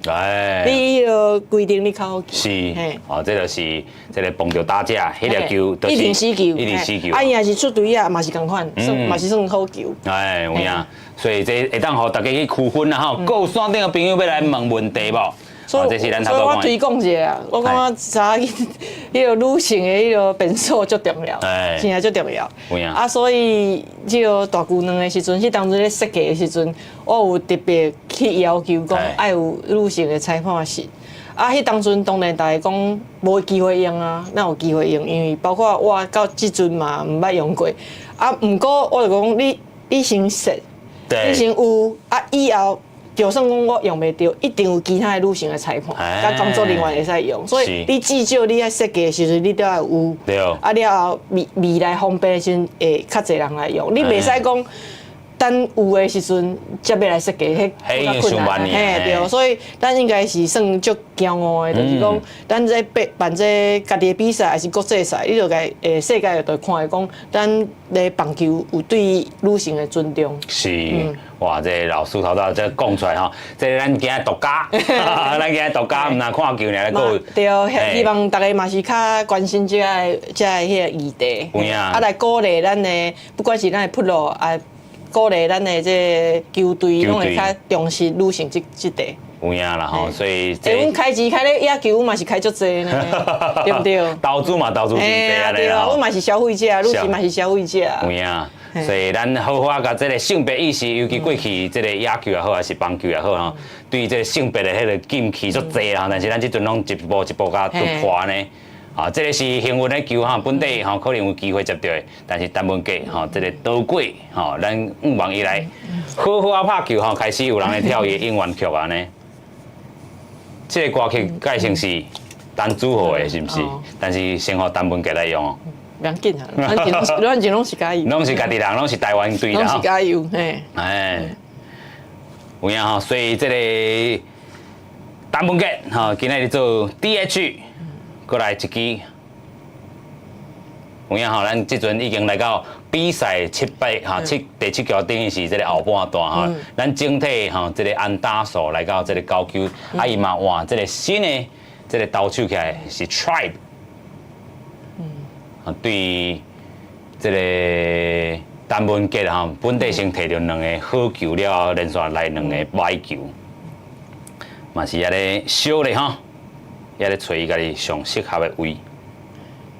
你彼个規定你較好記。是。哦，這就是這個碰著打者，彼個球一定死球。一定死球。啊，伊若是出槌仔，嘛是仝款，算嘛是算好球。哎，有影。所以這會當予大家去區分啦吼。閣有線頂的朋友欲來問問題無？所以，所以我推廣一下，我感覺查彼個女性的彼個變數足重要，真正足重要。啊，所以這個大巨蛋的時陣，彼當陣咧設計的時陣，我有特別去要求講愛有女性的裁判室。啊，彼當陣當然大家講無機會用啊，哪有機會用？因為包括我到這陣嘛毋捌用過。啊，毋過我就講你先設，你先有啊，以後。就算講我用袂著，一定有其他的女性的裁判，佮工作人員會使用。所以你至少你愛設計的時陣，你都愛有。啊了後未來方便的時陣，會較濟人來用。你袂使講等有的時陣才欲來設計，彼較困難。嘿，對，所以咱應該是算足驕傲的，就是講咱這辦這家己的比賽，還是國際賽，你就共世界就看會講，咱咧棒球有對女性的尊重。是。哇！這個老師頭拄仔講出來吼，這個咱今仔獨家，咱今仔獨家，毋但看球爾，閣有對，希望大家嘛是較關心這個彼個議題，啊來鼓勵咱的，不管是咱的 pro 啊，鼓勵咱的這個球隊，攏會較重視女性這塊。有影啦吼，所以欸，阮開錢開咧野球，嘛是開足濟呢，對毋對？投資嘛投資真濟啊。對啊，阮嘛是消費者，女性嘛是消費者。有影。所以咱好好啊，共這個性別意識，尤其過去這個野球也好，還是棒球也好吼，對這個性別的彼個禁區足濟啦。但是咱這陣攏一步一步共突破呢。啊，這個是幸運的球吼，本底吼可能有機會接著的，但是陳文傑吼，這個倒過吼，咱向望伊來好好啊拍球吼，開始有人來跳伊的應援曲啊呢。這個歌曲蓋成是陳子豪的，是毋是？但是先予陳文傑來用哦。袂要緊啊，咱攏是加油，攏是家己人，攏是台灣隊啦，攏是加油，嘿。哎，有影吼，所以這個陳文傑吼，今仔日做 DH，閣來一支。有影吼，咱這陣已經來到比賽七八哈七第七局，等於是這個後半段吼。咱整體吼這個安打數來到這個九球，啊伊嘛換這個新的這個投手起來是 Tribe。啊，對這個陳文傑吼，本底先提著兩个好球了後，連續來兩個歹球，嘛是遐咧燒咧吼，遐咧揣伊家己上適合的位。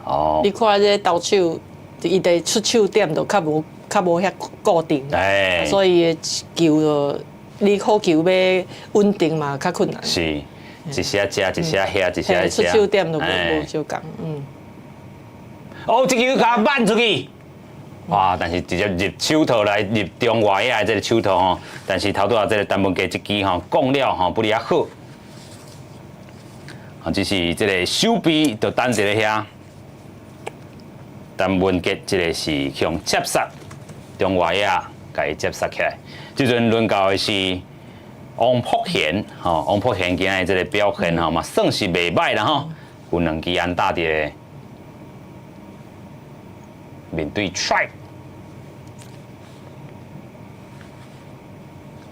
哦，你看這個投手，伊的出手點都較無遐固定，所以球就你好球欲穩定嘛較困難。是，一時遮，一時遐，一時出手點都無相仝，嗯。哦，這球共挽出去，哇！但是直接入手套來入中外野的這個手套吼，但是頭拄仔這個陳文傑這支吼降了吼，不哩較好。啊，只是這個守備就等佇咧遐。陳文傑這個是向接殺中外野，共伊接殺起來。這陣輪到的是王福賢，吼，王福賢今仔日這個表現吼嘛算是袂䆀啦吼，有兩支安打佇咧面對 Tribe，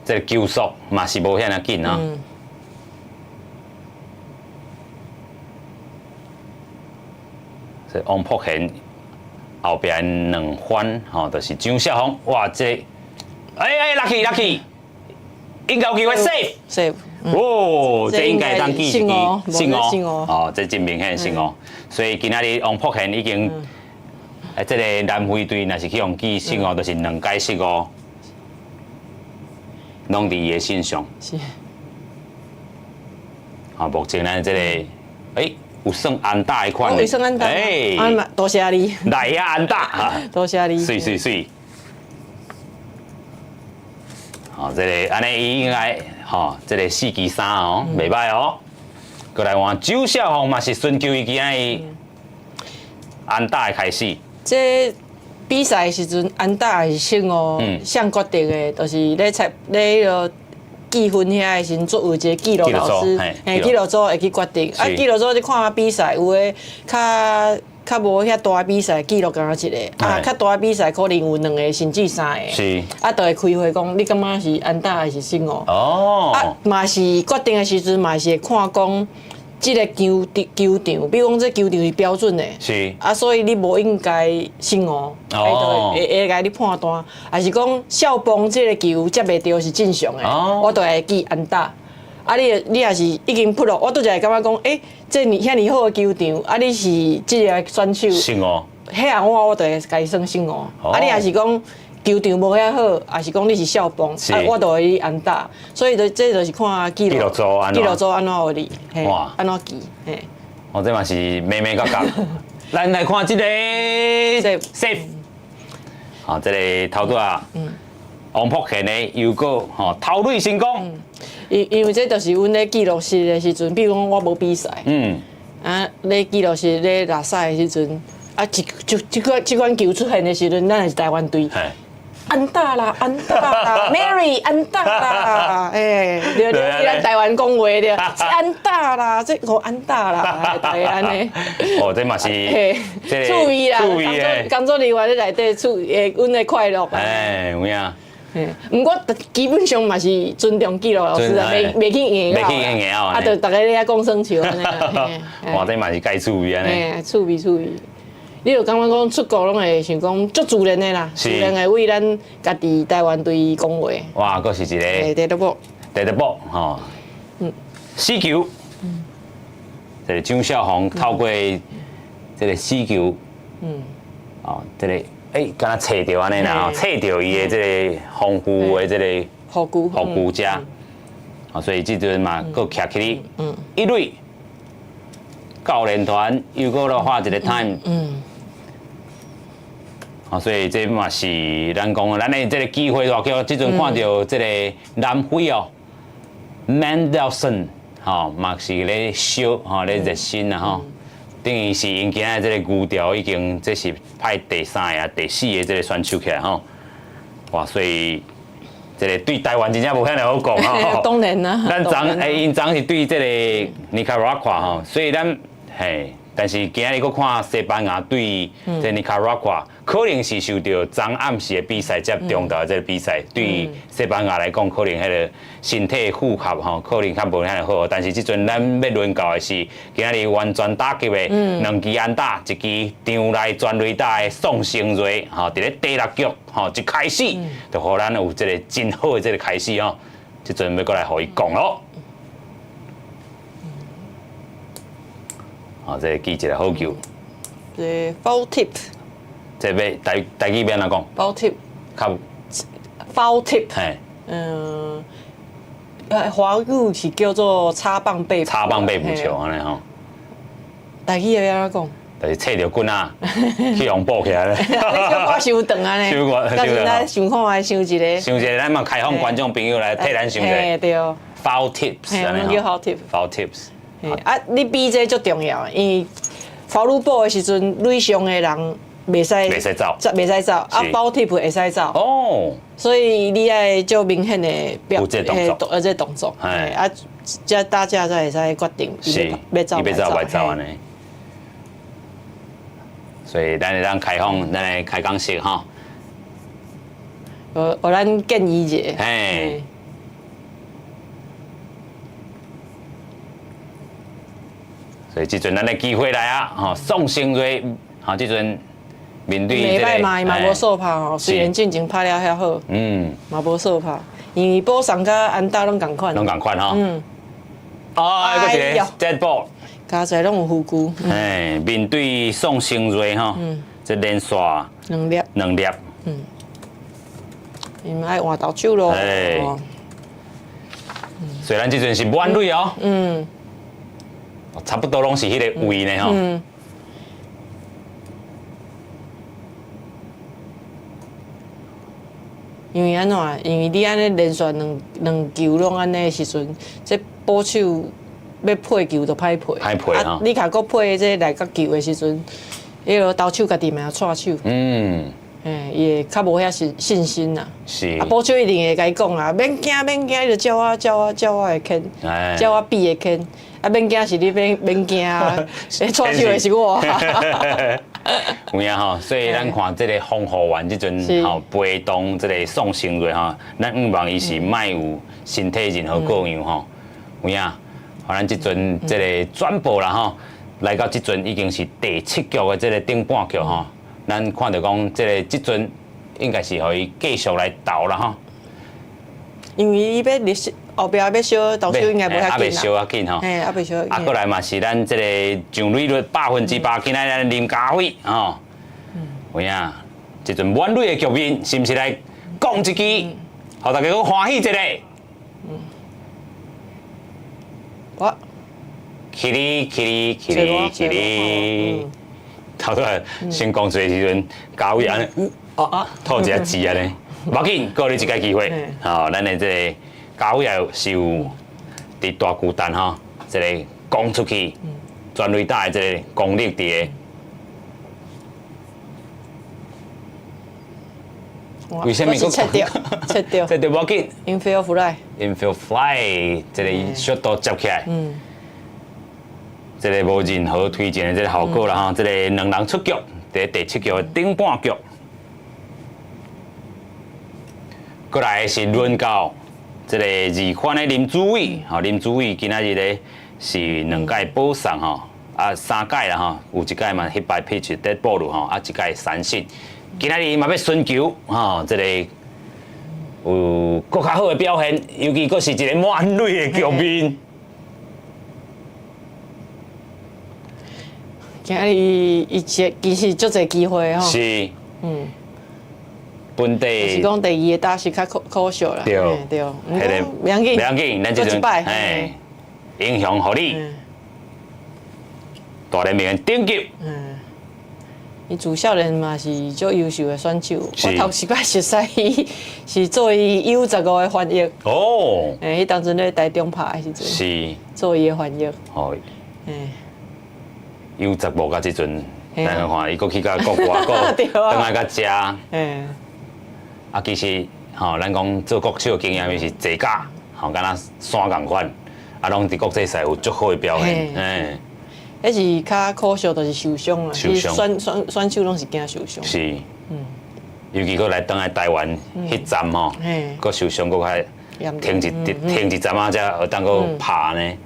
這個球速嘛是無遐爾緊啊。這王博賢後壁兩番吼，就是張少峰，哇，這個，哎哎，落去落去，應該有機會 safe。 safe。哦，這應該當記一支勝誤，哦，這真明顯勝誤。所以今仔日王博賢已經，這个南非隊若是去予記失誤，就是兩改失誤，攏佇伊的身上。是。好，目前咱這个，欸，有算安打的款。有算安打。哎，多謝你。來呀，安打。多謝你。媠媠媠。好，這个按呢伊應該，吼，這个四支三哦，袂䆀哦。過來換周少峰嘛是孫球伊今仔日安打的開始。這比賽的時陣，安打是勝誤，誰決定的？就是咧裁咧彼个記分遐的時陣，做有一个記錄老師，嘿，記錄組會去決定。啊，記錄組你看比賽，有的較較無遐大比賽，記錄干焦一个，啊，較大比賽可能有兩个甚至三个。啊，就會開會講，你感覺是安打還是失誤？啊，嘛是決定的時陣，嘛是會看講。這个球球場，比如講這球場是標準的，啊，所以你無應該失誤，伊就會會共你判斷，還是講少棒這个球接袂著是正常的，我就會記安打。啊你，你若是已經撲落，我拄才會感覺講，欸，這爾遐爾好的球場，啊你是這个選手，失誤，彼項我我就會共伊算失誤。啊你若是講球場無遐好，還是講你是少棒，啊我就會安打。所以就這就是看記錄記錄組按怎予你，嘿，按怎記，嘿。哦，這嘛是眉眉角角。咱來看這个 safe，好，這个頭拄仔，王博賢的又閣吼頭壘成功。因為這就是阮咧記錄室的時陣，比如講我無比賽，啊，咧記錄室咧拉賽的時陣，啊，這這這款這款球出現的時陣，咱是台灣隊。安打啦，安打啦，Mary 安打啦，欸，對對，咱台灣講話對，安打啦，這個安打啦，對按呢。哦，這嘛是，趣味啦，工作人員咧內底趣，會阮的快樂。哎，有影。毋過基本上嘛是尊重記錄老師啊，袂袂去硬袂去硬拗啊，就逐家咧遐講耍笑按呢。哇，這嘛是蓋趣味按呢。嘿，趣味趣味。你就感覺講出國攏會想講足自然的啦，自然的為咱家己台灣隊講話。哇，閣是一个。第六波。第六波，吼。死球。這个張少峰透過這个死球。哦，這个欸，敢若揣著按呢啦，吼，揣著伊的這个防護的這个護具護具遮。哦，所以這陣嘛，閣徛起哩。一壘。教練團又閣來畫一个 time。哦，所以這嘛是咱講，咱的這个機會偌叫，這陣看著這个南非哦，Mandelson 吼，嘛是咧燒吼咧熱身啊吼，等於是𪜶今仔這个牛調已經這是派第三个、第四个這个選手起來吼，哇，所以這个對台灣真正無遐爾好講吼。當然啦。咱昨欸，𪜶昨是對這个尼卡拉瓜吼，所以咱嘿。但是今仔日閣看西班牙對這尼卡拉瓜，可能是受著昨暗時的比賽接中晝這个比賽，對西班牙來講，可能彼个身體負荷吼，可能較無遐爾好。但是這陣咱欲論到的是，今仔日完全打擊的兩支安打，一支場內全壘打的宋成瑞，吼，佇咧第六局吼一開始，就予咱有這个真好的這个開始吼，這陣欲閣來予伊講囉。哦，這个記一个好球。這 foul tip。這欲台台語欲按怎講？foul tip。較 foul tip。嘿。嗯，華語是叫做插棒被插棒被捕球按呢吼。台語欲按怎講？就是揣著棍仔，去予捕起來咧。你小可傷長按呢。傷長。咱想看覓想一个。想一个，咱嘛開放觀眾朋友來替咱想一个。對。 Foul tips 按呢吼。叫 foul tip。 Foul tips。啊，你比這足重要，因為 foul ball 的時陣，壘上的人袂使袂使走，袂使走，啊，foul tip 會使走。哦。所以你愛足明顯的表這動作，這動作，啊，這大家才會使決定，欲走欲走欲走按呢。所以咱會當開放，咱來開講室吼。我咱建議一下。嘿。所以這陣咱的機會來啊！吼，宋成瑞吼，這陣面對袂歹嘛，伊嘛無數拍吼，雖然進前拍了遐好，嘛無數拍，因為保送佮安打攏仝款，攏仝款吼。啊，閣一个 dead ball，加起來攏有副球。哎，面對宋成瑞吼，這連續兩粒，兩粒。伊嘛愛換投手咯。雖然這陣是滿壘哦，差不多攏是彼个位呢吼。因為按怎？因為你按呢連續兩兩球攏按呢的時陣，這捕手欲配球就歹配。歹配吼。你若閣配這內角球的時陣，彼个投手家己嘛會掣手。嘿，伊會較無遐信信心啦。啊，捕手一定會共伊講啊，免驚免驚，伊就照我照我照我的牽，照我比的牽。啊，免驚是你免免驚啊，會掣手的是我。有影吼，所以咱看這个防護員這陣吼，陪同這个宋成瑞吼，咱向望伊是莫有身體任何過恙吼。有影，好，咱這陣這个轉播啦吼，來到這陣已經是第七局的這个頂半局吼，咱看著講這个這陣應該是予伊繼續來投啦吼。因為伊欲入後壁欲燒投手應該無遐緊啦。猶未燒較緊吼。嘿，猶未燒。啊，過來嘛是咱這個上壘率100%，今仔咱林家偉吼。有影，這陣滿壘的局面，是毋是來講一支，予大家閣歡喜一下？我。起哩起哩起哩起哩，頭拄仔先講出的時陣，家偉按呢，啊，吐一下舌按呢，無要緊，閣予你一个機會，吼，咱的這个。家偉也是有佇大巨蛋吼，這个攻出去，全壘打的這个功力佇个。為啥物閣切著？切著？切著無要緊。 Infield fly。 Infield fly，這个速度接起來。這个無任何推進的這个效果啦吼，這个兩人出局，佇第七局的頂半局。過來是輪到。這个二番的林祖偉，吼林祖偉今仔日咧是兩屆保送吼，啊三屆啦吼，有一屆嘛 hit by pitch dead ball 吼，啊一屆三振。今仔日嘛欲尋求吼，這个有閣較好的表現，尤其閣是一个滿壘的局面。今仔日伊這其實足濟機會吼。是。本地是講第二個打是較可可惜啦，對對，毋過袂要緊，袂要緊，咱這陣嘿，英雄予你，大聯盟的頂級。伊自少年嘛是足優秀的選手，我頭一擺熟似伊是做伊 U15的翻譯。哦。欸，彼當陣咧台中拍的時陣。做伊的翻譯。哦。U15到這陣，咱看伊閣去到國外，閣轉來到遮。啊，其實吼，咱講做國手的經驗，伊是坐甲吼，敢若山仝款，啊，攏佇國際賽有足好的表現。嘿，彼是較可惜，就是受傷啦。受傷。選選選手攏是驚受傷。是。尤其閣來轉來台灣彼站吼，閣受傷閣較停一停一站仔，才會當閣拍呢。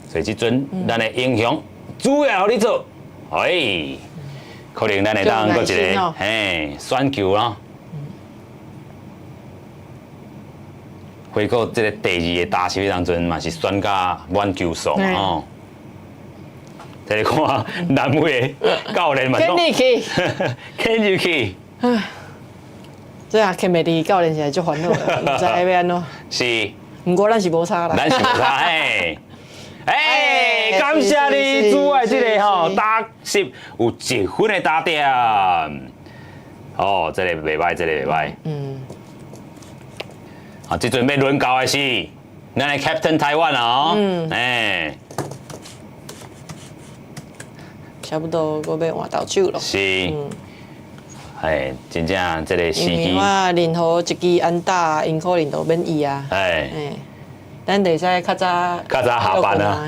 所以這陣咱的英雄主要予你做，哎，可能咱會當閣一个嘿選球咯。回顧這个第二个打席當陣嘛是選甲滿球數嘛吼。這个看南威的教練嘛，牽入去，牽入去。這啊牽袂離教練是足煩惱的，毋知欲按怎。是。毋過咱是無差啦。咱是無差嘿。哎，感謝你主愛這个吼打席有一分的打點。哦，這个袂䆀，這个袂䆀。啊，這陣欲輪到的是咱的 Captain 台灣啊！哦，哎，差不多閣欲換投手咯。是，哎，真正這个時機。因為我任何一支安打，𪜶可能都免伊啊。哎，咱會使較早較早下班啊。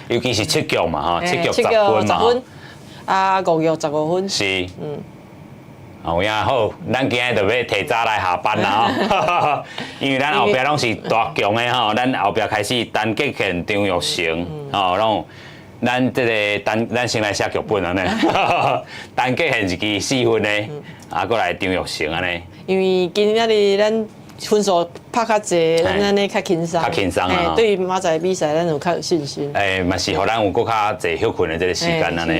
尤其是七局嘛，吼，七局十分嘛。啊，五局15分。是。有影好，咱今日就欲提早來下班啦吼，因為咱後壁攏是大強的吼，咱後壁開始陳杰憲、張育成，吼，攏咱這个陳，咱先來寫劇本按呢。陳傑憲一支4分的，啊，閣來張育成按呢。因為今仔日咱分數拍較濟，咱按呢較輕鬆。較輕鬆啊！對於明仔載比賽，咱有較有信心。欸，嘛是予咱有閣較濟歇睏的這个時間按呢。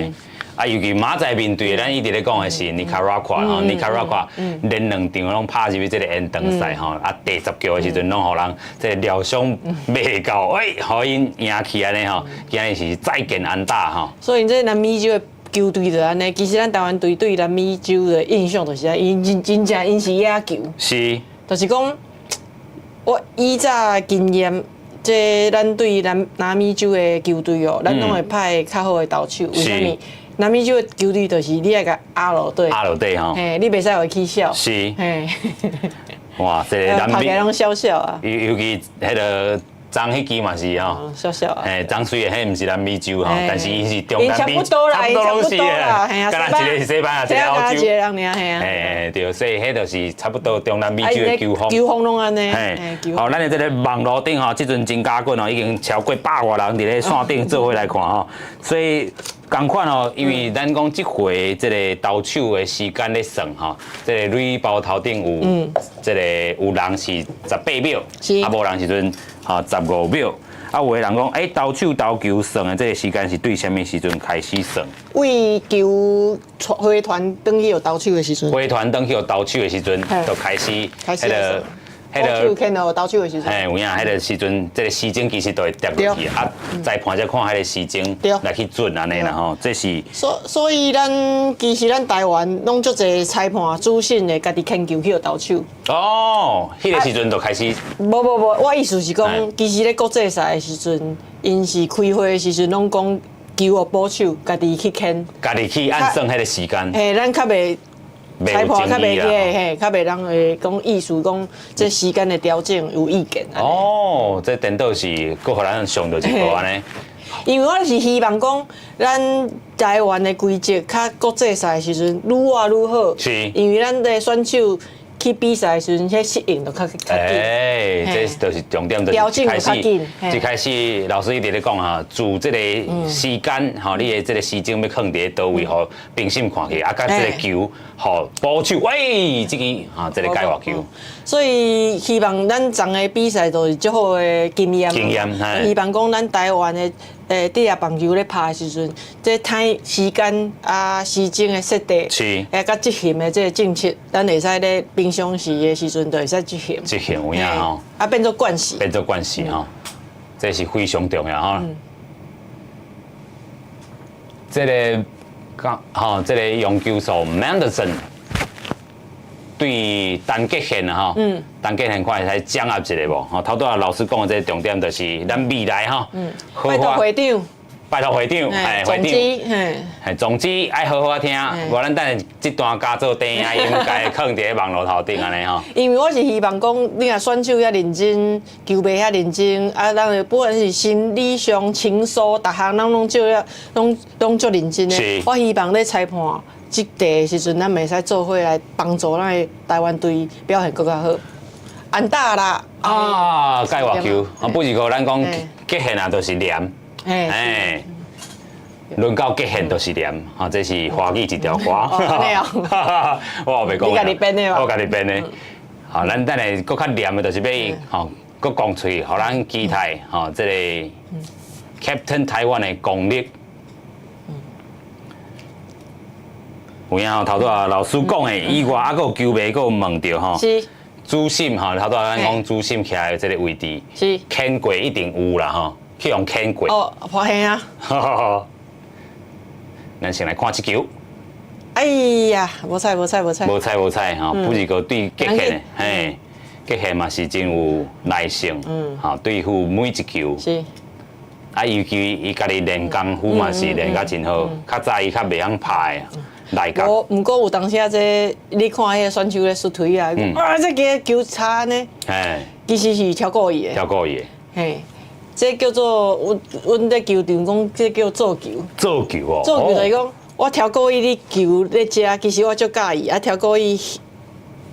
啊，尤其明仔載面對的，咱一直咧講的是尼卡拉瓜吼，尼卡拉瓜連兩場攏拍入去這个延長賽吼，啊，第10局的時陣攏予人這个料想袂到，欸，予𪜶贏去按呢吼，今日是再見安打吼。所以這南美洲的球隊就按呢，其實咱台灣隊對南美洲的印象就是按，𪜶真真正𪜶是野球。就是講，我以早經驗，這咱對南美洲的球隊哦，咱攏會派較好的投手。為啥物？南美洲的球隊就是你愛共壓落底，壓落底吼，嘿，你袂使予伊起痟。嘿。哇，這个南美攏痟痟啊。尤其彼个昨彼支嘛是吼，痟痟啊。嘿，昨雖然彼毋是南美洲吼，但是伊是中南美，差不多啦，差不多攏是啦，敢若一个是西班牙，一个歐洲。一個人爾，嘿啊。嘿，對，所以彼就是差不多中南美洲的球風。球風攏按呢。嘿，好，咱的這个網路頂吼，這陣真加緊哦，已經超過百外人佇咧線頂做伙來看吼，所以。仝款哦，因為咱講這回這个投手的時間咧算吼，這个壘包頭頂有這个有人是18秒，啊無人時陣吼15秒，啊有的人講，欸，投手投球算的這个時間是對啥物時陣開始算？為球回傳轉去予投手的時陣。回傳轉去予投手的時陣，就開始彼个。彼个牽予投手的時陣，嘿，有影，彼个時陣，這个時鐘其實都會疊落去，啊，裁判才看彼个時鐘來去準按呢啦吼，這是。所以咱其實咱台灣攏足濟裁判主審會家己牽球去予投手。哦，彼个時陣就開始。無無無，我意思是講，其實咧國際賽的時陣，𪜶是開會的時陣，攏講球予捕手家己去牽。家己去按算彼个時間。嘿，咱較袂。裁判較袂記，嘿，較袂人會講意思講，這時間的調整有意見。哦，這顛倒是閣予咱上著一課按呢。因為我是希望講，咱台灣的規則較國際賽的時陣愈活愈好。因為咱的選手去比賽的時陣，彼適應就較較緊。欸，這就是重點，就是一開始，一開始老師一直咧講哈，自這个時間吼，你的這个時鐘欲囥佇咧佗位，予評審看去，啊，佮這个球，予捕手，喂，這个哈，這个界外球。所以希望咱昨个比賽都是足好的經驗。經驗，希望講咱台灣的職業棒球咧拍的時陣，這個時間啊時鐘的設定，佮執行的這个政策，咱會使咧平常時的時陣就會使執行。執行有影吼。啊，變做慣勢。變做慣勢吼，這是非常重要吼。這个講吼，這个用球數 Manderson 對陳傑憲啊吼，陳傑憲看會使掌握一下無？吼，頭拄仔老師講的這个重點就是咱未來吼，拜託會長，拜託會長，嘿，會長，嘿，總之愛好好聽，無咱等下這段加做電影音，共囥佇咧網路頭頂按呢吼。因為我是希望講，你若選手遐認真，球迷遐認真，啊，咱不管是心理上、情緒，逐項咱攏做了，攏攏足認真的。我希望咧裁判這塊時陣，咱會使做伙來幫助咱的台灣隊表現閣較好。安打啦！啊，界外球，啊，不是講咱講極限啊，就是黏，哎，輪到極限就是黏，哈，這是華語一條歌。我袂講。你家己編的我家己編的。好，咱等下閣較黏的，就是欲吼，閣講出去，予咱期待吼，這个 Captain 台灣的功力。有影吼，頭拄仔老師講的以外，啊，閣有球迷閣有問著吼。是。主審吼，頭拄仔咱講主審徛的這个位置，是。牽過一定有啦吼，去予牽過。哦，發現啊。咱先來看這球。哎呀，無彩無彩無彩。無彩無彩吼，不是講對極限的，嘿，極限嘛是真有耐性，吼，對付每一球。是。啊，尤其伊家己練功夫嘛是練甲真好，較早伊較袂曉拍的。無，毋過有當時啊，這你看彼個選手咧摔腿啊，啊，這个球差呢，其實是超故意的。超故意的。嘿，這叫做阮阮咧球場講，這叫做球。做球哦。做球就是講，我超故意你球咧遮，其實我足佮意，啊，超故意，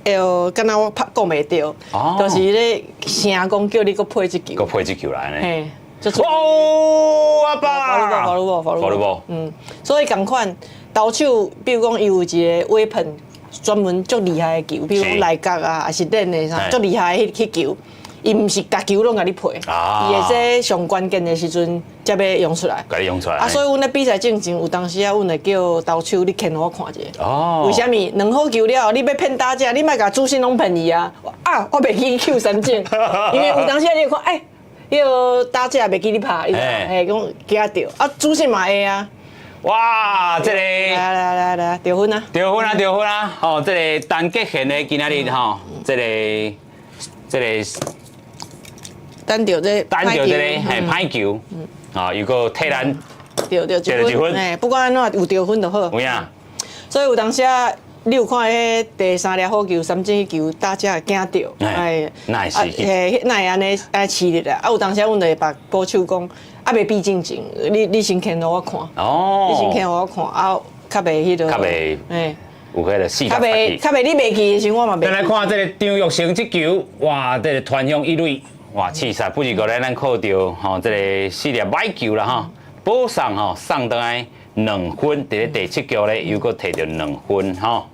會敢若我拍講袂著，就是咧聲講叫你閣配這球。閣配這球來呢。嘿，哦，阿爸， foul ball， foul foul ball，所以仝款投手，比如講伊有一個 weapon 專門足厲害的球，比如講內角啊，還是練的啥，足厲害的彼彼球，伊毋是逐球攏共你配，伊會說上關鍵的時陣才欲用出來。共你用出來。啊，所以阮咧比賽進前有當時啊，阮會叫投手你牽予我看一下。為啥物？兩好球了後，你欲騙打者，你莫共主審攏騙伊啊！啊，我袂記抾三振，因為有當時啊，你會看，欸，彼個打者袂記你拍，伊嘿講驚著，啊，主審嘛會啊。哇，這個來來來來，得分啊！得分啊，得分啊！吼，這個陳傑憲的今仔日吼，這個等著這等著這個嘿歹球，啊，又閣替咱對對一分，嘿，不管按怎有得分就好。有影。所以有當時啊，你有看彼第三粒好球，三振彼球打者會驚著，哎，那是，嘿，那會按呢按呢飼力啊！啊，有當時阮就會共捕手講，啊，袂比進前，你先牽予我看，你先牽予我看，啊，較袂彼個，較袂，嘿，有彼個四較袂較袂你袂記的時陣，我嘛袂。咱來看這個張育成這球，哇，這個傳向一壘，哇，刺殺不是過來咱靠著吼，這個四粒歹球啦吼，保送吼送轉來2分，佇咧第七局咧又閣提著兩分吼，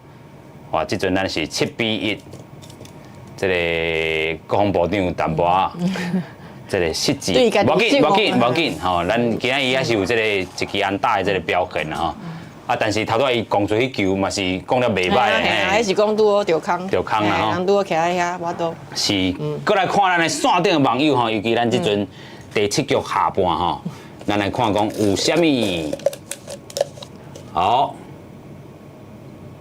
哇，這陣咱是7比1，這個國防部長淡薄仔，這個失智，無要緊，無要緊，無要緊，吼，咱今仔伊也是有這個一支安打的這個表現啦吼。啊！但是頭拄仔伊講出彼球嘛是講了袂歹的，嘿，彼是講拄好著空，著空啦吼，人拄好徛佇遐，無法度。是，閣來看咱的線頂的網友吼，尤其咱這陣第七局下半吼，咱來看講有啥物好。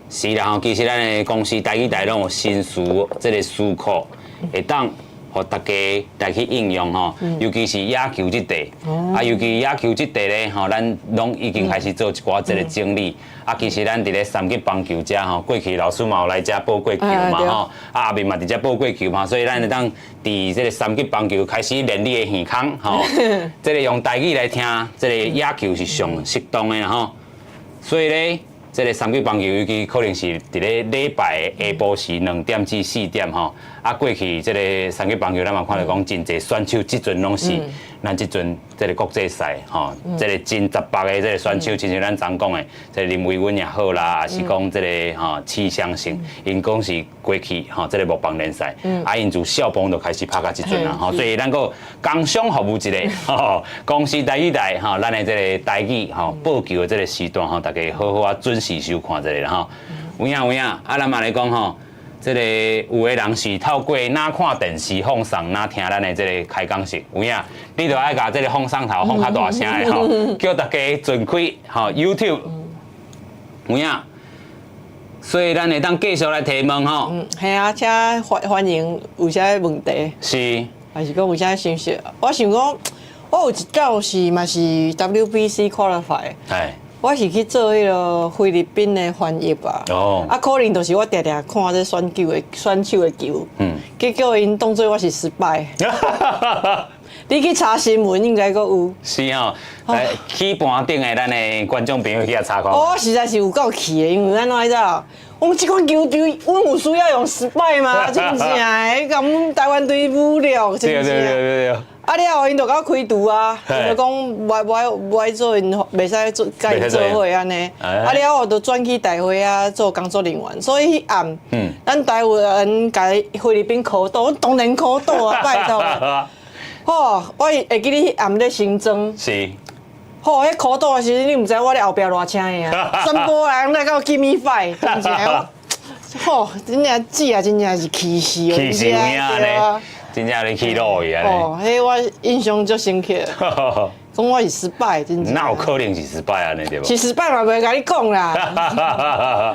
是啦吼，其實咱的公視台語台攏有新詞，這個詞庫會當予大家來去應用吼，尤其是野球這塊，啊，尤其野球這塊咧吼，咱攏已經開始做一寡這個整理。啊，其實咱佇咧三級棒球遮吼，過去老師嘛有來遮報過球嘛吼，啊，後面嘛佇遮報過球嘛，所以咱會當佇這個三級棒球開始練你的耳孔吼，這個用台語來聽，這個野球是上適當的吼。所以咧，這個三級棒球尤其可能是佇咧禮拜下晡時2點至4點吼，啊過去這個三級棒球咱嘛看著講真濟選手，這陣攏是咱這陣這個國際賽吼，這個真雜白的這個選手，親像咱昨講的，這個林維穩也好啦，抑是講這個吼池湘成，𪜶講是過去吼這個木棒聯賽，啊𪜶自少棒就開始拍到這陣啦吼，所以咱閣工商服務一下吼，公視台語台吼，咱的這個台語吼報球的這個時段吼，大家好好啊準時收看這個啦吼。有影有影，啊咱嘛來講吼，這個有的人是透過若看電視放送，若聽咱的這個開講式，有影，你著愛共這個放送頭放較大聲的吼，叫大家盡開吼 YouTube，有影。所以咱會當繼續來提問吼。嗯，係啊，請歡歡迎有啥問題？還是講有啥信息？我想講，我有一屆是嘛是 WBC qualify。我是去做彼個菲律賓的翻譯吧。啊，可能就是我定定看這選球的選手的球。結果𪜶當做我是失敗。你去查新聞應該閣有。是哦，來起盤頂的咱的觀眾朋友去遐查看。我實在是有夠氣的，因為按怎你知影？阮這款球隊，阮有需要用失敗嗎？真正的，共阮台灣隊侮辱，真正。對對對對。啊了後，𪜶就共我開除啊！𪜶就講無無無愛做，𪜶袂使做，共𪜶做伙按呢。啊了後，就轉去大會啊做工作人員。所以彼暗，咱台灣共菲律賓考倒，阮當然考倒啊！拜託。吼，我會記得彼暗咧新莊。吼，彼考倒的時陣，你毋知我咧後壁偌聲的啊！全部人來共我 give me five，真正。吼，真正姊啊，真正是氣死哦！氣死有影咧，真正咧氣落去啊！哦，彼我印象足深刻。講我是失敗，真正。哪有可能是失敗按呢對無？是失敗嘛，袂共你講啦。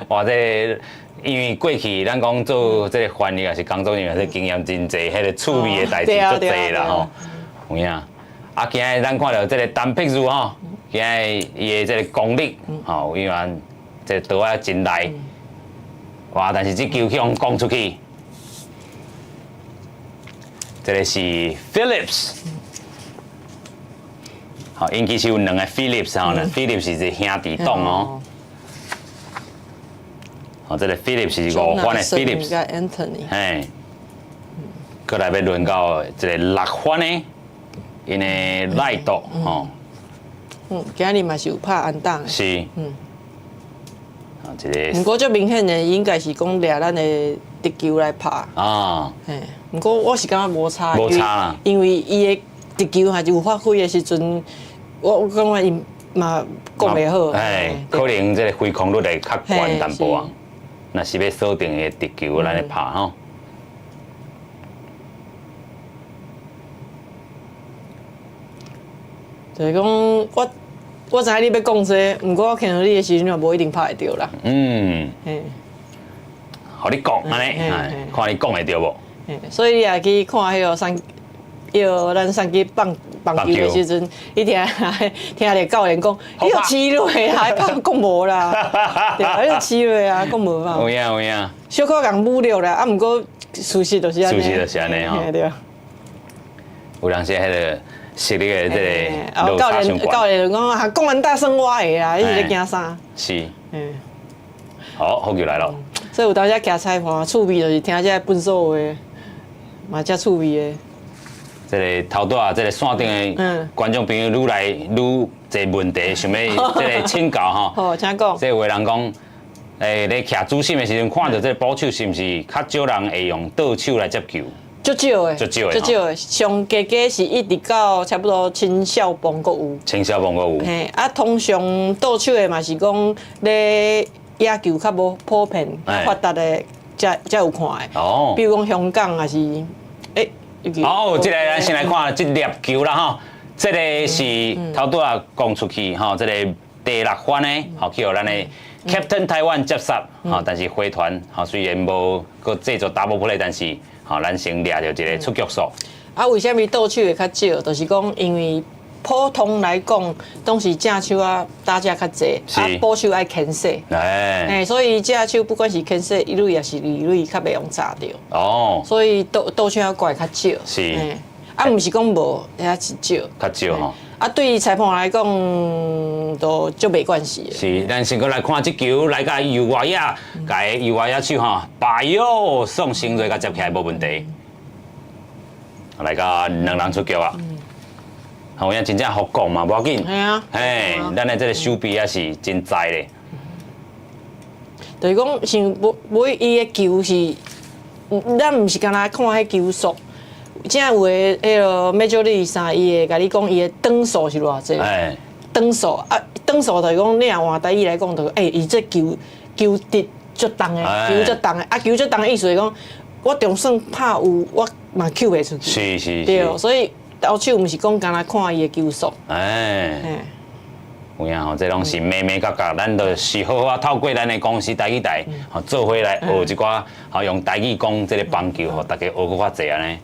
哇，這個因為過去咱講做這個翻譯也是工作人員，這經驗真濟，彼個趣味的代誌足濟啦吼。有影。啊，今日咱看著這個陳碧如吼，今日伊的這個功力吼，因為這個刀仔真利。哇！但是這球去予攻出去，這個是 Phillips，好，𪜶其實有兩個 Phillips 吼，Phillips 是一個兄弟檔哦。好，這個 Phillips 是5番的 Phillips， Anthony，嘿，閣來欲輪到這個6番的。𪜶的力度吼。嗯，今日嘛是有拍安打的。是。啊，這個。毋過足明顯的，應該是講掠咱的直球來拍。啊。嘿，毋過我是感覺無差。無差啦。因為伊的直球還是有發揮的時陣，我感覺伊嘛講袂好。哎，可能這個揮空率會較懸淡薄仔。若是欲鎖定伊的直球來拍吼。就是講，我知影你欲講啥，毋過我看著你的時陣，嘛無一定拍會著啦。嗯。予你講按呢，看你講會著無？所以你也去看彼个三，彼个咱送去棒棒球的時陣，你聽聽著教練講，你有試落啊，拍講無啦，對啊，你有試落啊，講無嘛。有影有影。小可共侮辱啦，啊，毋過事實就是按呢。事實就是按呢吼。對。有當時彼个。實力的這個教練教練就講啊，講完大勝我的啦，你是咧驚啥？是。好，好球來咯。所以有當時徛裁判，趣味就是聽這個笨手話，嘛遮趣味的。這個頭拄仔，這個線頂的觀眾朋友愈來愈濟問題，想欲這個請教吼。好，請講。這有的人講，咧徛主審的時陣，看著這個捕手是毋是較少人會用倒手來接球？足少的，足少的，足少的。上加加是一直到差不多青少棒閣有。青少棒閣有。嘿，啊，通常倒手的嘛是講咧野球較無普遍發達的，才有看的。哦。比如講香港也是，欸。好，這個咱先來看這粒球啦吼，這個是頭拄仔講出去吼，這個第六番的，吼去予咱的 Captain 台灣接殺，吼，但是回傳吼雖然無閣製造 double play，但是吼咱先掠著一個出局數。啊，為啥物倒手會較少？就是講，因為普通來講，攏是正手仔打者較濟，啊，捕手愛牽制。哎，所以正手不管是牽制一壘，抑是二壘，較袂予閘著。哦。所以倒手仔怪較少。是。啊，毋是講無，遐是少。較少吼。啊，對裁判來講，都足袂關係。是，咱先閣來看這球來共右外野，共右外野手吼，白喲，宋成瑞共接起來無問題。來到兩人出局啊！有影真正予講嘛，無要緊。係啊。嘿，咱的這個守備也是真在咧。就是講，像無無伊的球是，咱毋是干焦看彼球速。真有的彼个 Major League 啥，伊會共你講伊的轉速是偌濟。轉速啊，轉速就是講，你若換台語來講，就是欸，伊這球球質足重的，球足重的，啊，球足重的意思是講，我就算拍有，我嘛抾袂出去。對，所以投手毋是講干焦看伊的球速。哎。有影吼，這攏是眉眉角角，咱就是好好啊透過咱的公視台語台，吼做伙來學一寡，吼用台語講這個棒球，予大家學閣較濟按呢。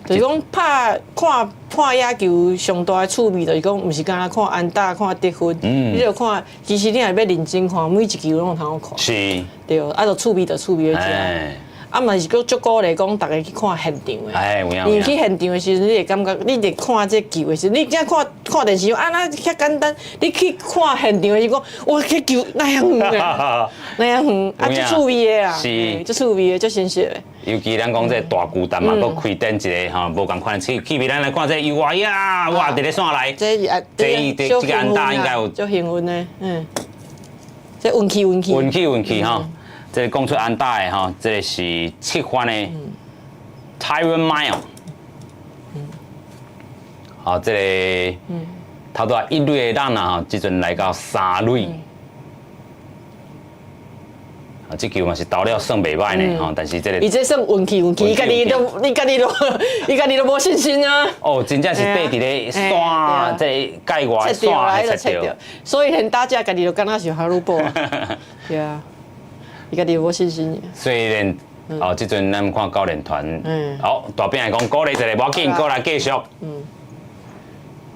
就是講拍看看野球上大的趣味，就是講，毋是干焦看安打、看得分，你著看，其實你若欲認真看，每一球攏有通好看。是。對，啊，就趣味就趣味佇遮。啊嘛是閣足鼓勵講，逐家去看現場的。哎，有影。因為去現場的時陣，你會感覺，你佇看這球的時陣，你這看看電視啊，哪遐簡單？你去看現場的時陣，講哇，這球哪遐遠的，哪遐遠，啊，足趣味的啦，是，足趣味的，足新鮮的。尤其咱講這大巨蛋嘛，閣開展一個吼無仝款的氣氛，咱來看這右外野，哇，佇咧線內，這啊，這這個安打應該有足幸運的，嗯，這運氣運氣，運氣運氣吼。這個講出安打的吼，這個是七番的 Tyrone Mile。好，這個頭拄仔一壘的人啊，這陣來到三壘。啊，這球嘛是投了算袂䆀呢，吼，但是這個伊這算運氣運氣，伊家己都，伊家己都，伊家己都無信心啊。哦，真正是綴佇咧線，這個界外線來切著。所以連打者家己都感覺是哈魯波。對啊。伊家己無信心。雖然哦，這陣咱看教練團，好大餅來講鼓勵一下，無要緊，閣來繼續。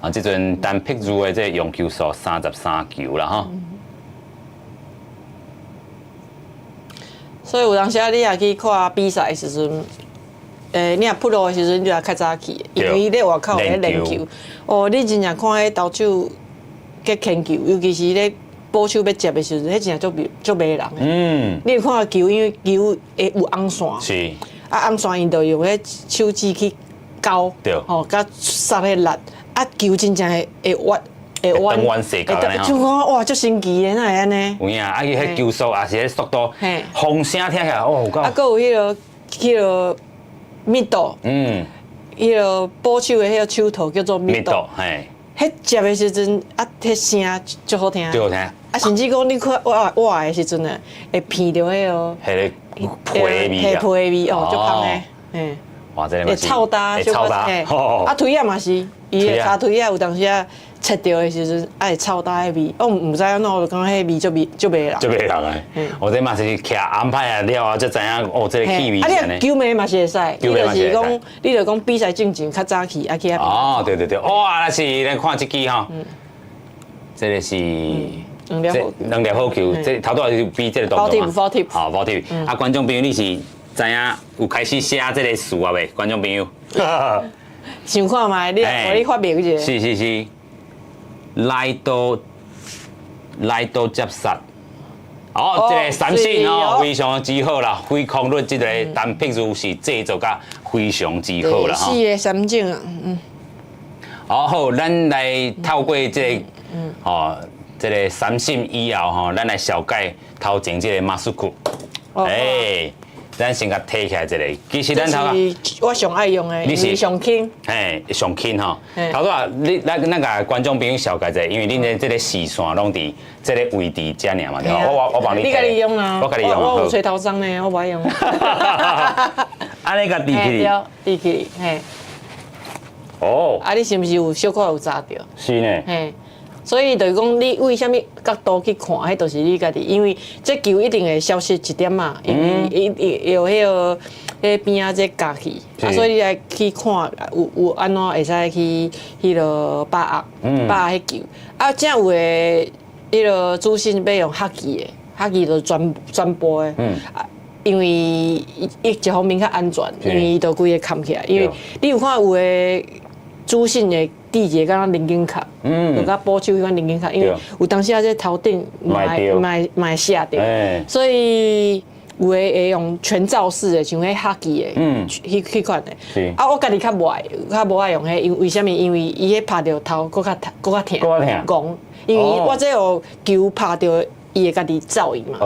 啊，這陣陳碧如的這個用球數33球啦，吼。所以有當時你若去看比賽的時陣，你若鋪路的時陣，你就較早去，因為伊咧外口咧練球。哦，你真正看彼投手去牽球，尤其是咧捕手欲接的時陣，彼真正足足迷人的。你有看球，因為球會有紅線。啊，紅線𪜶就用彼手指去。勾，吼，佮殺彼力，啊球真正會會彎會彎，會轉彎踅角就講哇，足神奇的，哪會按呢？有影，啊伊彼球速也是彼速度，風聲聽起來哦有夠。啊，閣有彼個 mitt，彼個捕手的彼個手套叫做 mitt，彼接的時陣啊，彼聲足好聽。足好聽。啊，甚至講你看倚倚的時陣啊，會鼻著彼個。彼個皮味皮味哦，足芳的，嘿。哇，這個會臭焦，會臭焦。啊，槌仔嘛是，伊的尻槌仔有當時啊，切著的時陣，愛臭焦的味，我毋知按怎，我就感覺彼味足味足迷人。足迷人的。我這嘛是徛安排啊了後，才知影哦，這個氣味啊，你球迷嘛是會使，你就是講，你就講比賽進前較早去，啊去遐。哦，對對對，哇，那是咱看這支吼，這個是兩粒好兩粒好球，這頭拄仔是比這個動作嘛。好，保貼。啊，觀眾朋友，你是知影有開始寫這個詞啊未？觀眾朋友，想看覓，你予你發明一下。是是是，來到來到接殺，哦，這個三振哦，非常之好啦，揮空率這個單匹數是製作甲非常之好啦，四個三振啊，嗯。好好，咱來透過這個，哦，這個三振以後吼，咱來紹介頭前這個馬斯克，欸。咱先共提起來一下，其實咱頭我上愛用的，你是上輕，嘿，上輕吼。頭拄仔，你咱咱共觀眾朋友紹介一下，因為恁的這個視線攏佇這個位置遮爾嘛，對吧？我幫你，你家己用啊，我家己用。我有吹頭鬃呢，我無愛用。按呢共支起，對，支起，嘿。哦。啊，你是毋是有小可有扎著？是呢。嘿。所以就是講，你為啥物角度去看，彼就是你家己，因為這球一定會消失一點仔，因為伊伊有彼個彼邊仔這夾去，啊，所以你愛去看有有按怎會使去彼個把握把握彼球。啊，這有的彼個主審欲用黑旗的，黑旗就是全全部的，啊，因為伊一方面較安全，因為伊就規個崁起來，因為你有看有的主審會戴一个敢若零肩卡，就佮捕手彼款零肩卡，因為有當時啊，這頭頂嘛會嘛會嘛會射著，所以有的會用全罩式的，像彼黑旗的，彼彼款的。啊，我家己較無愛，較無愛用彼，因為啥物？因為伊彼拍著頭閣較疼，閣較疼。閣較疼。戇，因為我這有球拍著，伊會家己走去嘛。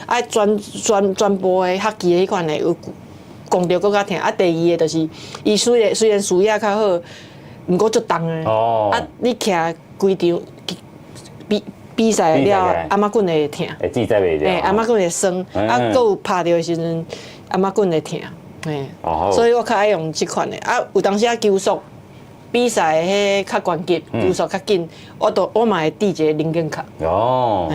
啊，全全全部的黑旗的彼款的有摃著閣較疼。啊，第二个就是，伊雖然雖然視野較好。毋過足重的，啊！你徛規場比比賽了，頷頸會疼，會記在袂嘿，頷頸會酸，啊，閣有拍著的時陣，頷頸會疼，嘿，所以我較愛用這款的。啊，有當時啊球速比賽彼較懸急，球速較緊，我都我嘛會戴一个零肩卡。哦，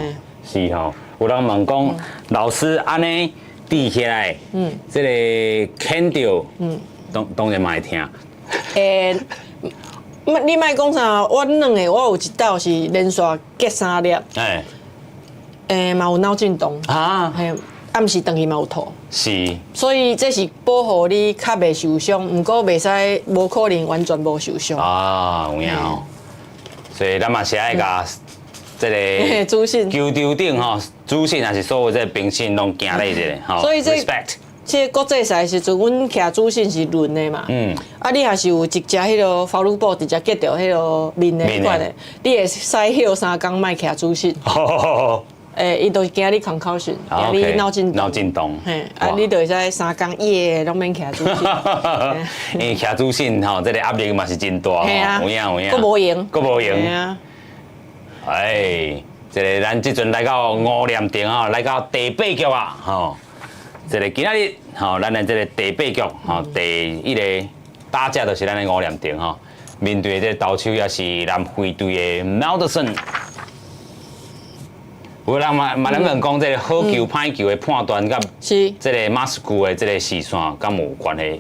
是吼，有人問講，老師按呢戴起來，這個牽著，當當然嘛會疼。欸，你莫講啥，我軟的，我有一道是連續結三粒，欸，嘛有腦震盪，啊，嘿，暗時轉去嘛有吐，所以這是保護你較袂受傷，毋過袂使無可能完全無受傷。啊，有影吼，所以咱嘛是愛共這個主審球場頂吼，主審也是所有這個評審攏行禮一下吼，所以這 respect。這個國際賽時陣，阮徛主審是輪的嘛。啊，你若是有一隻彼個法律布直接擊著彼個面的彼款的，你會使歇三工莫徛主審。欸，伊就是驚你 concussion，驚你腦震腦震盪。嘿，啊，你就會使三工夜攏免徛主審。因為徛主審吼，這個壓力嘛是真大吼。有影有影。閣無閒。閣無閒。嘿啊。哎，這個咱這陣來到吳念庭吼，來到第八局啊，吼。這個今仔日吼，咱的這個第八局吼，第一個打者就是咱的吳念庭吼，面對這個投手也是南非隊的 Malderson。有人嘛嘛咧問講，這個好球歹球的判斷，佮這個馬斯庫的這個視線，敢有關係？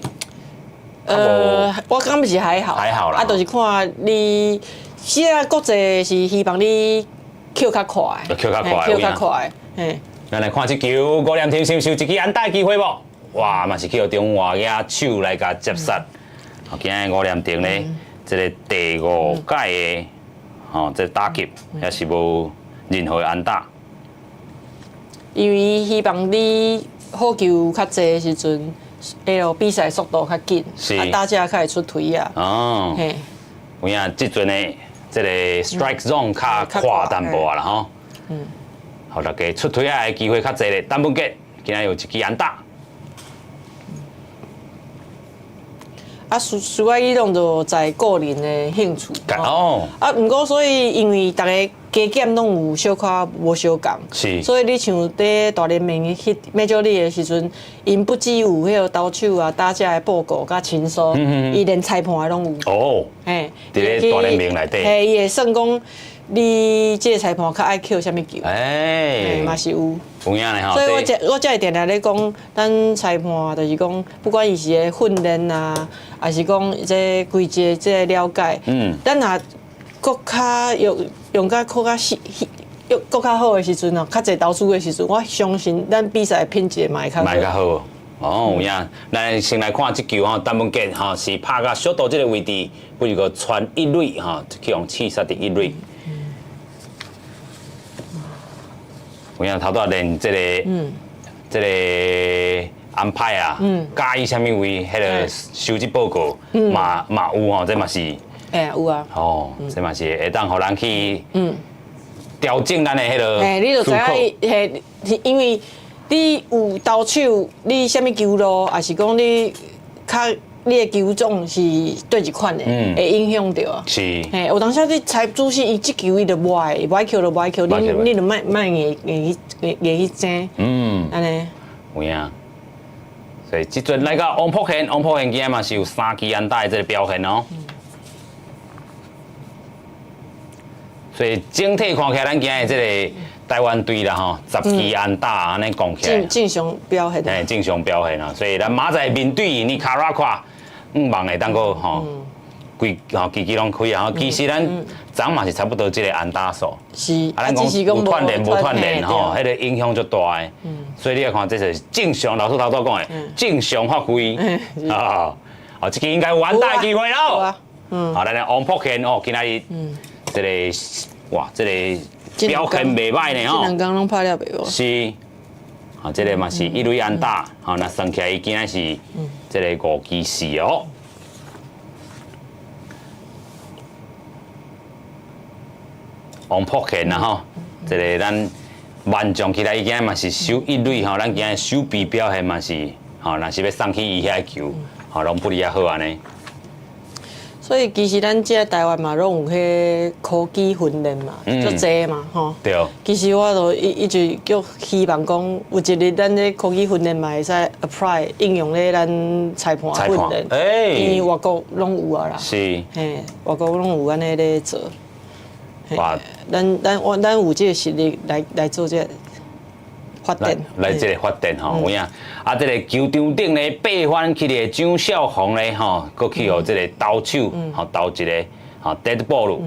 我感覺是還好，還好啦。啊，就是看你，現在國際是希望你抾較快，抾較快，抾較快，嘿。咱來看這球，吳念庭是毋是有一支安打機會無？哇，嘛是去予中外野手來共接殺。今日吳念庭咧，這個第五屆的吼，這個打擊也是無任何安打。因為希望你好球較濟的時陣，彼个比賽速度較緊，啊，打者較會出槌仔。哦，嘿，有影這陣的這個 strike zone 較闊淡薄仔啦吼。予大家出槌仔的機會較濟咧。陳文傑今仔有一支安打。啊，蘇愛伊攏就在個人的興趣。哦。啊，毋過所以因為逐个加減攏有小可無相仝，所以你像佇大聯盟彼 Major League 的時陣，𪜶不只有彼个投手啊、打者的報告佮親疏，伊連裁判的攏有。哦。嘿，佇咧大聯盟內底。嘿，伊會算講你這个裁判較愛扣啥物球。欸。嘛是有。有影咧吼。所以我才我才會定定咧講，咱裁判就是講，不管伊是咧訓練啊，抑是講這規則這个了解，咱若閣較用用較閣較細，用閣較好的時陣哦，較濟投資的時陣，我相信咱比賽的品質嘛會較好。較好。哦，有影。咱先來看這球吼，陳文傑吼是拍到小道這个位置，不是閣傳一壘吼，去予刺殺佇一壘。有影頭拄仔連這个，這个安排啊，佮意啥物位，彼个收集報告嘛嘛有吼，這嘛是。欸，有啊。哦，這嘛是會當予人去調整咱的彼个。嘿，你就知影，嘿，因為你有投手，你啥物球路，抑是講你較你的球種是佗一款的，會影響著啊。是。嘿，有當時你猜主審伊這球伊就無愛，無愛扣就無愛扣，你你就莫莫硬硬去硬硬去爭。按呢。有影。所以這陣來到王柏賢，王柏賢今仔嘛是有三支安打的這个表現哦。所以整體看起來，咱今仔這个台灣隊啦吼，十支安打按呢講起來，正常表現。嘿，正常表現啊。所以咱明仔載面對尼卡拉瓜，向望會當閣吼，規吼支支攏開啊。其實咱昨嘛是差不多這个安打數。是。啊，咱講有鍛鍊無鍛鍊吼，彼个影響足大的。所以你來看，這是正常老師頭拄講的，正常發揮啊。哦，這支應該有安打的機會咯。好，咱來王柏賢哦，今仔日這个哇，這个表現袂䆀呢吼。這兩工攏拍了袂歹。是，啊，這个嘛是一壘安打，吼，若算起來伊今仔是這个五支四哦。王柏賢啦吼，這个咱萬將起來伊今仔嘛是守一壘吼，咱今仔守備表現嘛是吼，若是欲送去伊遐球，吼，攏不離較好按呢。所以其實咱這台灣嘛，攏有彼科技訓練嘛，足濟嘛，吼。對。其實我都一一直叫希望講，有一日咱這科技訓練嘛會使 apply 應用咧咱裁判訓練。欸。因為外國攏有啊啦。是。嘿，外國攏有按呢咧做。哇！咱咱我咱有這个實力來來做這个發展。來這个發展吼，有影。啊，這个球場頂咧，八番起的張少紅咧吼，閣去予這个投手吼投一个吼 dead ball，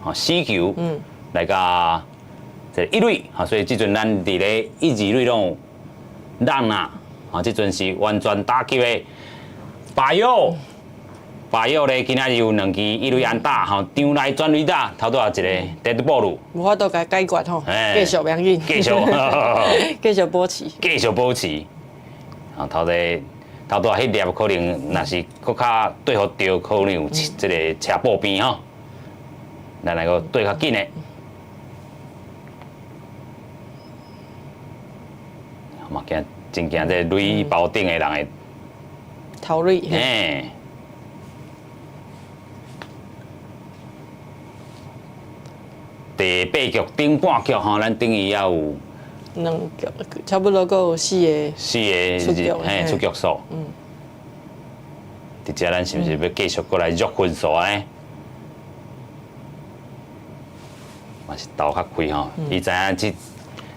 吼死球，來共這个一壘，吼，所以這陣咱佇咧一、二壘攏有人啊，吼，這陣是完全打擊的巴友。巴友咧，今仔日有兩支一壘安打，吼，場內全壘打，頭拄仔一个 dead ball。無法度共解決吼，繼續袂要緊。繼續，繼續保持。繼續保持。啊，頭咧頭拄仔彼粒可能，若是閣較對予著，可能有這个車布邊吼。咱來閣對較緊的。嘛驚真驚這壘包頂的人會頭壘。嘿。第八局頂半局吼，咱等於也有兩局，差不多閣有四个。四个出局，嘿，出局數。佇遮咱是毋是欲繼續閣來弱分數呢？嘛是鬥較開吼，伊知影這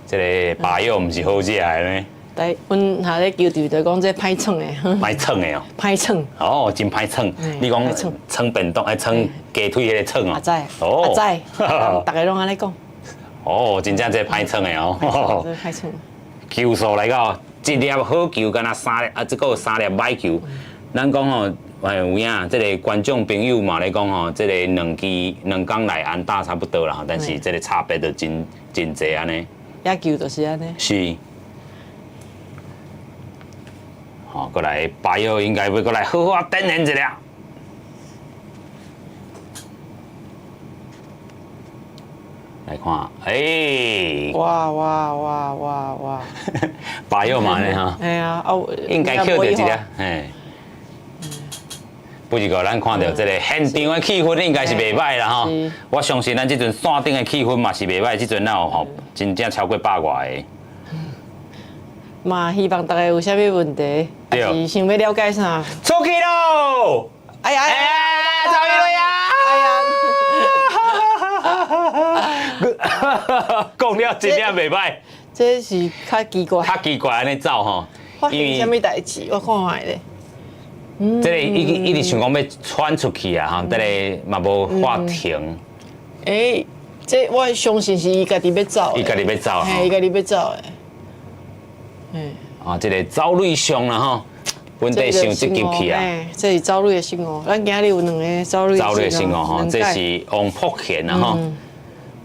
這个巴友毋是好惹的呢。對，阮下咧球場就講這歹創的。歹創的哦。歹創。哦，真歹創。你講創便當，愛創雞腿彼个創哦。阿仔。哦。阿仔，逐个攏按呢講。哦，真正這歹創的哦。這歹創。球數來到一粒好球，敢若三粒，啊，這閣有三粒歹球。咱講吼，哎，有影，這个觀眾朋友嘛咧講吼，這个兩支兩工內安打差不多啦，但是這个差別就真真濟按呢。野球就是按呢。是。吼，過來巴友應該欲閣來好好展現一下。來看，欸，哇哇哇哇哇！巴友嘛呢哈？哎呀，哦，應該扣著一個，嘿。不是個，咱看著這个現場的氣氛應該是袂䆀啦吼。我相信咱這陣線頂的氣氛嘛是袂䆀，這陣哪有吼真正超過百外个。嘛，希望大家有啥物問題，抑是想欲了解啥？出去囉！哎呀哎呀，走去了呀！哎呀！講了真正袂䆀，這是較奇怪，較奇怪按呢走吼。發生啥物代誌？我看覓咧。這个一一直想講欲竄出去啊，吼，這个嘛無喊停。欸，這我相信是伊家己欲走。伊家己欲走。嘿，伊家己欲走的。嗯。啊，這个走塁上啦吼，本底傷積極去啊。這是走塁的失誤，咱今日有兩个走塁。走塁的失誤吼，這是王福賢啊吼。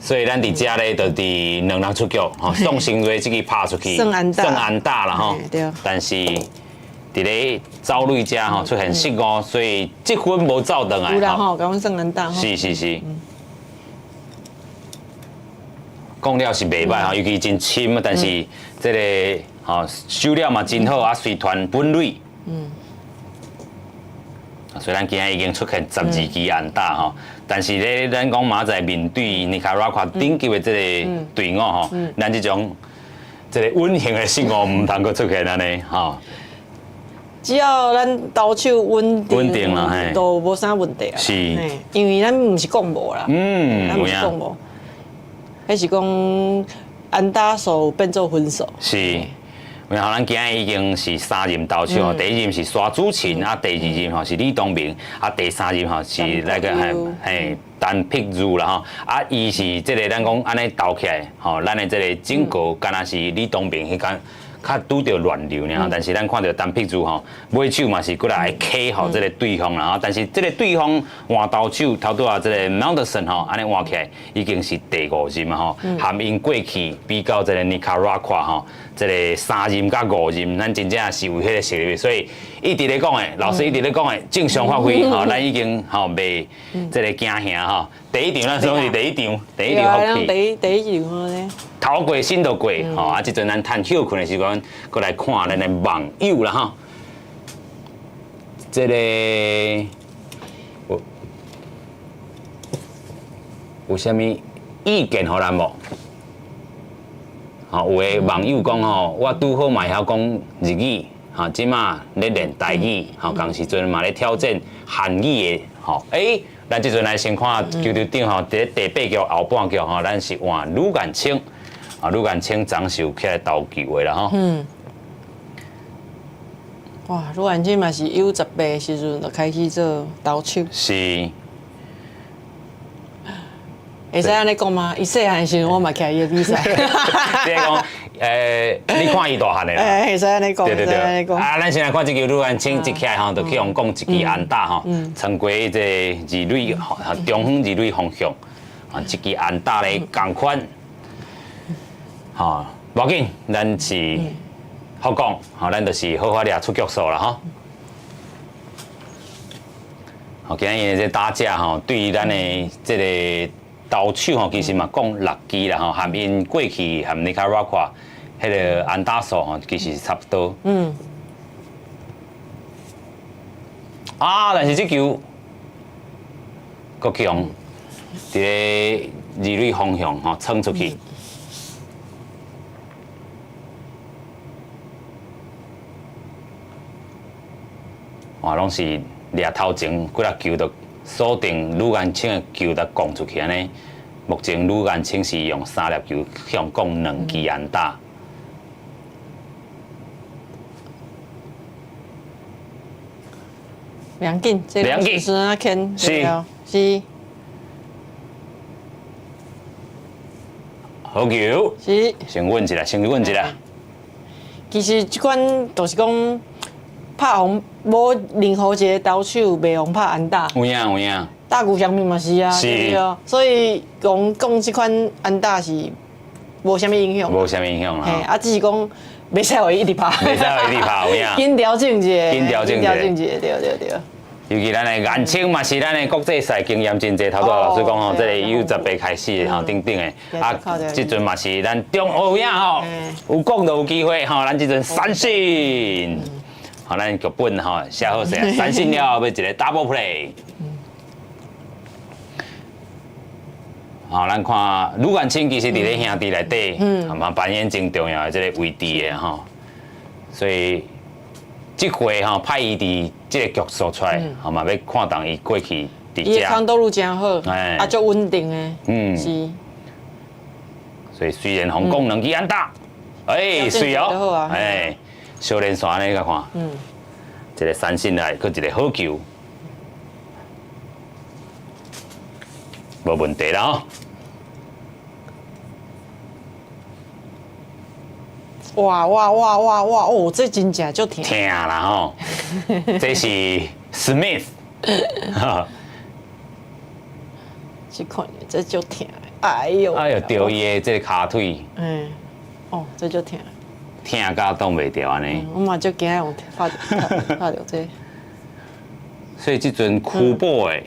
所以咱佇遮咧，就佇兩人出局，吼，宋成瑞這支拍出去，算安打，算安打啦吼。對。但是佇咧走塁遮吼出現失誤，所以這分無走轉來。有啦吼，共阮算安打。是是是。講了是袂䆀吼，尤其真深，但是這个吼守了嘛真好，啊隨傳本壘。雖然今仔已經出現十二支安打吼，但是咧，咱講明仔載面對尼卡拉瓜頂級的這个隊伍吼，咱這種這个穩型的失誤毋通閣出現按呢吼。只要咱投手穩定，穩定啦，嘿，都無啥問題啊。是，因為咱毋是講無啦，咱毋是講無，彼是講安打數變做分數。是。然後咱今仔已經是三任投手吼，第一任是沙子宸，啊，第二任吼是李東明，啊，第三任吼是那个嘿嘿陳碧如啦吼，啊，伊是這个咱講按呢投起來吼，咱的這个整個敢若是李東明彼間較拄著亂流爾，但是咱看著陳碧如吼，尾手嘛是閣來 K 予這个對方啦吼，但是這个對方換投手頭拄仔這个 Melderson 吼，按呢換起來已經是第五任啊吼，含𪜶過去比較這个尼卡拉瓜吼。這个三任佮五任，咱真正是有彼个實力，所以一直咧講的，老師一直咧講的，正常發揮吼，咱已經吼袂這个驚嚇吼。第一場咱算是第一場，第一場福氣。第一場咧。頭過身就過吼，啊，這陣咱趁歇睏的時間，閣來看咱的網友啦吼。這个有有啥物意見予咱無？吼，有的網友講吼，我拄好嘛會曉講日語，吼，這馬咧練台語，吼，仝時陣嘛咧挑戰韓語的，吼，欸，咱這陣來先看球場頂吼，佇咧第八局後半局吼，咱是換呂彥青，啊，呂彥青昨是有起來投球的啦吼。哇，呂彥青嘛是 U18的時陣就開始做投手。是。會使按呢講嗎？伊細漢的時陣，我嘛徛伊的比賽。你講，你看伊大漢的啦。欸，會使按呢講。對對對。啊，咱先來看這球呂彥青一起來吼，就去予降一支安打吼，穿過這個二壘，中遠二壘方向，啊，這支安打咧仝款，吼，無要緊，咱是好講，吼，咱就是好好掠出局數啦，吼。好，今日這打者吼，對咱的這个投手吼，其實嘛降六支啦吼，含𪜶過去含尼卡拉瓜彼个安打數吼，其實差不多。啊，但是這球，閣去予佇咧二壘方向吼衝出去。哇，攏是掠頭前幾粒球就鎖定呂彥青的球，就降出去按呢。目前呂彥青是用三粒球向降兩支安打。兩緊，兩緊，是是。好球，是。先穩一下，先穩一下。其實這款就是講拍予無任何一个投手袂予拍安打。有影有影。打球上面嘛是啊，是對所以講講這款安打是無啥物影響。無啥物影響啦。嘿，啊，只是講袂使予伊一直拍，袂使予伊一直拍，有影。緊調整一下，緊調整一下，調整一下，對對對。尤其咱的顏青嘛是咱的國際賽經驗真濟，頭拄仔老師講吼，這個 U18開始吼，等等的，啊，這陣嘛是咱中有影吼，有講就有機會吼，咱這陣三振，好，咱劇本吼寫好勢，三振了後欲一個 double play。好，咱看呂元清其實佇咧兄弟內底，嘛扮演真重要的這個位置的吼，所以這回吼派伊佇這個局數出來，好嘛，欲看當伊過去佇伊的康度路真好，啊，足穩定的，是。所以雖然予講兩支安打，哎，媠哦，哎，小連線按呢共看，一個三振來，閣一個好球。無問題啦吼！哇哇哇哇哇哦，這真正足疼！疼啦吼！這是 Smith，這看這足疼！哎喲！哎喲，著伊的這個跤腿。嗯，哦，這足疼。疼甲擋袂牢按呢。我嘛足驚予拍拍著這。所以這陣區寶的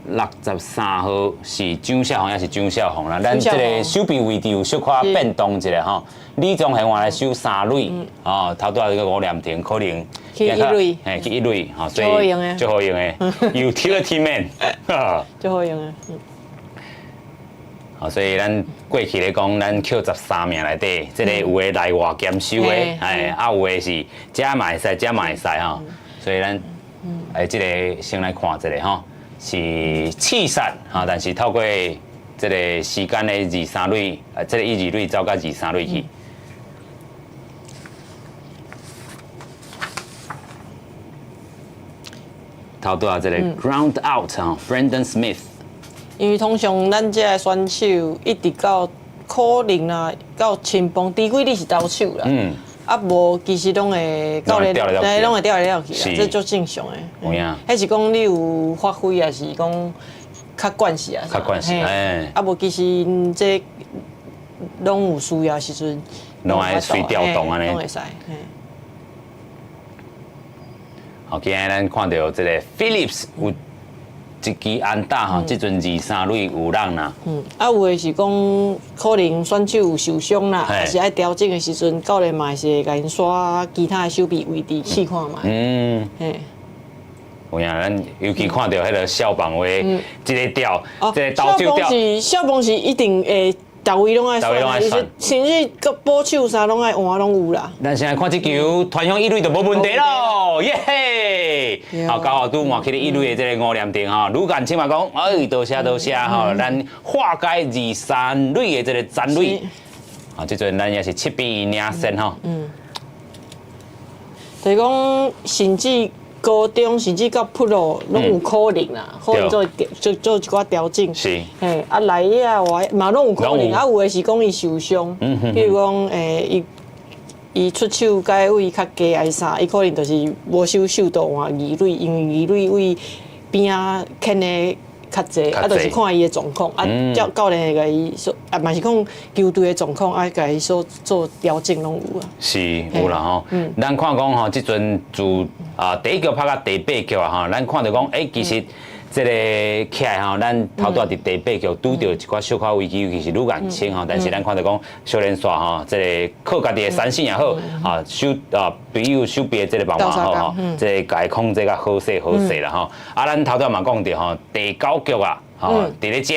63號是張少紅，抑是張少紅啦？咱這個守備位置有小可變動一下吼。李宗賢原來守三壘，哦，頭拄仔這個吳念庭可能去一壘，嘿，去一壘，吼，所以足好用的，utility man，足好用的。好，所以咱過去來講，咱扣13名內底，這個有的內外兼修的，哎，啊有的是遮嘛會使，遮嘛會使吼。所以咱哎，這個先來看一下吼。是刺殺哈，但是透過這個時間的二三壘，啊，這個一二壘走到二三壘去。頭拄仔這個 ground out 哈，Brandon Smith。因為通常咱這个選手一直到可能啊，到青幫，除非你是投手啦。啊，無其實攏會教練，對，攏會調來調去啦，這足正常的。有影。彼是講你有發揮，抑是講較慣勢啊？較慣勢，哎。啊，無其實這攏有需要時陣，攏愛隨調動按呢。攏會使。好，今日咱看著這個 Phillips 有一支安打吼，這陣二三壘有人啦。啊，有的是講可能選手有受傷啦，抑是愛調整的時陣，教練嘛是會共𪜶刷其他的守備位置試看覓。嘿。有影，咱尤其看著彼個蕭邦話，這個調，這個投手調。蕭邦是一定會。逐位攏愛選，甚至閣捕手啥攏愛換，攏有啦。咱現在看這球，傳向一壘就無問題咯，耶嘿！好，剛好拄換去一壘的這個吳念庭吼，呂建清嘛講，哎，多謝多謝吼，咱化解二三壘的這個殘壘。啊，這陣咱也是7比1領先吼。就是講，甚至高中，甚至到 Pro 攏有可能啦，可能做做做一寡調整。嘿，啊來遐話嘛攏有可能，啊有的是講伊受傷，比如講伊伊出手改位較低抑是啥，伊可能就是無守守到換二壘，因為二壘位邊仔牽的較濟，啊，就是看伊的狀況，啊，教教練會共伊說，啊，嘛是講球隊的狀況，啊，共伊所做調整攏有啊。是有啦吼，咱看講吼，這陣自啊第一局拍到第八局啊吼，咱看著講，欸，其實這個起來吼，咱頭拄仔佇第八局拄著一寡小可危機，尤其是呂元清吼，但是咱看著講小連線吼，這個靠家己的三振也好，啊守啊隊友守備的這個幫忙好吼，這個共伊控制較好勢好勢啦吼。啊，咱頭拄仔嘛講著吼，第九局啊。吼，佇咧遮，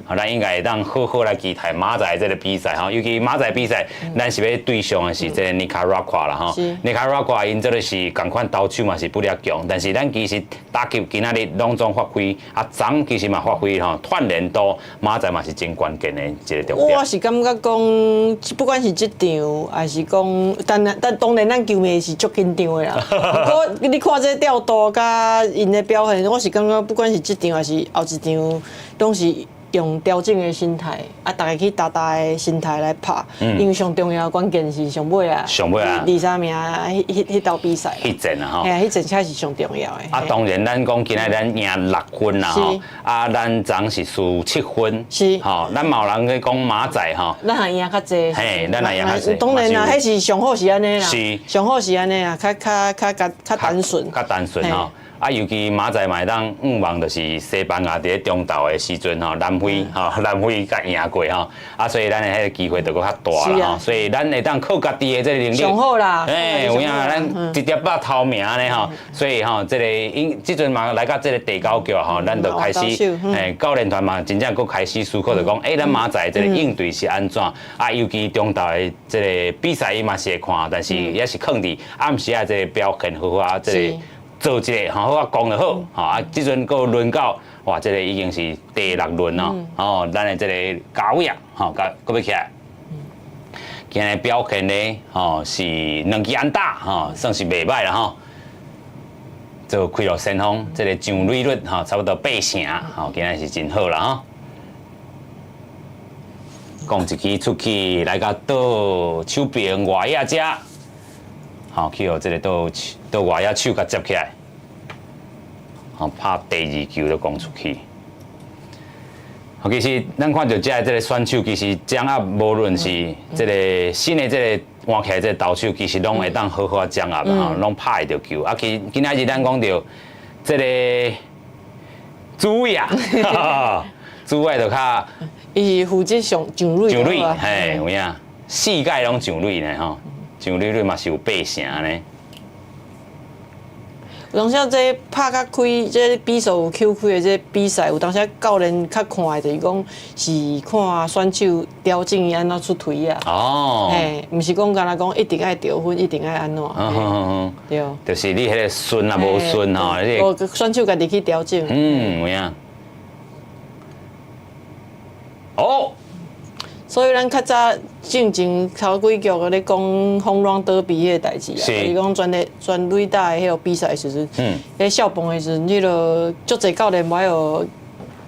吼，咱應該會當好好來期待明仔載這個比賽吼，尤其明仔載比賽，咱是欲對上的是這個尼卡拉瓜啦吼。尼卡拉瓜𪜶這個是仝款投手嘛是不離強，但是咱其實打擊今仔日攏總發揮，啊，昨其實嘛發揮吼，串聯度明仔載嘛是真關鍵的一個重點。我是感覺講，不管是這場，抑是講，但但當然咱球迷是足緊張的啦。不過你看這調度佮𪜶的表現，我是感覺不管是這場抑是後一場。攏是用調整的心態，啊，逐家去踏踏的心態來拍，因為上重要的關鍵是上尾啊，上尾啊二三名彼鬥比賽，彼戰啊吼。嘿啊，彼戰才是上重要的。啊，當然，咱講今仔咱贏六分啦吼，啊，咱昨是輸七分，吼，咱嘛有人去講馬仔吼，咱還贏較濟，嘿，咱也贏較濟。當然啦，彼是上好是按呢啦，上好是按呢啊，較較較較較單純，較單純吼。啊，尤其馬仔嘛會當向望，就是西班牙佇咧中投的時陣吼，南非吼，南非共贏過吼，啊，所以咱的彼個機會就閣較大啦吼，所以咱會當靠家己的這個能力。上好啦，嘿，有影，咱直接捌頭名呢吼，所以吼，這個𪜶這陣嘛來到這個第九局吼，咱就開始，嘿，教練團嘛真正閣開始思考，就講，欸，咱明仔載這個應對是按怎？啊，尤其中投的這個比賽，伊嘛是會看，但是也是囥佇暗時仔這個表現好好啊，這個。做一個吼，好啊，講就好，吼啊，這陣閣輪到，哇，這個已經是第六輪咯，哦，咱的這個高位啊，吼，閣閣欲起來，今日表現呢，吼是兩支安打，吼，算是袂䆀啦吼。做開路先鋒，這個上壘率吼差不多八成，吼，今日是真好啦吼。講一支出去來到倒手邊外野遮。吼，去予這個倒倒外野手共接起來，吼，拍第二球就攻出去。其實咱看著遮的這個選手，其實掌握無論是這個新的這個換起來這個投手，其實攏會當好好掌握吼，攏拍會著球。啊，其今仔日咱講著這個主委啊，主委就較，伊是負責上上壘，上壘，嘿，有影，四屆攏上壘呢吼。上壘率嘛是有八成呢。有當時這拍較開，這比數有扣開的這比賽，有當時教練較看的，就是講是看選手調整伊按怎出槌啊。嘿，毋是講干焦講一定愛得分，一定愛按怎。對。就是你彼個順啊無順吼，你選手家己去調整。嗯，有影。哦。所以咱較早進前頭幾局咧講 home run derby 彼個代誌啊，就是講全壘全壘打的彼個比賽時陣，彼數磅的時陣，彼個足濟教練無愛予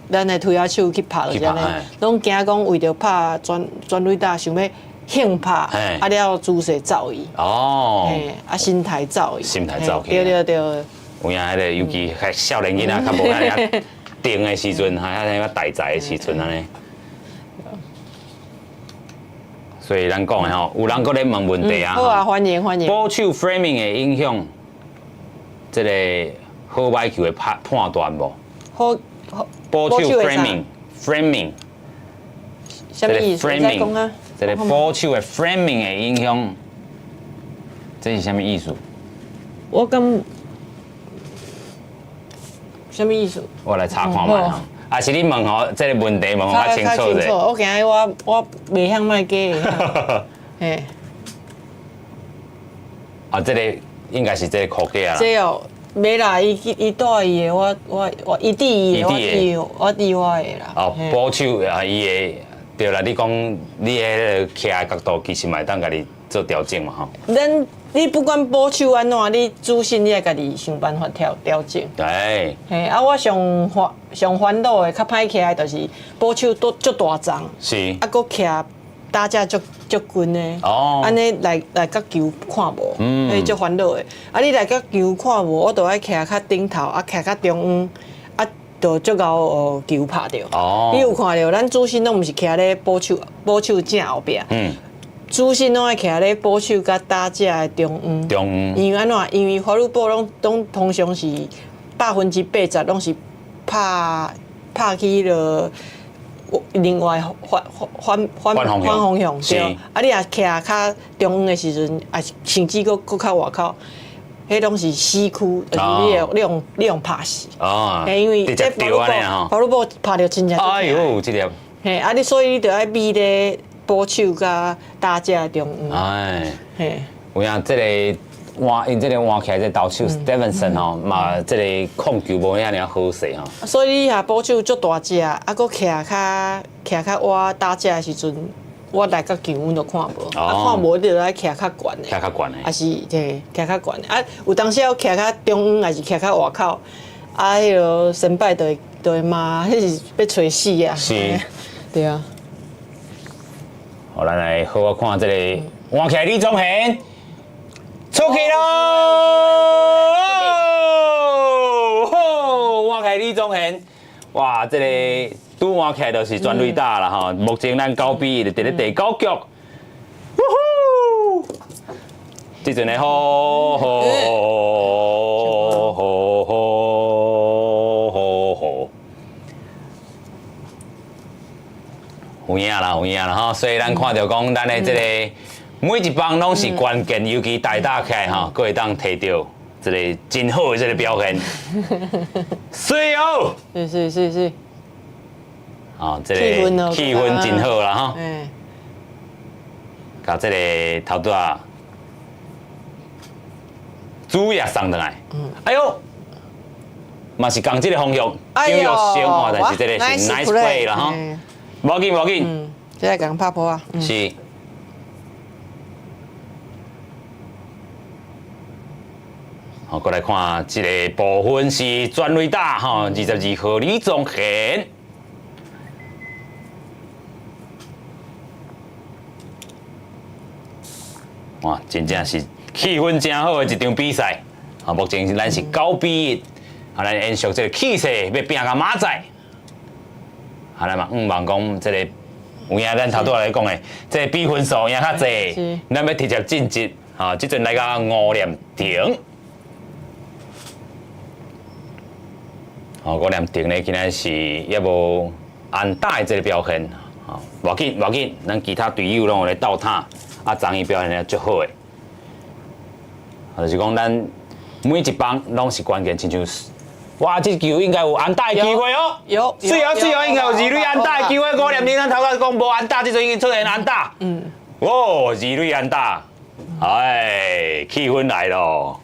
咱的推仔手去拍，就是按呢，攏驚講為著拍全全壘打，想欲興拍，啊了姿勢走去，啊心態走去，心態走去，對對對。有影彼個尤其較少年囡仔較無遐爾定的時陣，還遐爾大才的時陣按呢。所以咱講的吼，有人閣咧問問題啊。好啊，歡迎歡迎。捕手 framing 會影響這個好歹球的判判斷無？好，捕手 framing framing，啥物意思？ framing 這個捕手的 framing 會影響，這是啥物意思？我感啥物意思？我來查看覓吼。啊，是你問吼，這個問題問較清楚者。我驚我我袂曉賣假。嘿。啊，這個應該是這個箍架啦。這哦，袂啦，伊伊帶伊的，我我我伊佇伊的，我佇我佇我的啦。哦，捕手啊，伊的對啦，你講你彼個徛的角度，其實嘛會當家己做調整嘛，吼。咱你不管捕手按怎，你主審你愛家己想辦法調調整。嘿，啊，我上煩上煩惱的，較歹徛的，就是捕手都足大叢，啊，閣徛打者足足近的，按呢來來甲球看無，彼足煩惱的。啊，你來甲球看無，我就愛徛較頂頭，啊，徛較中央，啊，就足𠢕予球拍著。你有看著，咱主審攏毋是徛咧捕手捕手正後壁。主審攏愛徛咧捕手佮打者的中央。中央。因為按怎？因為 foul ball 攏攏通常是80%攏是拍拍去彼个另外反反反反方向。對。啊，你若徛較中央的時陣，啊，甚至閣閣較外口，彼攏是死區，就是你會你予你予拍死。因為直接著按呢吼。 foul ball 拍著真正。哎喲，這粒。嘿，啊，你所以你著愛避咧捕手佮打者的中央。哎。嘿。有影，這個換𪜶這個換起來這投手 Stevenson 吼，嘛這個控球無遐爾好勢吼。所以你若捕手足大隻，啊，閣徛較徛較倚打者的時陣，我來甲球阮都看無，啊看無你就愛徛較懸的。徛較懸的。啊是，嘿，徛較懸的。啊，有當時我徛較中央，還是徛較外口，啊，彼个先輩就會罵，彼是欲揣死啊。對啊。好，咱來好好看這个換起來李宗賢出去囉！好，換起來李宗賢，哇，這个拄換起來就是全壘打啦吼。目前咱9比1佇咧第九局，嗚呼！這陣的好好好好好好，有影啦，有影啦吼！所以咱看著講，咱的這个每一棒攏是關鍵，尤其大打起來吼，閣會當提著這个真好的這个表現。水哦！是是是是。哦，這个氣氛真好啦吼。共這个頭拄仔。主也送轉來，哎喲，嘛是仝這个方向，張育成哦，但是這个是 nice play 啦吼，無要緊無要緊，這个共拍波啊，是。好，過來看這个部分是全壘打吼，22號李宗賢。哇，真正是。氣氛真好的一場比賽，啊，目前咱是9比1，啊，咱延續這个氣勢，欲拼共馬仔。啊，咱嘛向望講這个有影，咱頭拄仔來講的，這个比分數贏較濟，咱欲直接晉級，啊，這陣來到吳念庭，哦，吳念庭呢，今仔是猶無安打的這个表現，啊，無要緊無要緊，咱其他隊友攏有咧鬥打，啊，昨昏表現得足好的。就是講，咱每一棒攏是關鍵，親像哇，這球應該有安打的機會哦。有，水哦水哦，應該有二壘安打的機會。吳念庭咱頭先講無安打，這陣已經出現安打。哦，二壘安打，哎，氣氛來咯，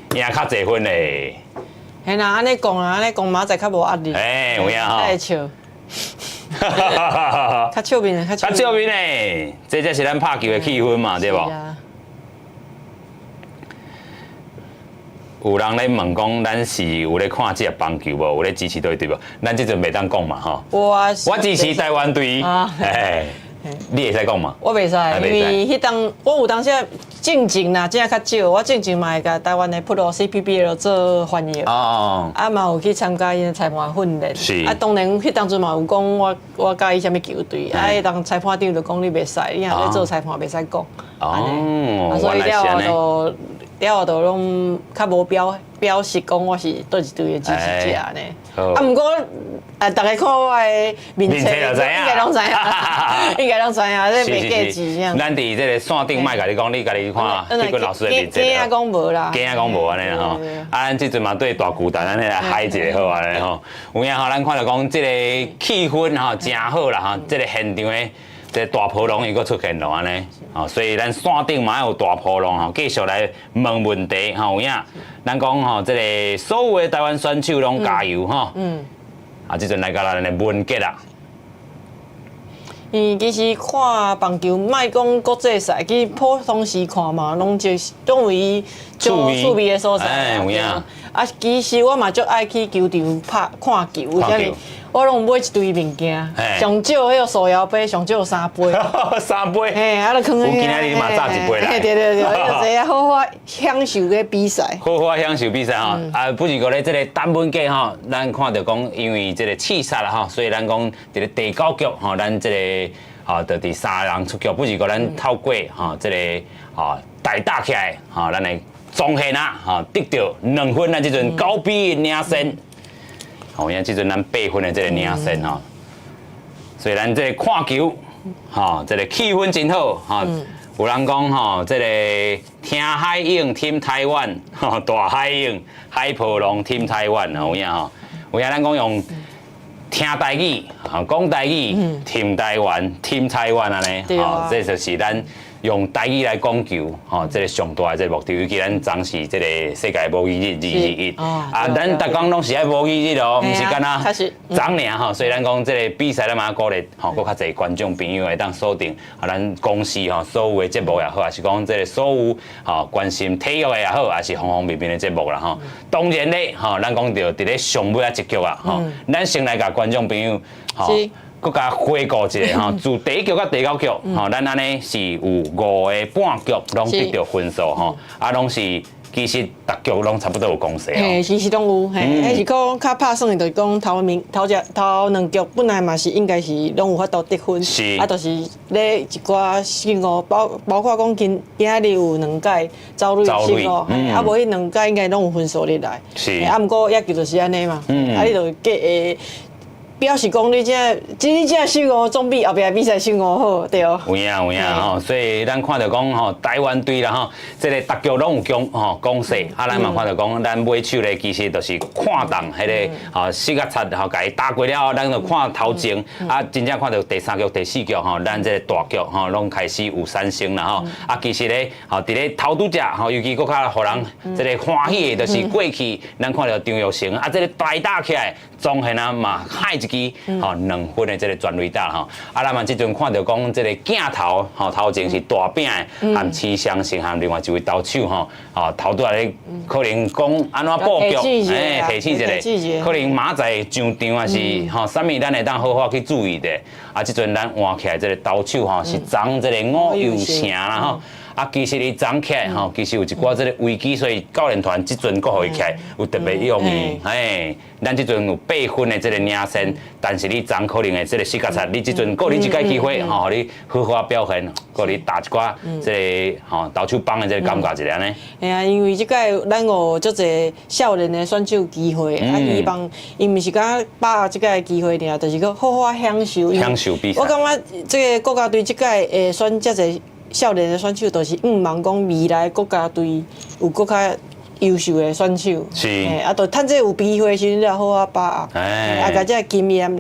贏較濟分咧。嘿啦，按呢講啊，按呢講，馬仔較無壓力。哎，有影吼。較會笑。較笑面，較較笑面咧，這才是咱拍球的氣氛嘛，對無？有人咧問講，咱是有咧看這个棒球無？有咧支持佗一隊無？咱這陣袂當講嘛，吼。我支持台灣隊。哎，你會使講嘛？我袂使，因為彼當我有當時進前啦，這較少。我進前嘛會共台灣的 Pro CPBL 做翻譯。啊嘛有去參加𪜶的裁判訓練。啊，當然彼當陣嘛有講我我佮意啥物球隊。啊，彼當裁判長就講你袂使，你若咧做裁判袂使講。哦，所以了後就。了後就攏較無表表示講我是佗一隊的支持者呢。啊，毋過啊，逐家看我的面冊，應該攏知影，應該攏知影，這袂假字這樣。咱佇這个線頂莫共你講，你家己看彼個老師的面冊。驚講無啦，驚講無按呢吼。啊，咱這陣嘛對大巨蛋按呢來嗨一下好按呢吼。有影吼，咱看著講這个氣氛吼誠好啦吼，這个現場的。這大波浪又閣出現囉按呢，吼，所以咱線頂嘛有大波浪吼，繼續來問問題吼，有影。咱講吼，這个所有的台灣選手攏加油吼。啊，這陣來到咱的文傑啦。其實看棒球，莫講國際賽，其實普通時看嘛，攏就是總為足趣味的所在。哎，有影。啊，其實我嘛足愛去球場拍看球，為啥物？我攏買一堆物件，上少彼个手搖杯，上少三杯。三杯。嘿，啊，就囥我今仔日嘛炸一杯來。對對對，就是好好享受个比賽。好好享受比賽吼，啊，不是講咧，這个陳文傑吼，咱看著講，因為這个刺殺啦吼，所以咱講佇咧第九局吼，咱這个吼，就佇三人出局，不是講咱透過吼，這个吼大打起來吼，咱的宗憲啊吼得著兩分，咱這陣9比1領先。吼，因為這陣咱8分的這个領先吼，所以咱這个看球，吼，這个氣氛真好，吼。有人講吼，這个聽海湧 Team 台灣，吼，大海湧海波浪 Team 台灣，有影吼？有影咱講用聽台語，吼，講台語，Team 台灣，Team 台灣按呢，吼，這就是咱用台語來講球，吼，這個上大的這個目的，尤其咱昨是這個世界母語日2/21，啊，咱逐工攏是愛母語日哦，毋是干焦昨爾吼，所以咱講這個比賽咱嘛鼓勵吼，閣較濟觀眾朋友會當鎖定啊，咱公視吼所有的節目也好，抑是講這個所有吼關心體育的也好，抑是方方面面的節目啦吼。當然咧，吼，咱講著佇咧上尾仔一局啊，吼，咱先來共觀眾朋友吼。閣共回顧一下吼，自第一局到第九局，吼，咱按呢是有五個半局攏得著分數吼，啊，攏是其實逐局攏差不多有攻勢。嘿，其實攏有，嘿，彼是講較拍算的，就是講頭面頭隻頭兩局本來嘛是應該是攏有法度得分，啊，就是咧一寡失誤，包包括講今今仔日有兩擺走壘失誤，啊，無彼兩擺應該攏有分數入來，啊，毋過野球就是按呢嘛，啊，你就計表示講你這這這失誤總比後壁比賽失誤好，對。有影有影吼，所以咱看著講吼，台灣隊啦吼，這個逐局攏有攻吼攻勢，啊，咱嘛看著講，咱尾手咧其實就是看動彼个吼四角贼吼，共伊打過了後，咱就看頭前，啊，真正看著第三局、第四局吼，咱這個大局吼，攏開始有產生啦吼。啊，其實咧，吼佇咧頭拄則吼，尤其閣較予人這個歡喜的，就是過去咱看著張育成啊，這個大打起來，總然啊嘛害一支吼兩分的這個全壘打吼，啊，咱嘛這陣看著講這個鏡頭吼頭前是大餅的，含徐湘成含另外一位投手吼，吼頭拄仔咧可能講按怎布局，欸，提醒一下，可能明仔載上場抑是吼啥物，咱會當好好去注意著。啊，這陣咱換起來這個投手吼是昨這個吳祐誠啦吼。啊，其實伊昨起來吼，其實有一寡這個危機，所以教練團這陣閣予伊起來有特別用意。嘿，咱這陣有八分的這個領先，但是你昨可能的這個四角賊，你這陣閣你一擺機會吼，予你好好表現，閣你打一寡這個吼投手棒的這個感覺一下呢。嘿啊，因為這擺咱有足濟少年的選手機會，啊，希望伊毋是干把握這擺機會爾，就是講好好享受。享受比賽。我感覺這個國家隊這擺會選遮濟少年的選手，就是向望講未來國家隊有閣較優秀的選手。啊，就趁這有機會的時陣，你好好把握。啊，共這經驗，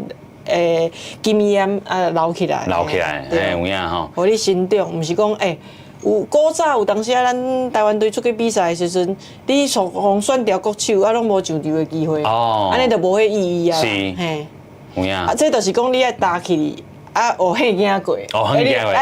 經驗啊留起來。留起來，嘿，有影吼。予你成長，毋是講欸，有古早有當時啊，咱台灣隊出去比賽的時陣，你予人選著國手，啊，攏無上場的機會。按呢就無彼意義啊。嘿。有影。啊，這就是講你愛打起。啊，學彼囝過，啊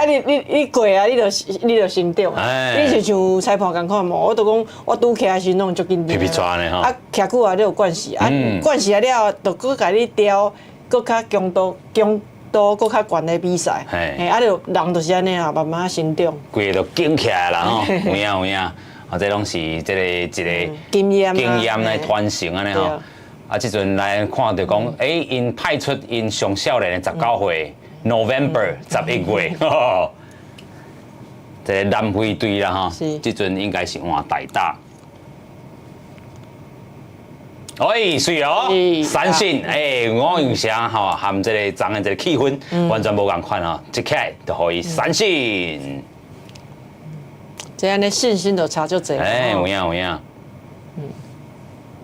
你你你過啊，你就你就成長。你就像裁判仝款無，我就講我拄起來時攏足緊張。啊，徛久啊，你有慣勢，啊慣勢啊了後，就閣共你調，閣較強度強度閣較懸的比賽。嘿，啊，就人就是按呢啊，慢慢成長。規个就緊起來啦吼，有影有影，啊，這攏是這個一個經驗經驗來傳承按呢吼。啊，這陣來看著講，欸，𪜶派出𪜶上少年的19歲。November 11月，這個南非隊啦吼，這陣應該是換大打。哎，媠哦，三振，欸，吳祐誠吼，含這個昨的這個氣氛完全無仝款吼，一起來就予伊三振。這按呢信心就差足濟。欸，有影有影。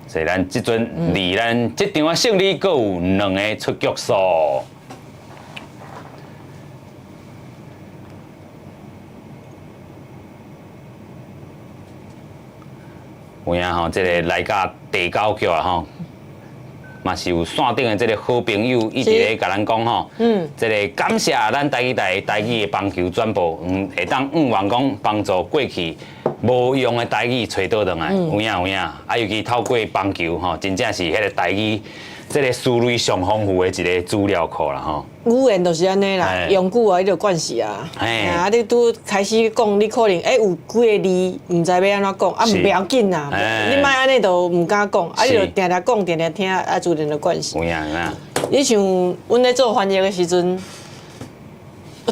所以咱這陣離咱這場的勝利，閣有兩个出局數。有影吼，這个來到第九局啊吼，嘛是有線頂的這个好朋友一直咧共咱講吼，這个感謝咱台語台台語的棒球轉播，會當向望講幫助過去無用的台語揣倒轉來，有影有影，啊尤其透過棒球吼，真正是彼个台語。這个思維上豐富的一个資料庫啦吼。語言就是按呢啦，用久啊，你就慣勢啊。啊，你拄開始講，你可能欸有幾个字毋知欲按怎講，啊毋要緊啦，你莫按呢就毋敢講，啊你就定定講，定定聽，啊自然就慣勢。有影啊。你像阮咧做翻譯的時陣，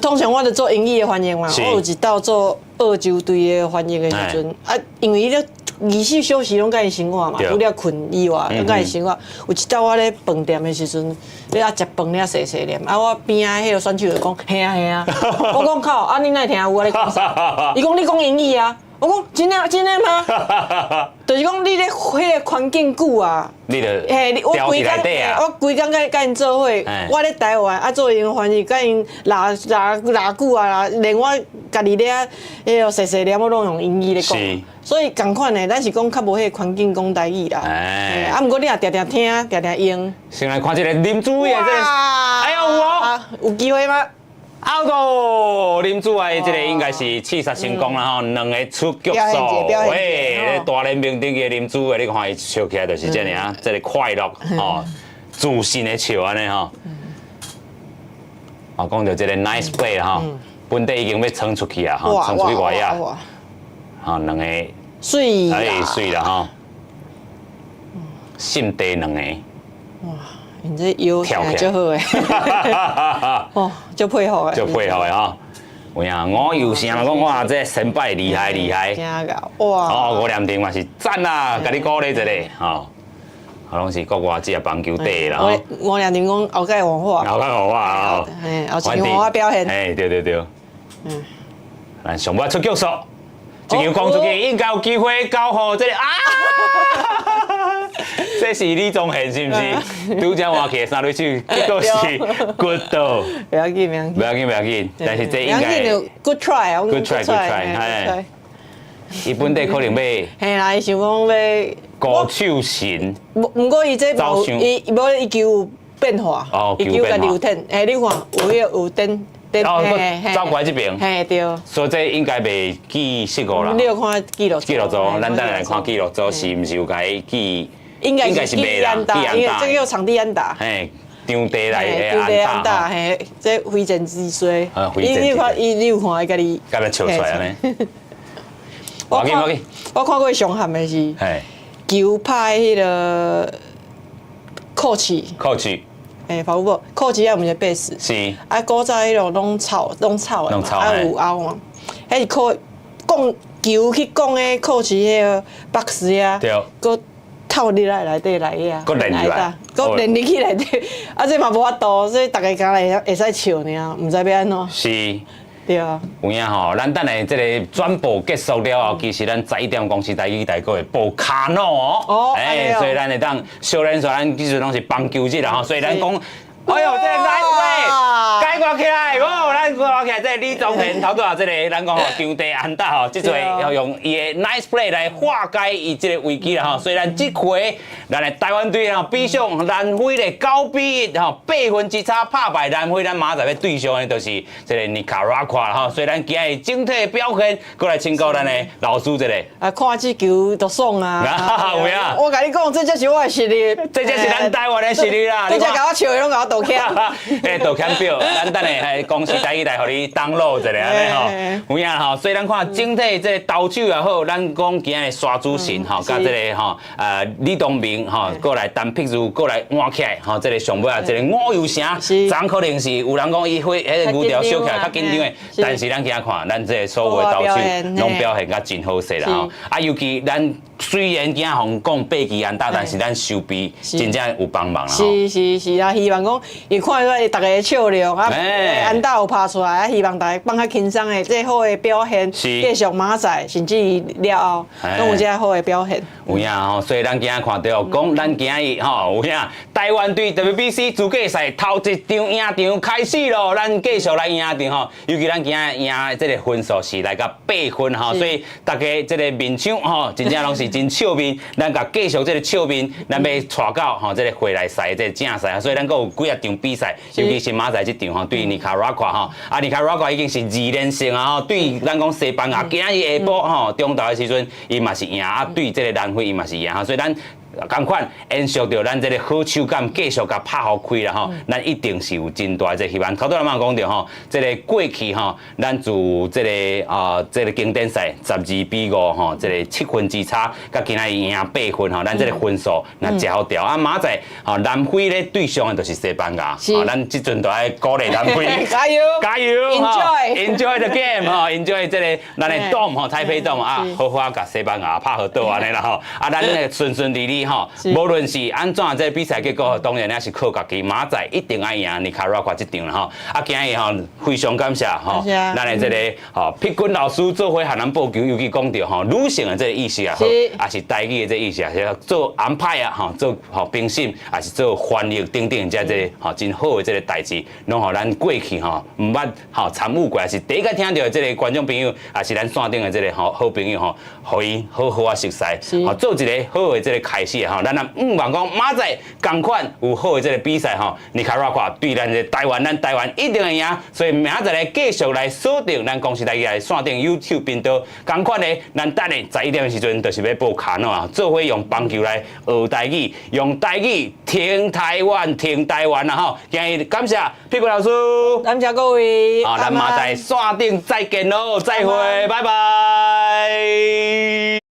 通常我咧做英語的翻譯嘛，我有一道做澳洲隊的翻譯的時陣，啊，因為伊咧。24小時攏佮伊生活嘛，除了睏以外，攏佮伊生活。有一道我咧飯店的時陣，咧啊食飯咧細細念，啊我邊仔彼个選手就講，嘿啊嘿啊，我講靠，啊你哪會聽有我咧講啥？伊講你講英語啊，我講真的真的嗎？就是講你咧彼个環境久啊，你就嘿，我調規工佇內底啊，我規工共佮𪜶做伙，我咧台灣啊做𪜶翻譯，佮𪜶拉拉拉久啊，連我家己咧彼个細細念我攏用英語咧講，所以仝款的，咱是講較無彼个環境講台語啦。啊，毋過你若定定聽，定定用。先來看這個林子偉的這個，哎呦有有機會嗎？ out 林子偉這個應該是刺殺成功啦吼，兩个出局數。喂，大聯盟頂個林子偉，你看伊笑起來就是這樣啊，這个快樂吼，自信的笑按呢吼。啊，講到這个 nice play 吼，本底已經欲衝出去啊，吼，衝出去外野，吼，兩個媠，哎，媠啦吼，心地兩個。哇！𪜶這腰聽足好的，哦，足配合的，足配合的吼。有影吳又成講哇，這先輩厲害厲害，哇！哦，吳念庭嘛是讚啦，共你鼓勵一下吼。啊，攏是國外職業棒球隊啦。吳念庭講後蓋換我，後蓋換我哦。嘿，後一場換我表現。哎，對對對。咱上尾出局數，這球講出去應該有機會交予這个啊！這是李宗賢是毋是？拄才換去的三壘手，結果是 good 倒。不要緊，不要緊，不要緊，不要緊。但是這應該 good try， good try，good try，嘿。伊本底可能欲，嘿啦，伊想講欲高手神。毋過伊這無，伊無伊球有變化，伊球共流転。嘿，你看有彼个有顛。哦，走過來這邊，嘿對。所以這應該袂記失誤啦。你有看記錄？記錄組，咱等下來看記錄組是毋是有共伊記？應該是記安打，因為這叫場地安打。嘿，場地來場地安打，嘿，這揮劍之衰。你有看，伊你有看伊家己？家己笑出來按呢。我看，我看過上譀的是，球拍彼个 coach。 coach。欸，跑步 coach 也毋是 base，啊，古早彼落攏草，攏草的嘛，啊有凹嘛，彼是靠摃球去摃彼 coach 彼个 box 遐，閣透入來內底來遐，閣連入來，閣連入去內底，啊這嘛無法度，所以逐家敢若會使笑爾，毋知欲按怎。對啊。有影吼，咱等下這个轉播結束了後，其實咱11點公視台語台閣會播卡諾哦。哦。欸，所以咱會當小練說，咱其實攏是棒球日啦吼，所以咱講，哎呦，這个 nice play，解掛起來，哦，咱掛起來，這个李宗賢頭拄仔這个，咱講吼場地安打吼，這次要用伊的 nice play 來化解伊這个危機啦吼。雖然這回咱的台灣隊吼比上南非的9比1吼，8分之差拍敗南非，咱明仔載欲對上的就是這个尼卡拉瓜吼。所以咱今日整體的表現，閣來請教咱的老師一下。啊，看這球就爽啊！有影。我共你講，這才是我的實力。這才是咱台灣的實力啦！這才共我笑的攏共我道歉。欸，道歉表，咱等下公視台語台予你 download 一下按呢吼。有影吼，所以咱看整體這个投手也好，咱講今日沙主神吼，佮這个吼，李東明吼，過來陳碧如過來換起來吼，這个上尾啊，這个吳又成，昨可能是有人講伊會彼個牛條小起來較緊張的，但是咱今仔看，咱這个所有的投手攏表現甲真好勢啦吼。啊，尤其咱雖然今仔予講八支安打，但是咱守備真正有幫忙啦。是是是啊，希望講伊看出來逐家的笑容啊，安打有拍出來啊，希望逐家放較輕鬆的，這好的表現，繼續明仔載，甚至於了後，攏有這好的表現。有影吼，所以咱今仔看著講，咱今日吼有影，台灣隊 WBC 資格賽頭一場贏場開始咯，咱繼續來贏場吼，尤其咱今仔贏這个分數是來到八分吼，所以逐家這个面相吼，真正攏是真笑面，咱共繼續這个笑面，咱欲帶到吼這个回來賽這个正賽，所以咱閣有幾仔場比賽，尤其是明仔載這場吼，對尼卡拉瓜吼，啊尼卡拉瓜已經是二連勝啊吼，對咱講西班牙今仔日下晡吼中晝的時陣，伊嘛是贏啊，對這个南非伊嘛是贏吼，所以咱仝款延續著咱這个好手感，繼續共拍予開啦吼，咱一定是有真大的這個希望。頭拄仔嘛講著吼，這个過去吼，咱自這个啊這个經典賽12比5吼，這个7分之差，佮今仔日贏八分吼，咱這个分數若誠好調啊。明仔載吼南非咧對上的就是西班牙，吼，咱這陣就愛鼓勵南非，加油，加油，Enjoy，，Enjoy the game 吼，Enjoy 這个咱的 dome 吼，台北 dome 啊，好好共西班牙拍予倒按呢啦吼，啊，咱咧順順利利。日吼，無論是按怎這個比賽結果，當然也是靠家己，明仔載一定愛贏尼卡拉瓜這場啦吼。啊，今日吼非常感謝吼，咱的這個吼碧君老師做伙和咱報球，尤其講著吼女性的這個意識也好，也是台語的這個意識，是做安排啊吼，做吼評審，也是做翻譯等等，這這個吼真好的這個代誌，攏予咱過去吼毋捌吼參與過，也是第一個聽著的這個觀眾朋友，也是咱線頂的這個吼好朋友吼，予伊好好啊熟似，吼做一個好的這個開始吼，咱也毋望講明仔載仝款有好的這個比賽吼，尼卡拉瓜對咱的台灣，咱台灣一定會贏，所以明仔載來繼續來鎖定咱公視台語的線頂 YouTube 頻道，仝款的，咱等下11點的時陣，就是欲報卡諾啊，做伙用棒球來學台語，用台語聽台灣，聽台灣啦吼！今日感謝碧君老師，感謝各位，啊，咱嘛在線頂再見囉，再會，拜拜。